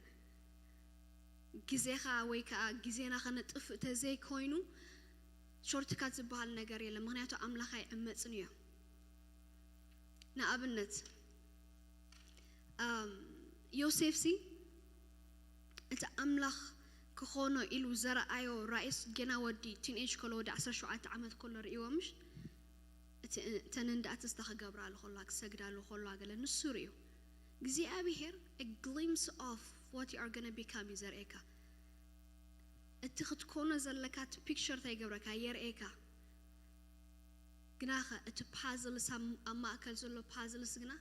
ግዜኻ ወይ ከዓ ግዜና ከነጥፍእ ተዘይኮይኑ ሾርትካት ዝበሃል ነገር የለን ምክንያቱ ኣምላኽ ኣይዕመፅን እዮ ንኣብነት ዮሴፍ ሲ እቲ ኣምላኽ ክኾኖ ኢሉ ዘረኣዮ ራእስ ገና ወዲ ቲንኤጅ ከሎ ወዲ ዓሰርተ ሸውዓተ ዓመት ከሎ ርእይዎ ምሽ እተን እንዳእትስታ ክገብራሉ ከሎ ክሰግዳሉ ከሎ ገለ ንሱ ርእዩ እግዚኣብሔር a glimpse of what you are gonna become እዩ ዘርእየካ እቲ ክትኮኖ ዘለካ እቲ ፒክቸር እንታይ ይገብረካ የርእየካ ግናኸ እቲ ፓዝልስ ኣብ ማእከል ዘሎ ፓዝልስ ግና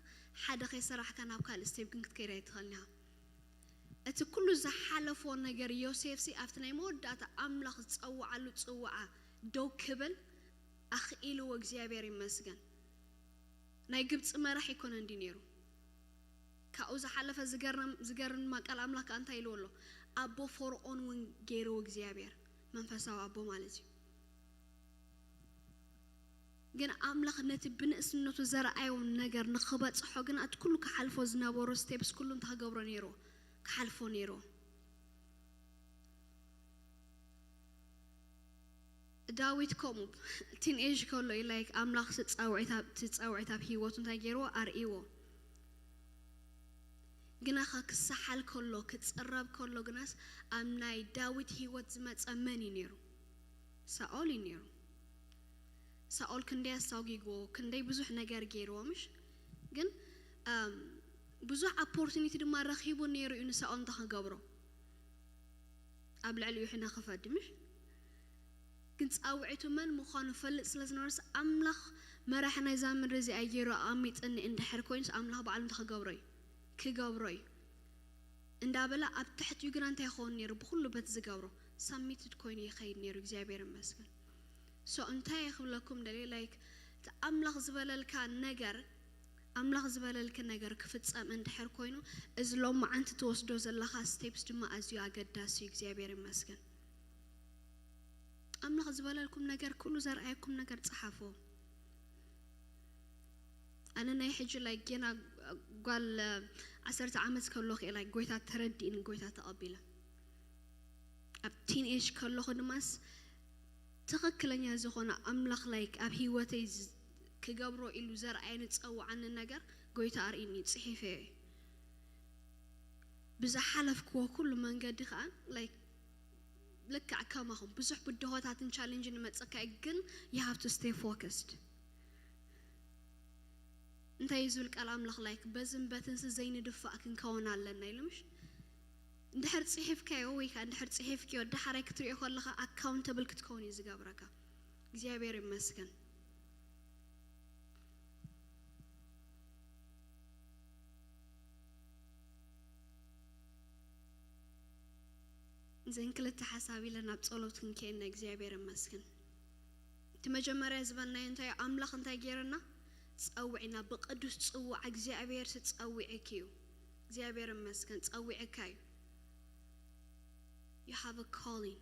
ሓደ ከይሰራሕካ ናብ ካልእ ስቴፕ ግን ክትከይድ ኣይትኽእልን ኢኻ እቲ ኩሉ ዝሓለፎ ነገር ዮሴፍ ሲ ኣብቲ ናይ መወዳእታ ኣምላኽ ዝፀውዓሉ ፅውዓ ደው ክብል ኣኽኢልዎ እግዚኣብሔር ይመስገን ናይ ግብፂ መራሕ ይኮነ እንዲ ነይሩ ካብኡ ዝሓለፈ ዝገርም ድማ ቃል ኣምላኽ ከዓ እንታይ ኢልዎ ኣሎ ኣቦ ፈርኦን እውን ገይርዎ እግዚኣብሔር መንፈሳዊ ኣቦ ማለት እዩ ግን ኣምላኽ ነቲ ብንእስነቱ ዘረኣዮ ነገር ንኽበፅሖ ግን ኣቲ ኩሉ ክሓልፎ ዝነበሮ ስቴፕስ ኩሉ እንታይ ክገብሮ ነይርዎ ክሓልፎ ነይርዎ ዳዊት ከምኡ ቲንኤጅ ከሎ እዩ ላይክ ኣምላኽ ትፃውዒት ኣብ ህይወቱ እንታይ ገይርዎ ኣርእይዎ ግናኸ ክሰሓል ከሎ፣ ክጽረብ ከሎ ግናስ ኣብ ናይ ዳዊት ህይወት ዝመጸ መን እዩ ነይሩ? ሳኦል እዩ ነይሩ። ሳኦል ክንደይ ኣሳጒግዎ፣ ክንደይ ብዙሕ ነገር ገይርዎ፣ ምሽ? ግን፣ ኣም፣ ብዙሕ ኦፖርቱኒቲ ድማ ረኺቡ ነይሩ እዩ ንሳኦል እንታይ ክገብሮ፣ ኣብ ልዕሊኡ ሕነ ክፈዲ፣ ምሽ? ግን ጻውዒቱ መን ምዃኑ ፈልጥ ስለ ዝነበረስ፣ ኣምላኽ መራሒ ናይዛ ምድሪ እዚኣ ገይሩ ኣቐሚጥኒ እንድሕር ኮይኑስ፣ ኣምላኽ ባዕሉ እንታይ ክገብሮ እዩ? ክገብሮ እዩ። እንዳበለ ኣብ ትሕቲኡ ግና እንታይ ይኸውን ነይሩ? ብኹሉ በቲ ዝገብሮ ሳሚትድ ኮይኑ ይኸይድ ነይሩ። እግዚኣብሔር ይመስገን። ሶ እንታይ ክብለኩም ደልየ፣ ላይክ፣ እቲ ኣምላኽ ዝበለልካ ነገር፣ ኣምላኽ ዝበለልኪ ነገር ክፍጸም እንድሕር ኮይኑ፣ እዚ ሎማዓንቲ ትወስዶ ዘለኻ ስቴፕስ ድማ ኣዝዩ ኣገዳሲ እዩ። እግዚኣብሔር ይመስገን። ኣምላኽ ዝበለልኩም ነገር፣ ኩሉ ዘርኣየኩም ነገር ጸሓፎ። ኣነ ናይ ሕጂ፣ ላይክ፣ ጌና ጓል ዓሰርተ ዓመት ከለኹ እየ፣ ላይክ፣ ጎይታ ተረዲእኒ፣ ጎይታ ተቐቢለ። ኣብ ቲን ኤጅ ከለኹ ድማስ ትኽክለኛ ዝኾነ ኣምላኽ፣ ላይክ፣ ኣብ ህይወተይ ዝ-፣ ክገብሮ ኢሉ ዘርኣየኒ፣ ዝጸውዓኒ ነገር ጎይታ ኣርእይኒ፣ ጽሒፈዮ እየ። ብዝሓለፍክዎ ኩሉ መንገዲ ከኣ፣ ላይክ፣ ልክዕ ከማኹም ብዙሕ ብድሆታትን ቻሌንጅን ይመጸካ እዩ፣ ግን you have to stay focused። እንታይ እዩ ዝብል ቃል ኣምላኽ? ላይክ፣ በዝን በትንስ ዘይንድፋእ ክንከውን ኣለና ኢሉ፣ ምሽ? እንድሕር ጽሒፍካዮ ወይ ከኣ እንድሕር ጽሒፍክዮ፣ ዳሕራይ ክትሪኦ ከለኻ ኣካውንተብል ክትከውን እዩ ዝገብረካ። እግዚኣብሔር ይመስገን። እዘን ክልተ ሓሳብ ኢለ ናብ ጸሎት ክንከይድ ኢና። እግዚኣብሔር ይመስገን። እቲ መጀመርያ ዝበልናዮ እንታይ እዩ? ኣምላኽ እንታይ ገይርና? ጸዊዕና። ብቅዱስ ጽዋዕ እግዚኣብሔር ሲ ጸዊዕኪ እዩ። እግዚኣብሔር ይመስገን፣ ጸዊዕካ እዩ። You have a calling።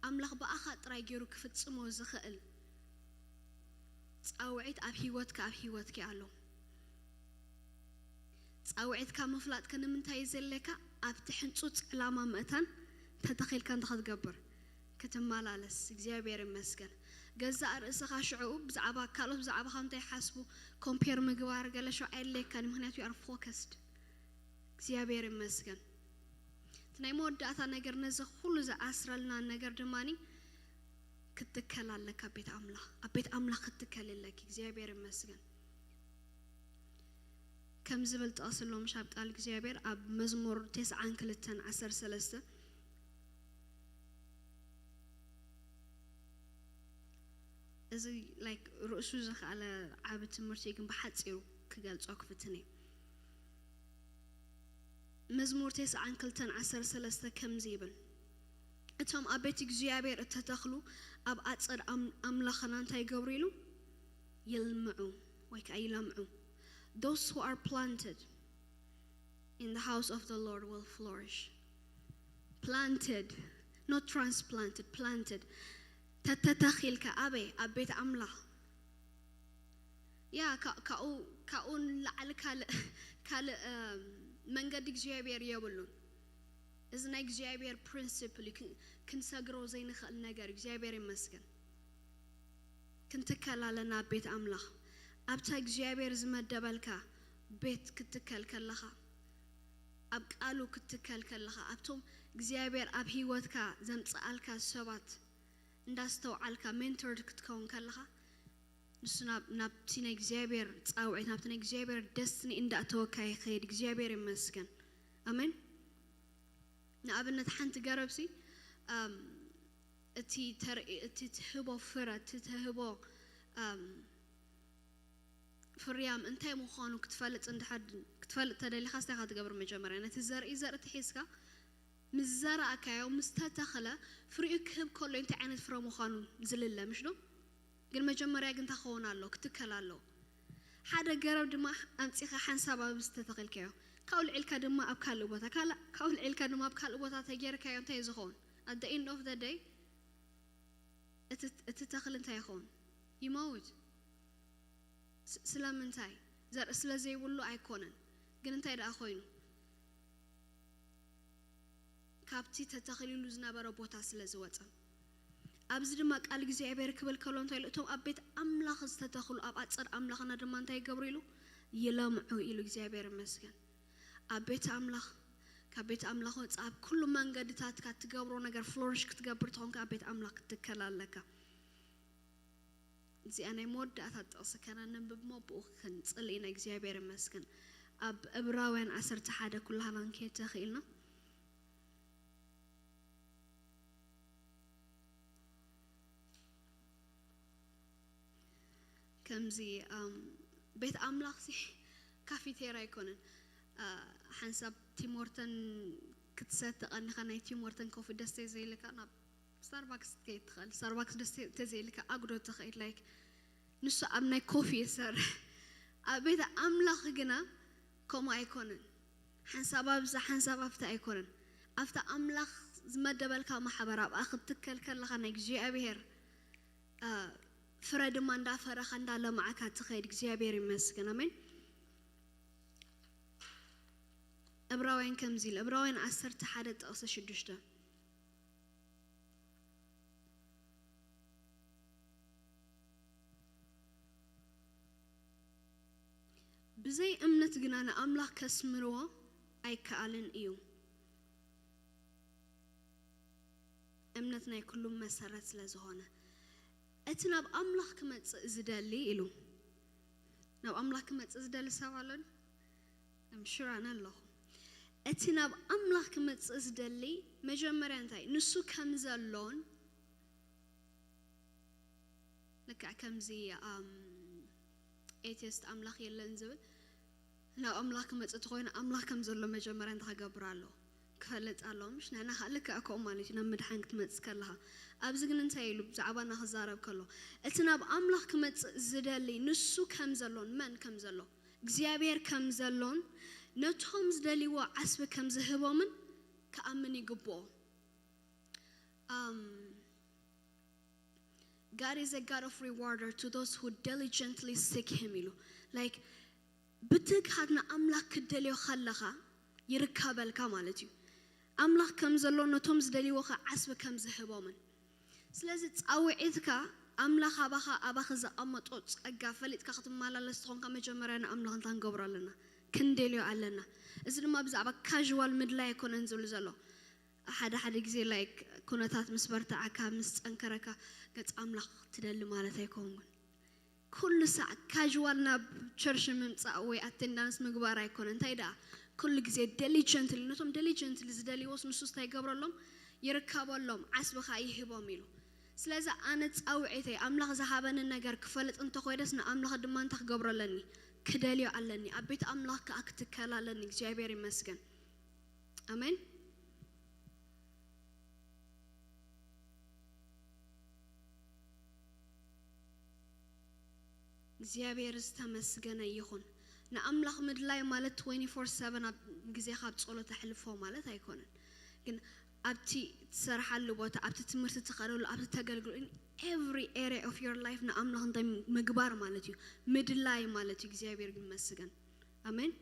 ኣምላኽ ብኣኻ ጥራይ ገይሩ ክፍጽሞ ዝኽእል ጻውዒት ኣብ ህይወትካ፣ ኣብ ህይወትኪ ኣሎ። ጻውዒትካ ምፍላጥከ ንምንታይ እዩ ዘድልየካ? ኣብቲ ሕንጹጽ ዕላማ ምእታን ተተኺልካ እንታይ ክትገብር? ክትመላለስ። እግዚኣብሔር ይመስገን። ገዛእ ርእስኻ ሽዑ ብዛዕባ ካልኦት፣ ብዛዕባኻ እንታይ ይሓስቡ ኮምፔር ምግባር ገለ ሽዑ ኣየድልየካን እዩ፣ ምኽንያቱ you are focused። እግዚኣብሔር ይመስገን። እቲ ናይ መወዳእታ ነገር፣ ነዚ ኩሉ ዝኣስረልና ነገር ድማኒ ክትከል ኣለካ ኣብ ቤት ኣምላኽ። ኣብ ቤት ኣምላኽ ክትከል ኣለኪ። እግዚኣብሔር ይመስገን። ከም ዝብል ጥቕሲ ኣሎ ምሽ ኣብ ቃል እግዚኣብሔር ኣብ መዝሙር ተስዓን ክልተን ዓሰርተ ሰለስተ፣ እዚ ላይክ ርእሱ ዝኸኣለ ዓቢ ትምህርቲ እዩ፣ ግን ብሓጺሩ ክገልጾ ክፍትን እየ። መዝሙር ተስዓን ክልተን ዓሰርተ ሰለስተ ከምዚ ይብል፣ እቶም ኣብ ቤት እግዚኣብሔር እተተኽሉ ኣብ ኣጸድ ኣም-፣ ኣምላኽና እንታይ ይገብሩ ኢሉ? ይልምዑ ወይ ከዓ ይለምዑ። Those who are planted in the house of the Lord will flourish. Planted, not transplanted, planted። ተተተኺልካ ኣበይ? ኣብ ቤት ኣምላኽ። ያ፣ ካ-፣ ካብኡ፣ ካብኡ ንላዕሊ ካልእ፣ ካልእ፣ እም፣ መንገዲ እግዚኣብሔር የብሉን። እዚ ናይ እግዚኣብሔር ፕሪንሲፕል እዩ። ክን-፣ ክንሰግሮ ዘይንኽእል ነገር። እግዚኣብሔር ይመስገን። ክንትከል ኣለና ኣብ ቤት ኣምላኽ። ኣብታ እግዚኣብሔር ዝመደበልካ ቤት ክትከል ከለኻ፣ ኣብ ቃሉ ክትከል ከለኻ፣ ኣብቶም እግዚኣብሔር ኣብ ህይወትካ ዘምጽኣልካ ሰባት እንዳስተውዓልካ ሜንቶርድ ክትከውን ከለኻ፣ ንሱ ናብ፣ ናብቲ ናይ እግዚኣብሔር ጻውዒት፣ ናብቲ ናይ እግዚኣብሔር ደስትኒ እንዳእተወካ ይኸይድ። እግዚኣብሔር ይመስገን። ኣሜን። ንኣብነት ሓንቲ ገረብሲ፣ ኣም፣ እቲ ተርኢ-፣ እቲ ትህቦ ፍረ፣ እቲ ትህቦ፣ ኣም፣ ፍርያም እንታይ ምዃኑ ክትፈልጥ እንድሕር፣ ክትፈልጥ ተደሊኻ እንታይ ኢኻ ትገብር? መጀመርያ ነቲ ዘርኢ፣ ዘርእቲ ሒዝካ ምስ ዘራእካዮ፣ ምስ ተተኽለ፣ ፍሪኡ ክህብ ከሎ እንታይ ዓይነት ፍረ ምዃኑ ዝልለ፣ ምሽ ዶ? ግን መጀመርያ ግን እንታይ ክኸውን ኣሎ? ክትከል ኣሎ። ሓደ ገረብ ድማ ኣምጺኻ ሓንሳብ ኣብ ዝተተኸልካዮ፣ ካብኡ ልዒልካ ድማ ኣብ ካልእ ቦታ፣ ካልእ፣ ካብኡ ልዒልካ ድማ ኣብ ካልእ ቦታ ተጌርካዮ እንታይ እዩ ዝኸውን? At the end of the day፣ እቲ፣ እቲ ተኽሊ እንታይ ይኸውን? ይመውት። ስ-፣ ስለምንታይ? ዘርኢ ስለ ዘይብሉ ኣይኮነን። ግን እንታይ ደኣ ኮይኑ? ካብቲ ተተኺሉሉ ዝነበረ ቦታ ስለ ዝወጸ። ኣብዚ ድማ ቃል እግዚኣብሔር ክብል ከሎ እንታይ ኢሉ? እቶም ኣብ ቤት ኣምላኽ ዝተተኽሉ ኣብ ኣጸድ ኣምላኽና ድማ እንታይ ይገብሩ ኢሉ? ይለምዑ ኢሉ። እግዚኣብሔር ይመስገን። ኣብ ቤት ኣምላኽ፣ ካብ ቤት ኣምላኽ ወፃእ ኣብ ኩሉ መንገድታትካ እትገብሮ ነገር ፍሎሪሽ ክትገብር ትኾንካ ኣብ ቤት ኣምላኽ ክትከል ኣለካ። እዚኣ ናይ መወዳእታ ጥቕሲ ከነንብብ እሞ ብኡ ክንጽሊ ኢና። እግዚኣብሔር ይመስገን። ኣብ ዕብራውያን ዓሰርተ ሓደ ኩላህና ንከይድ ተኽኢልና። ከምዚ ኣም፣ ቤት ኣምላኽ ሲ ካፊቴራ ኣይኮነን። ኣ፣ ሓንሳብ ቲሞርተን ክትሰቲ ቀኒኻ ናይ ቲሞርተን ኮፊ ደስ ተዘይልካ ናብ ስታርባክስ ክትከይድ ትኽእል። ስታርባክስ ደስ ተዘይልካ ኣጉዶ ትኸይድ። ላይክ ንሱ ኣብ ናይ ኮፊ ይሰርሕ። ኣብ ቤት ኣምላኽ ግና ከምኡ ኣይኮነን። ሓንሳብ ኣብዛ ሓንሳብ ኣብታ ኣይኮነን። ኣብታ ኣምላኽ ዝመደበልካ ማሕበር ኣብኣ ክትትከል ከለኻ ናይ እግዚኣብሔር አ፣ ፍረ ድማ እንዳፈረኻ እንዳለማዕካ ትኸይድ። እግዚኣብሔር ይመስገን። ኣሜን። ዕብራውያን ከምዚ ኢሉ፣ ዕብራውያን ዓሰርተ ሓደ ጥቕሲ ሽዱሽተ፣ ብዘይ እምነት ግና ንኣምላኽ ከስምርዎ ኣይከኣልን እዩ። እምነት ናይ ኩሉ መሰረት ስለ ዝኾነ፣ እቲ ናብ ኣምላኽ ክመጽእ ዝደሊ ኢሉ። ናብ ኣምላኽ ክመጽእ ዝደሊ ሰብ ኣሎ ዶ? I'm sure ኣነ ኣለኹ። እቲ ናብ ኣምላኽ ክመጽእ ዝደሊ መጀመርያ እንታይ? ንሱ ከም ዘሎን ልክዕ ከምዚ ኣም፣ ኤቲስት ኣምላኽ የለን ዝብል ናብ ኣምላኽ ክመጽእ ተኾይኑ ኣምላኽ ከም ዘሎ መጀመርያ እንታይ ክገብር ኣለዎ? ክፈልጥ ኣለዎ። ምሽ ንሕና ከዓ ልክዕ ከምኡ ማለት እዩ። ናብ ምድሓን ክትመጽእ ከለኻ። ኣብዚ ግን እንታይ ኢሉ ብዛዕባና ክዛረብ ከሎ? እቲ ናብ ኣምላኽ ክመጽእ ዝደሊ ንሱ ከም ዘሎን መን ከም ዘሎ? እግዚኣብሔር ከም ዘሎን ነቶም ዝደልይዎ ዓስቢ ከም ዝህቦምን ክኣምን ይግብኦ። ኣም፣ God is a God of rewarder to those who diligently seek him ኢሉ። ላይክ ብትግሃት ንኣምላኽ ክትደልዮ ከለኻ ይርከበልካ ማለት እዩ። ኣምላኽ ከም ዘሎ ነቶም ዝደልይዎ ኸ ዓስቢ ከም ዝህቦምን። ስለዚ ጻውዒትካ ኣምላኽ ኣባኻ ኣባኺ ዘቐመጦ ጸጋ ፈሊጥካ ክትመላለስ ትኾንካ መጀመርያ ንኣምላኽ እንታይ ንገብሮ ኣለና? ክንደልዮ ኣለና። እዚ ድማ ብዛዕባ ካዥዋል ምድላይ ኣይኮነን ዝብል ዘሎ። ሓደ ሓደ ግዜ ላይክ ኩነታት ምስ በርትዓካ ምስ ጸንከረካ ገጽ ኣምላኽ ትደሊ ማለት ኣይኮንኩን። ኩሉ ሳዕ ካዥዋል ናብ ቸርች ምምጻእ ወይ ኣቴንዳንስ ምግባር ኣይኮነ። እንታይ ደኣ ኩሉ ግዜ ዲሊጀንትሊ ነቶም ዲሊጀንትሊ ዝደልይዎስ ንሱስ እንታይ ይገብረሎም? ይርከበሎም፣ ዓስቢ ኸኣ ይህቦም ኢሉ። ስለዚ ኣነ ጻውዒተይ ኣምላኽ ዝሃበኒ ነገር ክፈልጥ እንተኾይደስ ንኣምላኽ ድማ እንታይ ክገብሮ ኣለኒ? ክደልዮ ኣለኒ። ኣብ ቤት ኣምላኽ ከኣ ክትከል ኣለኒ። እግዚኣብሔር ይመስገን። ኣሜን። እግዚኣብሔር ዝተመስገነ ይኹን። ንኣምላኽ ምድላይ ማለት ትዌንቲ ፎር ሰቨን ኣብ ግዜኻ ኣብ ጸሎት ኣሕልፎ ማለት ኣይኮነን። ግን ኣብቲ ትሰርሓሉ ቦታ፣ ኣብቲ ትምህርቲ ትኸደሉ፣ ኣብቲ ተገልግሎ፣ in every area of your life ንኣምላኽ እንታይ ምግባር ማለት እዩ? ምድላይ ማለት እዩ። እግዚኣብሔር ይመስገን። ኣሜን።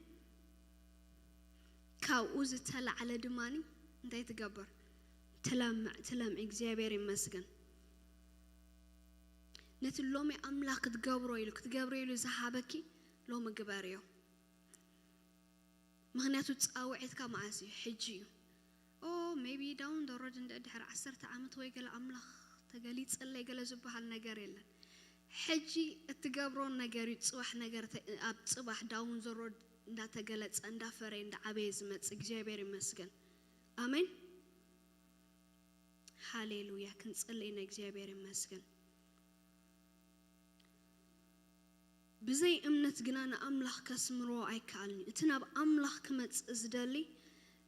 ካብኡ ዝተላዕለ ድማኒ እንታይ ትገብር? ትለምዕ፣ ትለምዕ። እግዚኣብሔር ይመስገን። ነቲ ሎሚ ኣምላኽ ክትገብሮ ኢሉ፣ ክትገብሮ ኢሉ ዝሃበኪ ሎሚ ግበርዮ። ምኽንያቱ ጻውዒትካ መዓስ እዩ? ሕጂ እዩ። ኦ፣ maybe down the road እንደ ድሕሪ ዓሰርተ ዓመት ወይ ገለ ኣምላኽ ተገሊጸለይ ገለ ዝበሃል ነገር የለን። ሕጂ እትገብሮ ነገር እዩ ጽባሕ ነገር ተ-፣ ኣብ ጽባሕ down the road እንዳተገለጸ፣ እንዳፈረየ፣ እንዳዓበየ ዝመጽእ። እግዚኣብሔር ይመስገን። ኣሜን። ሃሌሉያ። ክንጽልይ ኢና። እግዚኣብሔር ይመስገን። ብዘይ እምነት ግና ንኣምላኽ ከስምርዎ ኣይከኣልን እዩ። እቲ ናብ ኣምላኽ ክመጽእ ዝደሊ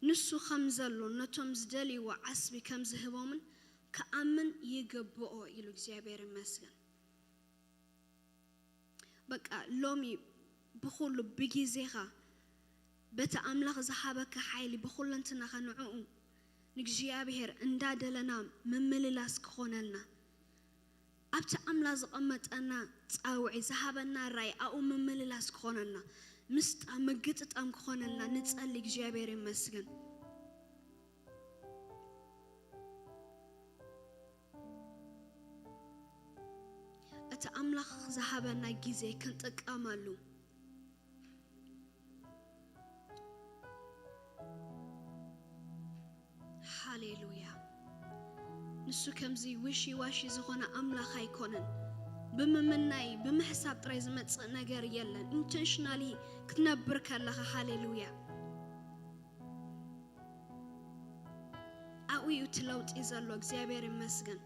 ንሱ ከም ዘሎን ነቶም ዝደልይዎ ዓስቢ ከም ዝህቦምን ክኣምን ይግብኦ ኢሉ። እግዚኣብሔር ይመስገን። በቃ ሎሚ ብኹሉ ብግዜኻ በቲ ኣምላኽ ዝሃበካ ሓይሊ ብኹለንትናኻ ንዕኡ ንእግዚኣብሔር እንዳደለና ምምልላስ ክኾነልና፣ ኣብቲ ኣምላኽ ዘቐመጠና ጻውዒት፣ ዝሃበና ራእይ ኣብኡ ምምልላስ ክኾነልና፣ ምስጣ ምግጥጣም ክኾነልና ንጸሊ። እግዚኣብሔር ይመስገን። እቲ ኣምላኽ ዝሃበና ግዜ ክንጥቀመሉ፣ ሃሌሉያ። ንሱ ከምዚ ዊሺ ዋሺ ዝኾነ ኣምላኽ ኣይኮነን። ብምምናይ፣ ብምሕሳብ ጥራይ ዝመጽእ ነገር የለን። ኢንተንሽናሊ ክትነብር ከለኻ፣ ሃሌሉያ። ኣብኡ እዩ እቲ ለውጢ ዘሎ። እግዚኣብሔር ይመስገን።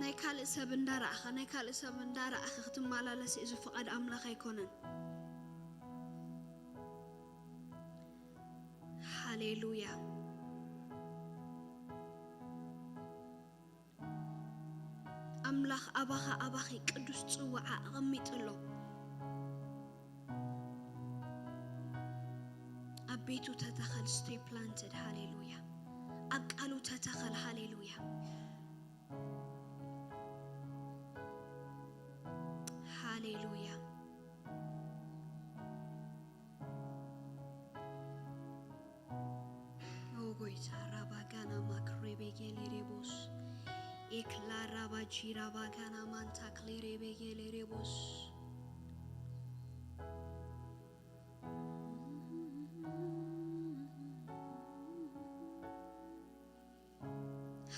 ናይ ካልእ ሰብ እንዳረኣኻ፣ ናይ ካልእ ሰብ እንዳረኣኻ ክትመላለስ እዩ፣ እዚ ፍቓድ ኣምላኽ ኣይኮነን። ሃሌሉያ። ኣምላኽ ኣባኻ፣ ኣባኺ ቅዱስ ጽዋዓ ኣቐሚጡ ኣሎ። ኣብ ቤቱ ተተኸል፣ stay planted። ሃሌሉያ። ኣብ ቃሉ ተተኸል። ሃሌሉያ። ሃሌሉያ። ኦ ጎይታ፣ ራባጋና ማክሬቤጌሌ ሬቦስ፣ ኤክላ ራባጂ ራባጋና ማንታ ክሌሬቤጌሌ ሬቦስ።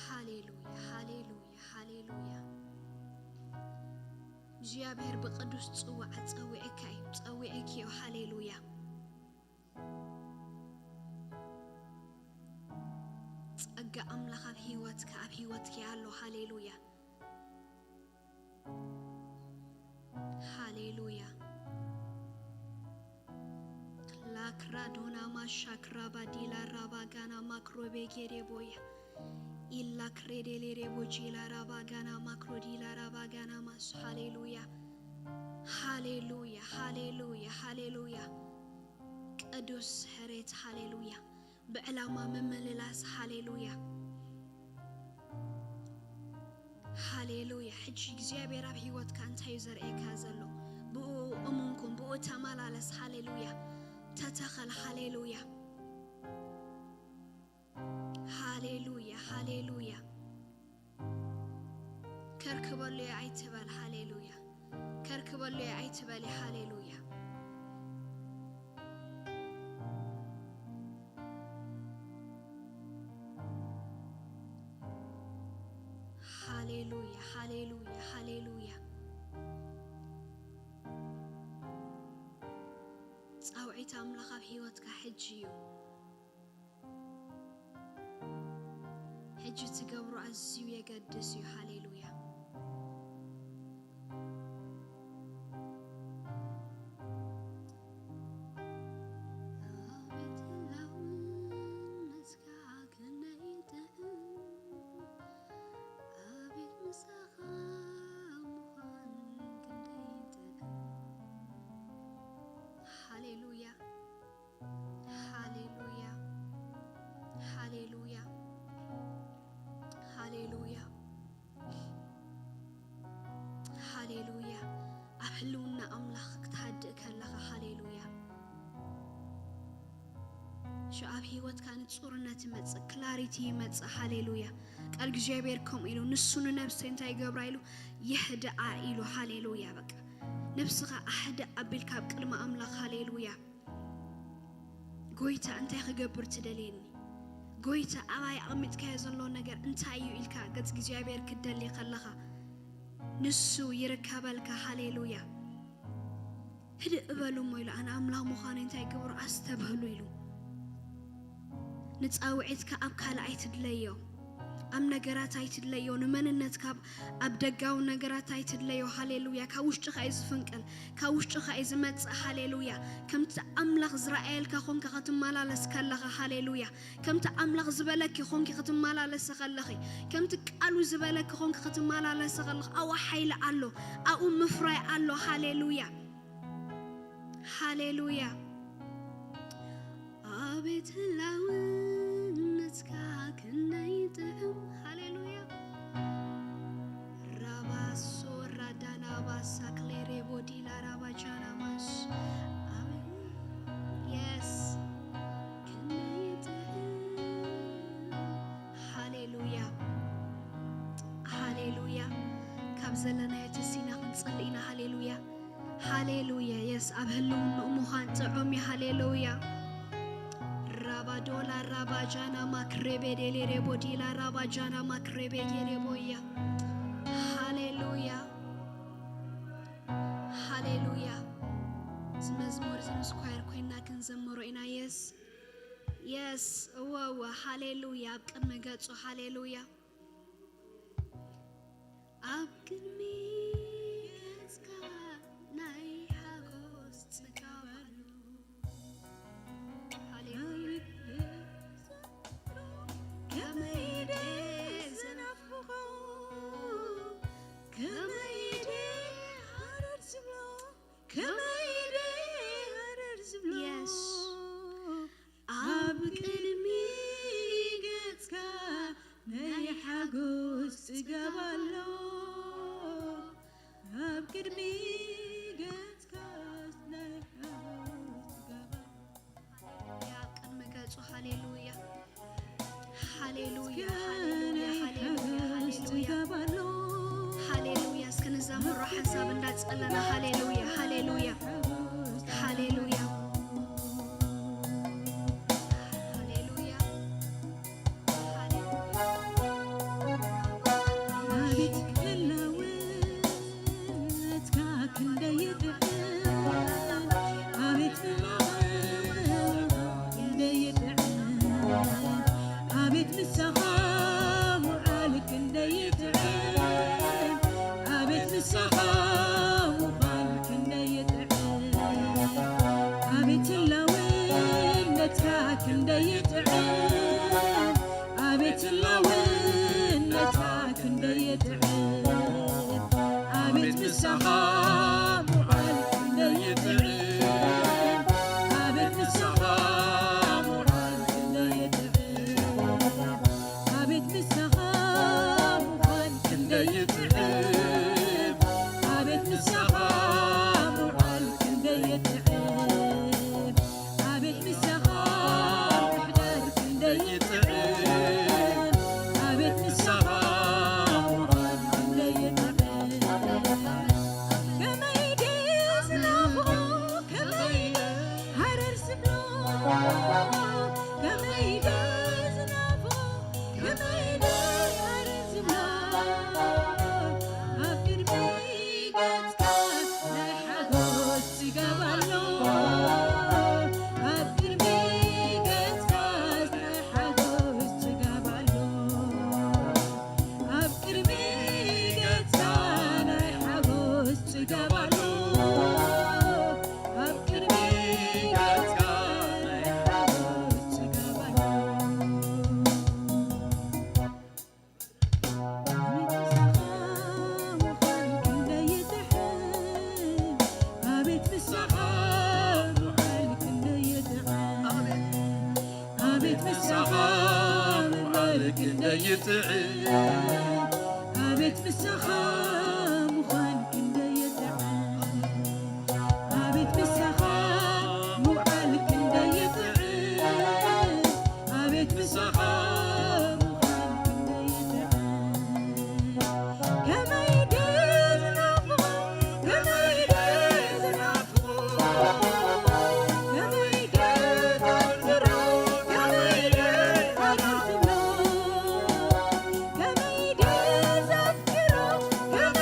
ሃሌሉያ፣ ሃሌሉያ፣ ሃሌሉያ። እግዚኣብሔር ብቅዱስ ጽዋዕ ጸዊዐካ እዩ፣ ጸዊዐኪ እዩ። ሃሌሉያ። ጸጋ ኣምላኽ ኣብ ህይወትካ፣ ኣብ ህይወትኪ ኣሎ። ሃሌሉያ። ሃሌሉያ። ላክራዶና ማሻክራ ባዲላ ራባጋና ማክሮቤጌሬ ቦያ ኢላ ክሬዴሌሬ ቦጂላ ራባጋና ማክሮዲላ ራባጋና ማስ። ሃሌሉያ፣ ሃሌሉያ፣ ሃሌሉያ፣ ሃሌሉያ። ቅዱስ ሕሬት። ሃሌሉያ። ብዕላማ ምምልላስ። ሃሌሉያ፣ ሃሌሉያ። ሕጂ እግዚኣብሔር ኣብ ህይወትካ እንታይ እዩ ዘርእየካ ዘሎ? ብኡ እሙን ኩን፣ ብኡ ተመላለስ። ሃሌሉያ። ተተኸል። ሃሌሉያ፣ ሃሌሉያ፣ ሃሌሉያ። ከርክበሉ እየ ኣይትበል። ሃሌሉያ። ከርክበሉ እየ ኣይትበሊ። ሃሌሉያ። ሃሌሉያ፣ ሃሌሉያ፣ ሃሌሉያ። ጻውዒት ኣምላኽ ኣብ ህይወትካ ሕጂ እዩ። ሕጂ ትገብሮ ኣዝዩ የገድስ እዩ። ሃሌሉያ። ኣቤት ህላውነትካ ክንደይ ጥዑም፣ ኣቤት ምሳኻ ምዃን ክንደይ ጥዑም። ሃሌሉያ፣ ሃሌሉያ፣ ሃሌሉያ፣ ሃሌሉያ፣ ሃሌሉያ። ኣብ ህልውና ኣምላኽ ክትሃድእ ከለኻ፣ ሃሌሉያ፣ ሽዑ ኣብ ህይወትካ ንጹርነት ይመጽእ፣ ክላሪቲ ይመጽእ። ሃሌሉያ። ቃል እግዚኣብሔር ከምኡ ኢሉ፣ ንሱ ንነብሰይ እንታይ ይገብራ ኢሉ፣ የህድኣ ኢሉ። ሃሌሉያ። በቃ ነብስኻ ኣህድእ ኣቢልካ ኣብ ቅድሚ ኣምላኽ። ሃሌሉያ። ጎይታ፣ እንታይ ክገብር ትደልየኒ? ጎይታ፣ ኣባይ ኣቐሚጥካዮ ዘሎ ነገር እንታይ እዩ ኢልካ ገጽ እግዚኣብሔር ክትደሊ ከለኻ፣ ንሱ ይርከበልካ። ሃሌሉያ። ህድእ እበሉ እሞ ኢሉ፣ ኣነ ኣምላኽ ምዃነይ እንታይ ግብሩ ኣስተብህሉ ኢሉ። ንጻውዒትካ ኣብ ካልእ ኣይትድለዮ፣ ኣብ ነገራት ኣይትድለዮ፣ ንመንነትካ ኣብ፣ ኣብ ደጋዊ ነገራት ኣይትድለዮ። ሃሌሉያ። ካብ ውሽጥኻ እዩ ዝፍንቅል፣ ካብ ውሽጥኻ እዩ ዝመጽእ። ሃሌሉያ። ከምቲ ኣምላኽ ዝረኣየልካ ኾንካ ክትመላለስ ከለኻ፣ ሃሌሉያ። ከምቲ ኣምላኽ ዝበለኪ ኾንኪ ክትመላለሲ ከለኺ፣ ከምቲ ቃሉ ዝበለኪ ኾንኪ ክትመላለሲ ከለኺ፣ ኣብኡ ሓይሊ ኣሎ፣ ኣብኡ ምፍራይ ኣሎ። ሃሌሉያ፣ ሃሌሉያ። ኣቤት ህላውነትካ ክንደይ ጥዑም። ሃሌሉያ። ራባሶ ራዳናባሳ ክሌሬ ቦዲላ ራባጃናማስ። ኣሜን። የስ። ክንደይ ጥዑም። ሃሌሉያ፣ ሃሌሉያ። ካብ ዘለናዮ ተሲና ክንጽሊ ኢና። ሃሌሉያ፣ ሃሌሉያ። የስ፣ ኣብ ህልውንኡ ምዃን ጥዑም እዩ። ሃሌሉያ። ራባዶላ ራባጃና ማክሬቤ ዴሌሬቦ ዲላ ራባጃና ማክሬቤ ጌሬቦያ። ሃሌሉያ፣ ሃሌሉያ። እዚ መዝሙር እዚ ምስ ኳየር ኮይና ክንዘምሮ ኢና። የስ፣ የስ፣ እወ፣ እወ። ሃሌሉያ። ኣብ ቅድሚ ገጹ። ሃሌሉያ። ኣብ ቅድሚ ገጽካ ናይ ሓጎስ ጽጋብ ኣሎ። ሃሌሉያ። ከመይ ደየ ዝናፍቖ፣ ከመይ ደየ ሃረር ዝብሎ፣ ከመይ ደየ ሃረር ዝብሎ። የስ። ኣብ ቅድሚ ገጽካ ናይ ሓጎስ ጽጋብ ኣሎ። ኣብ ቅድሚ ገጽካስ ናይ ሓጎስ ጽጋብ ኣሎ። ኣብ ቅድሚ ገጹ። ሃሌሉያ፣ ሃሌሉያ፣ ሃሌሉያ፣ ሃሌሉያ፣ ሃሌሉያ። ጽጋብ ኣሎ። ሃሌሉያ። እስኪ ንዘምሮ ሓንሳብ እንዳጸለና። ሃሌሉያ፣ ሃሌሉያ፣ ሃሌሉያ። ሃሌሉያ። ሃሌሉያ። ኣቤት ህላወትካ ክንደይ ይጥዕም፣ ኣቤት ህላወትካ ክንደይ ይጥዕም፣ ኣቤት ንስኻ ምውዓል ክንደይ ይጥዕም፣ ኣቤት ንስኻ ምዃን ክንደይ ይጥዕም። ኣቤት ህላውነትካ ክንደይ ይጥዕም፣ ኣቤት ህላውነትካ ክንደይ ይጥዕም፣ ኣቤት ንስኻ ምውዓል ክንደይ ይጥዕም፣ ኣቤት ንስኻ ምውዓል ክንደይ ይጥዕም። ኣቤት ንስኻ ምዃን ክንደይ ይጥዕም፣ ኣቤት ንስኻ ምውዓል ክንደይ ይጥዕም፣ ኣቤት ንስኻ ምሕዳር ክንደይ ይጥዕም፣ ኣቤት ንስኻ ምዃን ክንደይ ይጥዕም። ከመይ ድየ ዝናፍቖ፣ ከመይ ሃረር ዝብሎ፣ ከመይ ድየ ዝናፍቖ፣ ከመይ ድየ ሃረር ዝብሎ። ኣብ ቅድሚ ገጽካ ናይ ሓጎስ ጽጋብ ኣሎ። ኣብ ቅድሚ ገጽካ ናይ ሓጎስ ጽጋብ ኣሎ። ኣብ ቅድሚ ገጽካ ናይ ሓጎስ ጽጋብ ኣሎ። ኣብ ቅድሚ ገጽካ ናይ ሓጎስ ጽጋብ ኣሎ። ኣቤት ንስኻ ምዃን ክንደይ ይጥዕም፣ ኣቤት ንስኻ ምውዓል ክንደይ ይጥዕም። ኣቤት ንስኻ ምውዓል ክንደይ ይጥዕም፣ ኣቤት ንስኻ ምዃን ክንደይ ይጥዕም፣ ኣቤት ንስኻ ምውዓል ክንደይ ይጥዕም፣ ኣቤት ንስኻ ምዃን ክንደይ ይጥዕም። ከመይ ድየ ዝናፍቖ፣ ከመይ ድየ ዝናፍቖ፣ ከመይ ድየ ዘፍቅሮ፣ ከመይ ድየ ሃረር ዝብሎ፣ ከመይ ድየ ዘፍቅሮ፣ ከመይ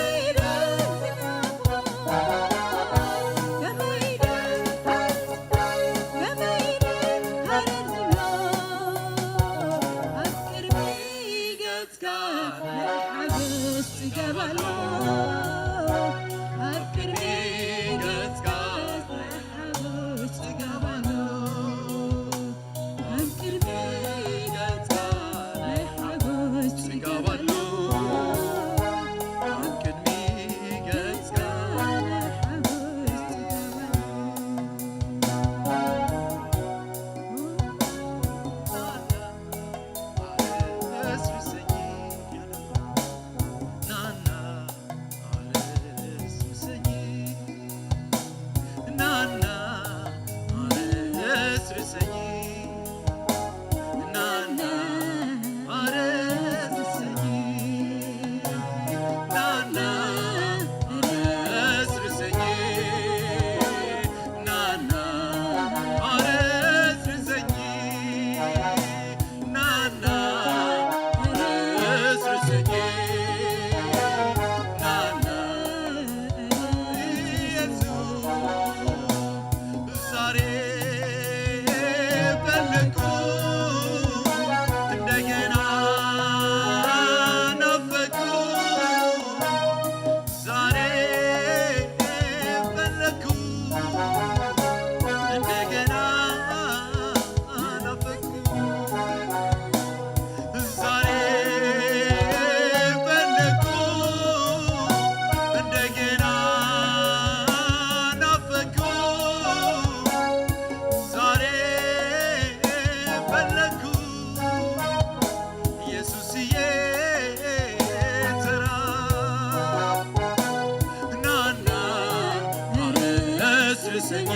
ርሰኝ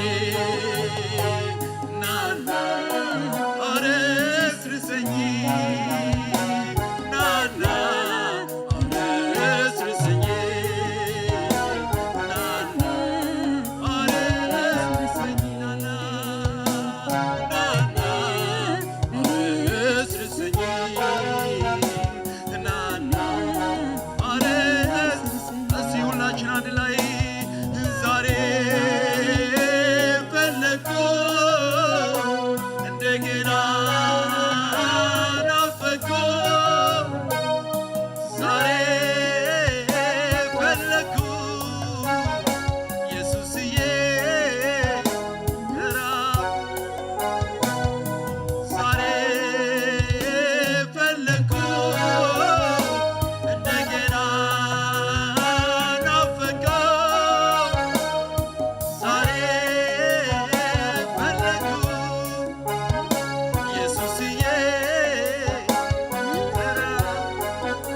ናና አረስርሰኝ ናና አረስርሰኝ ናና አረስርሰኝ ናና ናና አረስርሰኝ ናና አረስርሰኝ። እስቲ ሁላችን አንድ ላይ ዛሬ ፈለግኩ እንደገና ናፈቅኩ ዛሬ ፈለግኩ ኢየሱስዬ ራብ ዛሬ ፈለግኩ እንደገና ናፈቅኩ ዛሬ ፈለግኩ ኢየሱስዬ ራብ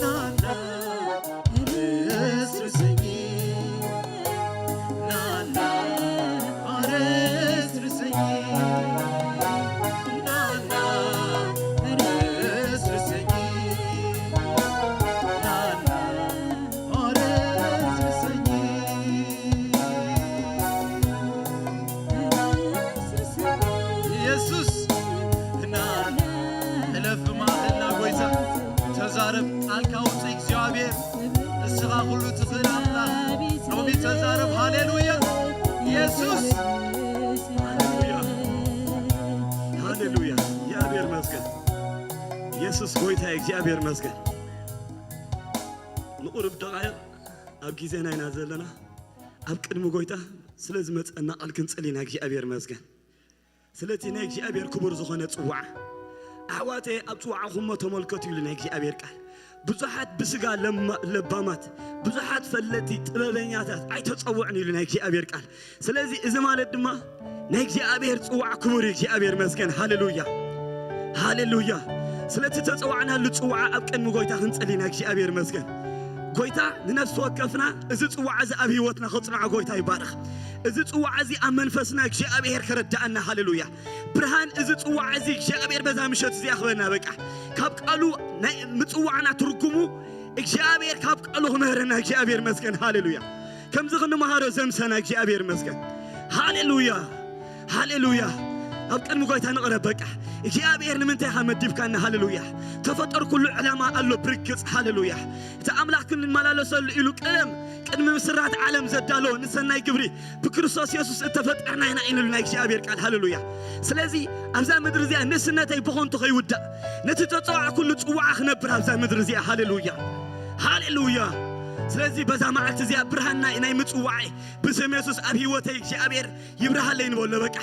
ናና አረስርሰኝ ናና አረስርሰኝ ናና አረስርሰኝ ናና አረስርሰኝ ኢየሱስ ናና እለፍ ማእከልና ጎይታ ተዛረብ ቃልካ ውፅእ እግዚኣብሔር እስኻ ኩሉ ትኽእል ኣምላኽ ሎሚ ተዛረብ ሃሌሉያ ኢየሱስ ሃሌሉያ ሃሌሉያ እግዚኣብሔር መስገን ኢየሱስ ጎይታ እግዚኣብሔር መስገን ንቁርብ ደቃይቕ ኣብ ግዜና ኢና ዘለና ኣብ ቅድሚ ጎይታ ስለ ዝመፀና ቃል ክንፅል ኢና እግዚኣብሔር መስገን ስለቲ ናይ እግዚኣብሔር ክቡር ዝኾነ ጽዋዓ ኣሕዋተየ ኣብ ጽዋዕኹሞ ተመልከቱ ኢሉ ናይ እግዚኣብሔር ቃል ብዙሓት ብስጋ ለባማት ብዙሓት ፈለቲ ጥበበኛታት ኣይተጸውዕን ኢሉ ናይ እግዚኣብሔር ቃል ስለዚ እዚ ማለት ድማ ናይ እግዚኣብሔር ጽዋዕ ክቡር እግዚኣብሔር መስገን ሃሌሉያ ሃሌሉያ ስለቲ ተጸዋዕናሉ ጽዋዓ ኣብ ቅድሚ ጎይታ ክንጸሊ ናይ እግዚኣብሔር መስገን ጎይታ ንነፍሲ ወከፍና እዚ ጽዋዕ እዚ ኣብ ህይወትና ከጽንዖ ጎይታ ይባረኽ እዚ ጽዋዕ እዚ ኣብ መንፈስና እግዚኣብሔር ከረዳኣና ሃሌሉያ ብርሃን እዚ ጽዋዕ እዚ እግዚኣብሔር በዛ ምሸት እዚኣ ክበና በቃ ካብ ቃሉ ናይ ምጽዋዕና ትርጉሙ እግዚኣብሔር ካብ ቃሉ ክምህረና እግዚኣብሔር መስገን ሃሌሉያ ከምዚ ክንመሃሮ ዘምሰና እግዚኣብሔር መስገን ሃሌሉያ ሃሌሉያ ኣብ ቅድሚ ጎይታ ንቕረብ በቃ እግዚኣብሔር ንምንታይ ኢኻ መዲብካና ሃሌሉያ ተፈጠር ኩሉ ዕላማ ኣሎ ብርግጽ ሃሌሉያ እቲ ኣምላኽ ክንመላለሰሉ ኢሉ ቀደም ቅድሚ ምስራት ዓለም ዘዳለወ ንሰናይ ግብሪ ብክርስቶስ የሱስ እተፈጠርና ኢና ኢሉ ናይ እግዚኣብሔር ቃል ሃሌሉያ ስለዚ ኣብዛ ምድሪ እዚኣ ንእስነተይ ብኾንቱ ከይውዳእ ነቲ ተፀዋዕ ኩሉ ፅዋዓ ክነብር ኣብዛ ምድሪ እዚኣ ሃሌሉያ ሃሌሉያ ስለዚ በዛ መዓልቲ እዚኣ ብርሃን ናይ ናይ ምፅዋዓይ ብስም የሱስ ኣብ ህይወተይ እግዚኣብሔር ይብርሃለይ ንበሎ በቃ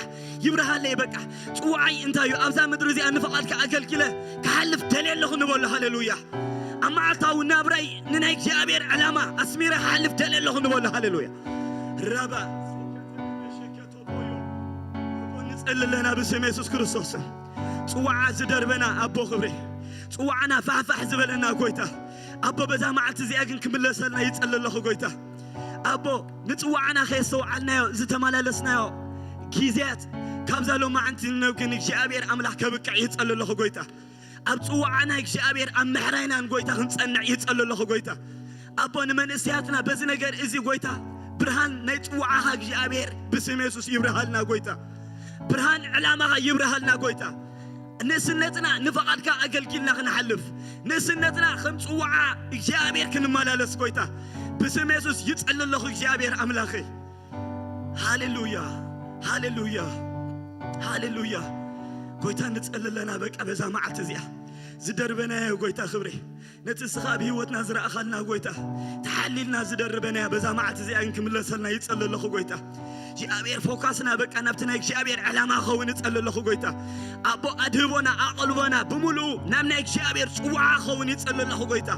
ይብርሃለይ በቃ ፅዋዓይ እንታይ እዩ ኣብዛ ምድሪ እዚኣ ንፍቓድካ ኣገልጊለ ክሓልፍ ደልየ ኣለኹ ንበሎ ሃሌሉያ ኣብ መዓልታዊ ናብራይ ንናይ እግዚኣብሔር ዕላማ ኣስሚረ ክሓልፍ ደልየ ኣለኹ ንበሎ ሃሌሉያ ራባ ንጸሊ ኣለና ብስም የሱስ ክርስቶስ ጽዋዓ ዝደርበና ኣቦ ክብሪ ጽዋዕና ፋሕፋሕ ዝበለና ጎይታ ኣቦ በዛ መዓልቲ እዚኣ ግን ክምለሰልና ይጸሊ ኣለኹ ጎይታ ኣቦ ንጽዋዕና ከየስተውዓልናዮ ዝተመላለስናዮ ግዜያት ካብዛ ሎማዓንቲ ንነብ ግን እግዚኣብሔር ኣምላኽ ከብቅዕ ይጸሊ ኣለኹ ጎይታ ኣብ ጽዋዓና እግዚኣብሔር ኣብ ምሕራይናን ጎይታ ክንጸንዕ ይጸሊ ኣለኹ ጎይታ ኣቦ ንመንእሰያትና በዚ ነገር እዚ ጎይታ ብርሃን ናይ ጽዋዓኻ እግዚኣብሔር ብስም የሱስ ይብርሃልና ጎይታ ብርሃን ዕላማኻ ይብርሃልና ጎይታ ንእስነትና ንፍቓድካ ኣገልጊልና ክንሓልፍ ንእስነትና ከም ጽዋዓ እግዚኣብሔር ክንመላለስ ጎይታ ብስም የሱስ ይጸሊ ኣለኹ እግዚኣብሔር ኣምላኸይ ሃሌሉያ ሃሌሉያ ሃሌሉያ ጎይታ ንጸሊ ኣለና በቃ በዛ መዓልቲ እዚኣ ዝደርበናዮ ጎይታ ክብሪ ነቲ እስኻ ኣብ ህይወትና ዝረኣኻልና ጎይታ ተሓሊልና ዝደርበናያ በዛ መዓልቲ እዚኣ ግን ክምለሰልና ይጸሊ ኣለኹ ጎይታ እግዚኣብሔር ፎካስና በቃ ናብቲ ናይ እግዚኣብሔር ዕላማ ኸውን ይጸሊ ኣለኹ ጎይታ ኣቦ ኣድህቦና ኣቐልቦና ብምሉኡ ናብ ናይ እግዚኣብሔር ጽዋዓ ኸውን ይጸሊ ኣለኹ ጎይታ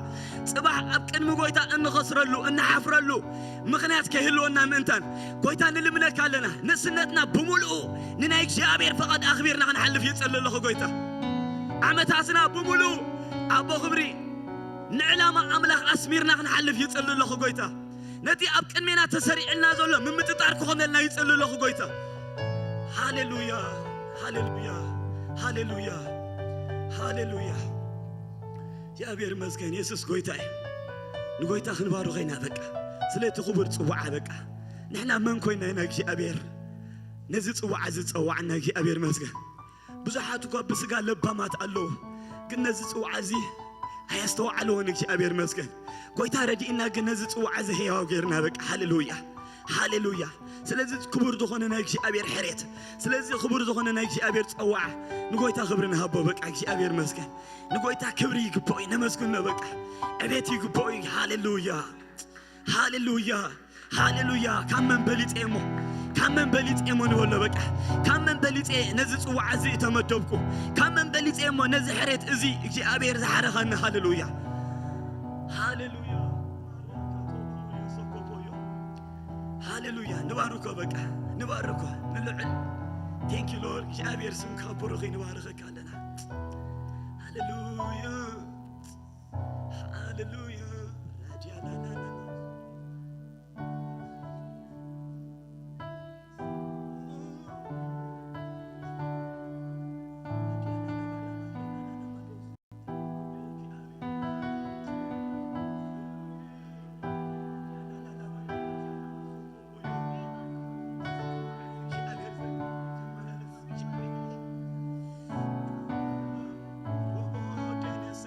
ጽባሕ ኣብ ቅድሚ ጎይታ እንኸስረሉ እንሓፍረሉ ምኽንያት ከይህልወና ምእንታን ጎይታ ንልምነካ ኣለና ንእስነትና ብምሉኡ ንናይ እግዚኣብሔር ፍቓድ ኣኽቢርና ክንሓልፍ ይጸሊ ኣለኹ ጎይታ ዓመታትና ብምሉኡ ኣቦ ክብሪ ንዕላማ ኣምላኽ ኣስሚርና ክንሓልፍ ይጸሊ ኣለኹ ጎይታ ነቲ ኣብ ቅድሜና ተሰሪዕልና ዘሎ ምምጥጣር ክኾነልና ይጽሊ ኣለኹ ጎይታ። ሃሌሉያ፣ ሃሌሉያ፣ ሃሌሉያ፣ ሃሌሉያ። እግዚኣብሔር ይመስገን፣ የሱስ ጎይታ እዩ። ንጎይታ ክንባርኾ ኢና በቃ። ስለቲ ክቡር ጽዋዓ በቃ። ንሕና መን ኮይና ኢና እግዚኣብሔር ነዚ ጽዋዓ ዝጸዋዕና? እግዚኣብሔር ይመስገን። ብዙሓት እኳ ብስጋ ለባማት ኣለዉ፣ ግን ነዚ ጽዋዓ እዚ ኣየስተውዓልዎን። እግዚኣብሔር ይመስገን። ጎይታ ረዲእና ግን ነዚ ጽዋዓ እዚ ህያው ጌርና በቃ። ሃሌሉያ፣ ሃሌሉያ። ስለዚ ክቡር ዝኾነ ናይ እግዚኣብሔር ሕሬት፣ ስለዚ ክቡር ዝኾነ ናይ እግዚኣብሔር ጸዋዓ ንጎይታ ክብሪ ንሃቦ በቃ። እግዚኣብሔር ይመስገን። ንጎይታ ክብሪ ይግባኦ እዩ፣ ነመስግኖ በቃ። ዕቤት ይግባኦ እዩ። ሃሌሉያ፣ ሃሌሉያ፣ ሃሌሉያ። ካብ መን በሊጸ እሞ፣ ካብ መን በሊጸ እሞ ንበሎ በቃ። ካብ መን በሊጸ ነዚ ጽዋዓ እዚ እተመደብኩ፣ ካብ መን በሊጸ እሞ ነዚ ሕሬት እዚ እግዚኣብሔር ዝሓረኸኒ። ሃሌሉያ፣ ሃሌሉያ፣ ሃሌሉያ። ንባርኮ በቃ፣ ንባርኮ፣ ንልዕል። Thank you Lord። እግዚኣብሔር ስምካ ብሩኽ እዩ፣ ንባርኸካ ኣለና። ሃሌሉያ፣ ሃሌሉያ። ራዲያ ላላላ። ክብሪ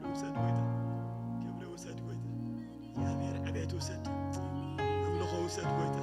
ውሰድ ጎይታ፣ ክብሪ ውሰድ ጎይታ። እግዚኣብሔር ዕቤት ውሰድ፣ ኣምልኾ ውሰድ ጎይታ።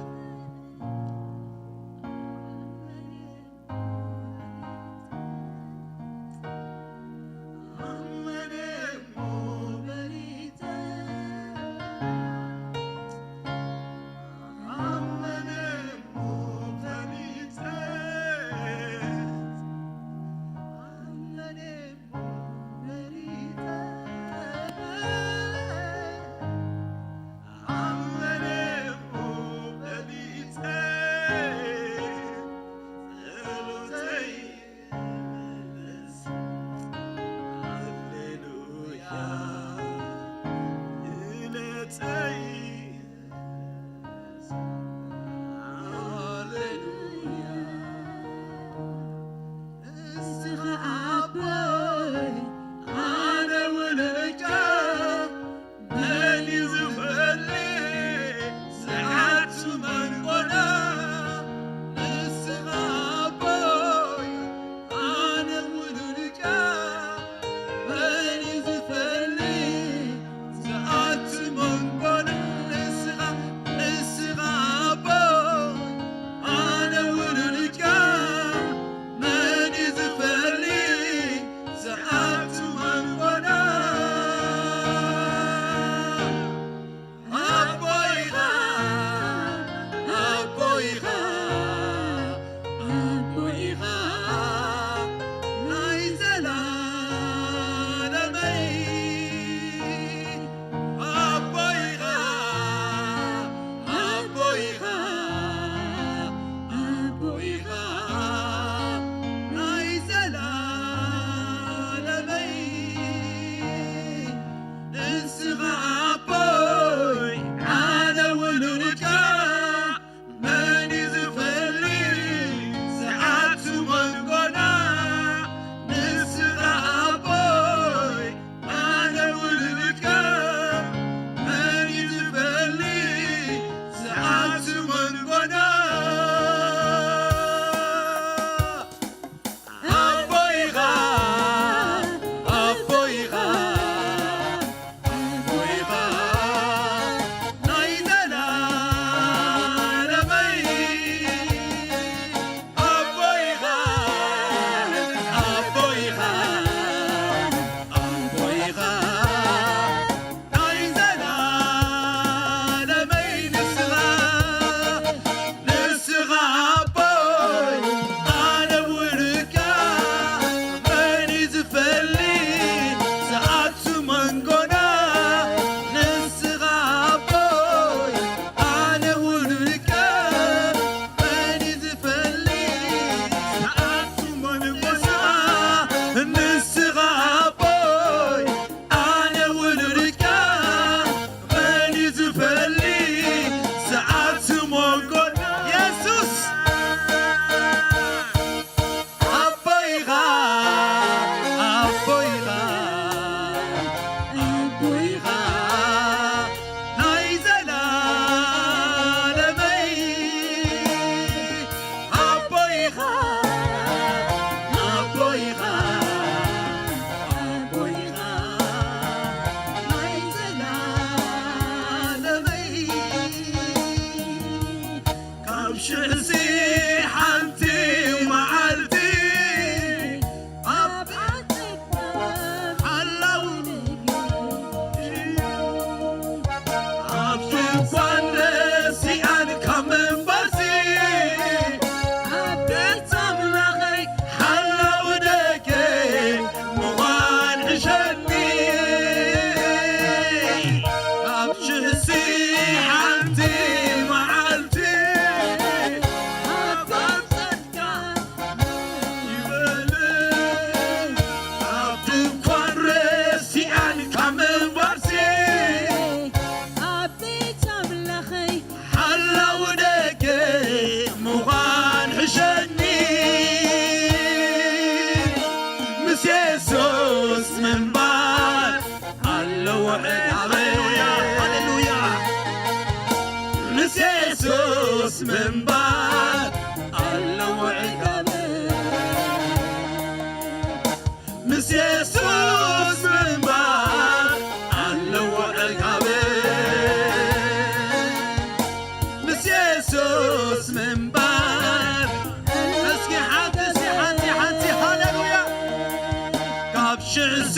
እዚ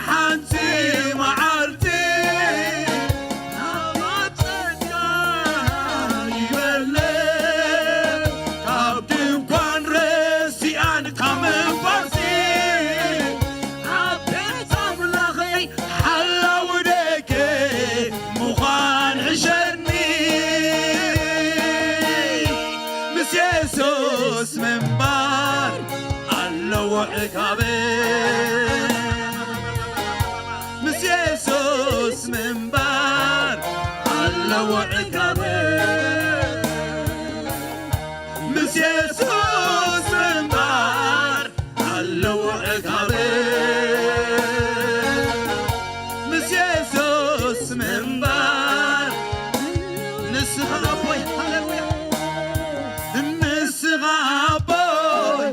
ሓንቲ መዓልቲ ናባጸጋ ይበለ ካብ ድንኳን ረሲኣን ካብ መንፈሲ ኣብ ቤት ኣምላኸይ ሓላው ደገ ምዃን ሕሸኒ። ምስ የሱስ ምንባር ኣለዎ ዕጋበ። ምስ የሱስ ምንባር ኣለዎ ዕጋበ። ምስ የሱስ ምንባር ኣለዎ ዕጋበ። ምስ የሱስ ምንባር ንስኻ ኣቦይ፣ ሃሌሉያ። ንስኻ ኣቦይ፣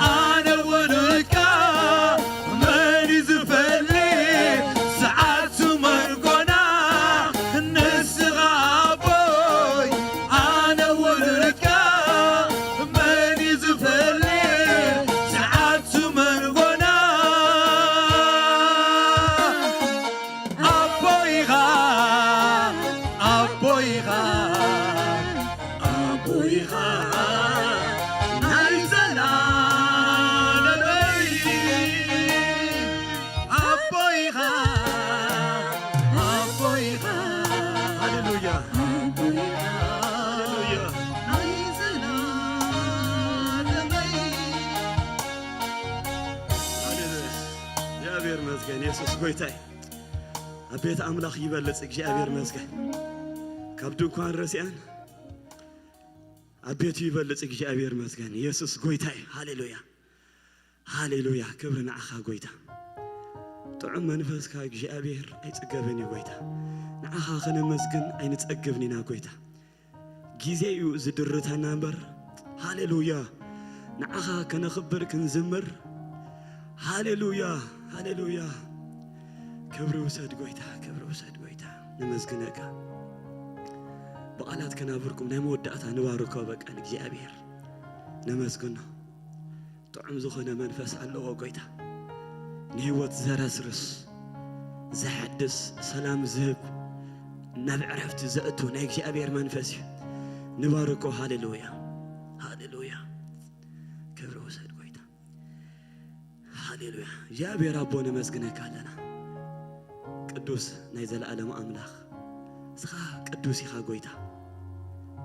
ኣነ ውሉድካ፣ መን እዩ ዝፈልጥ ሰዓቱ መንጎና? ንስኻ ኣቦይ፣ ኣነ ውሉድካ፣ መን እዩ ዝፈልጥ ሰዓቱ መንጎና? ኣቦይኻ፣ ኣቦይኻ፣ ኣቦይኻ ናይ ዘላለመይ። ኣቦይኻ፣ ኣቦይኻ፣ ሃሌሉያ፣ ኣቦይኻ ሃሌሉያ። ናይ ዘላለመይ። ሃሌሉያ። እግዚኣብሔር ይመስገን፣ የሱስ ጎይታይ። ኣብ ቤት ኣምላኽ ይበልጽ፣ እግዚኣብሔር ይመስገን። ካብ ድንኳን ረሲኣን ኣብ ቤቱ ይበልጽ፣ እግዚኣብሔር ይመስገን። የሱስ ጎይታይ። ሃሌሉያ፣ ሃሌሉያ። ክብሪ ንዓኻ ጎይታ። ጥዑም መንፈስካ እግዚኣብሔር ኣይጽገብን እዩ ጎይታ። ንዓኻ ከነመስግን ኣይንጸግብን ኢና ጎይታ። ግዜ እዩ ዝድርተና እምበር። ሃሌሉያ። ንዓኻ ከነኽብር ክንዝምር። ሃሌሉያ፣ ሃሌሉያ። ክብሪ ውሰድ ጎይታ፣ ክብሪ ውሰድ ጎይታ። ነመስግነካ። ብቓላት ከናብርኩም ናይ መወዳእታ ንባርኮ በቃ ንእግዚኣብሔር። ነመስግኖ። ጥዑም ዝኾነ መንፈስ ኣለዎ ጎይታ። ንህይወት ዘረስርስ፣ ዘሐድስ፣ ሰላም ዝህብ፣ ናብ ዕረፍቲ ዘእቱ ናይ እግዚኣብሔር መንፈስ እዩ። ንባርኮ። ሃሌሉያ፣ ሃሌሉያ። ክብሪ ውሰድ ጎይታ። ሃሌሉያ። እግዚኣብሔር ኣቦ ነመስግነካ ኣለና። ቅዱስ ናይ ዘለኣለም ኣምላኽ፣ ንስኻ ቅዱስ ኢኻ ጎይታ።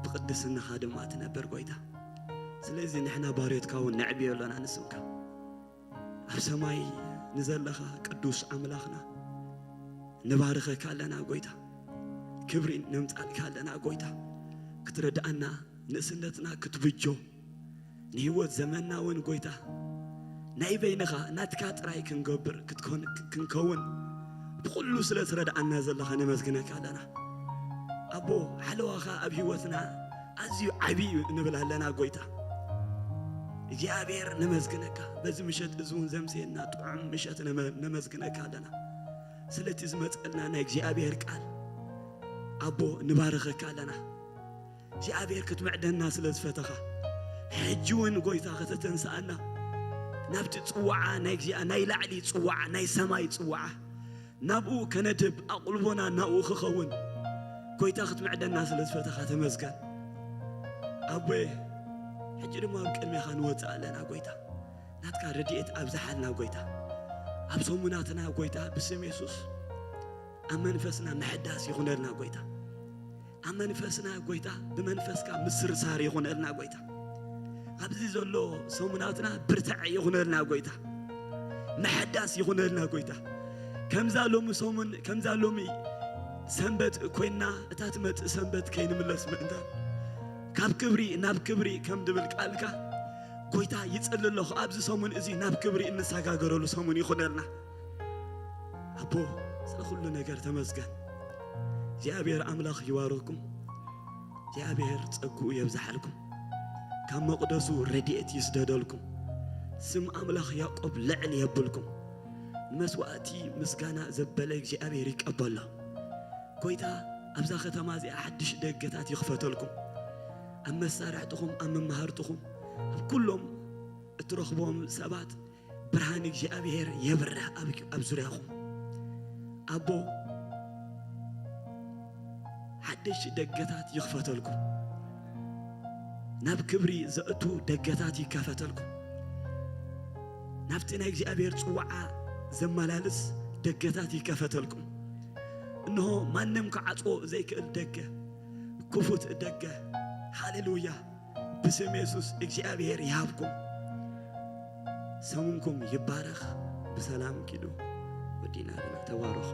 ብቅድስናኻ ድማ ትነብር ጎይታ። ስለዚ ንሕና ባርዮትካ እውን ነዕብዮ ኣሎና ንስምካ። ኣብ ሰማይ ንዘለኻ ቅዱስ ኣምላኽና ንባርኸካ ኣለና ጎይታ። ክብሪ ነምጻልካ ኣለና ጎይታ። ክትረድኣና፣ ንእስነትና ክትብጆ፣ ንህይወት ዘመንና እውን ጎይታ ናይ በይንኻ ናትካ ጥራይ ክንገብር ክትኮን፣ ክንከውን ብኹሉ ስለ ትረድኣና ዘለኻ ነመስግነካ ኣለና። ኣቦ፣ ሓለዋኻ ኣብ ህይወትና ኣዝዩ ዓቢ እዩ ንብል ኣለና ጎይታ። እግዚኣብሔር ነመስግነካ። በዚ ምሸት እዚ እውን ዘምስየና ጥዑም ምሸት ነመ-፣ ነመስግነካ ኣለና። ስለቲ ዝመጸልና ናይ እግዚኣብሔር ቃል ኣቦ ንባርኸካ ኣለና። እግዚኣብሔር ክትምዕደና ስለ ዝፈተኻ፣ ሕጂ እውን ጎይታ ከተተንስኣና ናብቲ ጽዋዓ ናይ እግዚኣብ-፣ ናይ ላዕሊ ጽዋዓ፣ ናይ ሰማይ ጽዋዓ ናብኡ ከነድህብ፣ ኣቑልቦና ናብኡ ክኸውን ጎይታ ክትምዕደና ስለ ዝፈተኻ ተመስገን። ኣቦየ፣ ሕጂ ድማ ኣብ ቅድሜኻ ንወጽእ ኣለና ጎይታ። ናትካ ረድኤት ኣብዝሓልና ጎይታ። ኣብ ሰሙናትና ጎይታ ብስም የሱስ ኣብ መንፈስና ምሕዳስ ይኹነልና ጎይታ። ኣብ መንፈስና ጎይታ ብመንፈስካ ምስርሳር ይኹነልና ጎይታ። ኣብዚ ዘሎ ሰሙናትና ብርታዐ ይኹነልና ጎይታ። ምሕዳስ ይኹነልና ጎይታ። ከምዛ ሎሚ ሰሙን፣ ከምዛ ሎሚ ሰንበት ኮይና እታ ትመጽእ ሰንበት ከይንምለስ ምእንታን ካብ ክብሪ ናብ ክብሪ ከም ድብል ቃልካ ጎይታ ይጽሊ ኣለኹ። ኣብዚ ሰሙን እዚ ናብ ክብሪ እንሰጋገረሉ ሰሙን ይኹነልና። ኣቦ፣ ስለ ኩሉ ነገር ተመስገን። እግዚኣብሔር ኣምላኽ ይባርኽኩም። እግዚኣብሔር ጸግኡ የብዝሓልኩም። ካብ መቕደሱ ረድኤት ይስደደልኩም። ስም ኣምላኽ ያዕቆብ ልዕል የብልኩም። ንመስዋእቲ ምስጋና ዘበለ እግዚኣብሔር ይቀበሎ። ጎይታ ኣብዛ ከተማ እዚኣ ሓድሽ ደገታት ይኽፈተልኩም። ኣብ መሳርሕትኹም፣ ኣብ መማህርትኹም፣ ኣብ ኩሎም እትረኽብዎም ሰባት ብርሃን እግዚኣብሔር የብርህ ኣብ፣ ኣብ ዙርያኹም። ኣቦ ሓደሽቲ ደገታት ይኽፈተልኩም። ናብ ክብሪ ዘእቱ ደገታት ይከፈተልኩም። ናብቲ ናይ እግዚኣብሔር ጽዋዓ ዘመላልስ ደገታት ይከፈተልኩም። እንሆ ማንም ክዓጽዎ ዘይክእል ደገ፣ ክፉት ደገ። ሃሌሉያ! ብስም የሱስ እግዚኣብሔር ይሃብኩም። ሰሙንኩም ይባረኽ። ብሰላም ኪዱ። ወዲና ኣለና። ተባረኹ።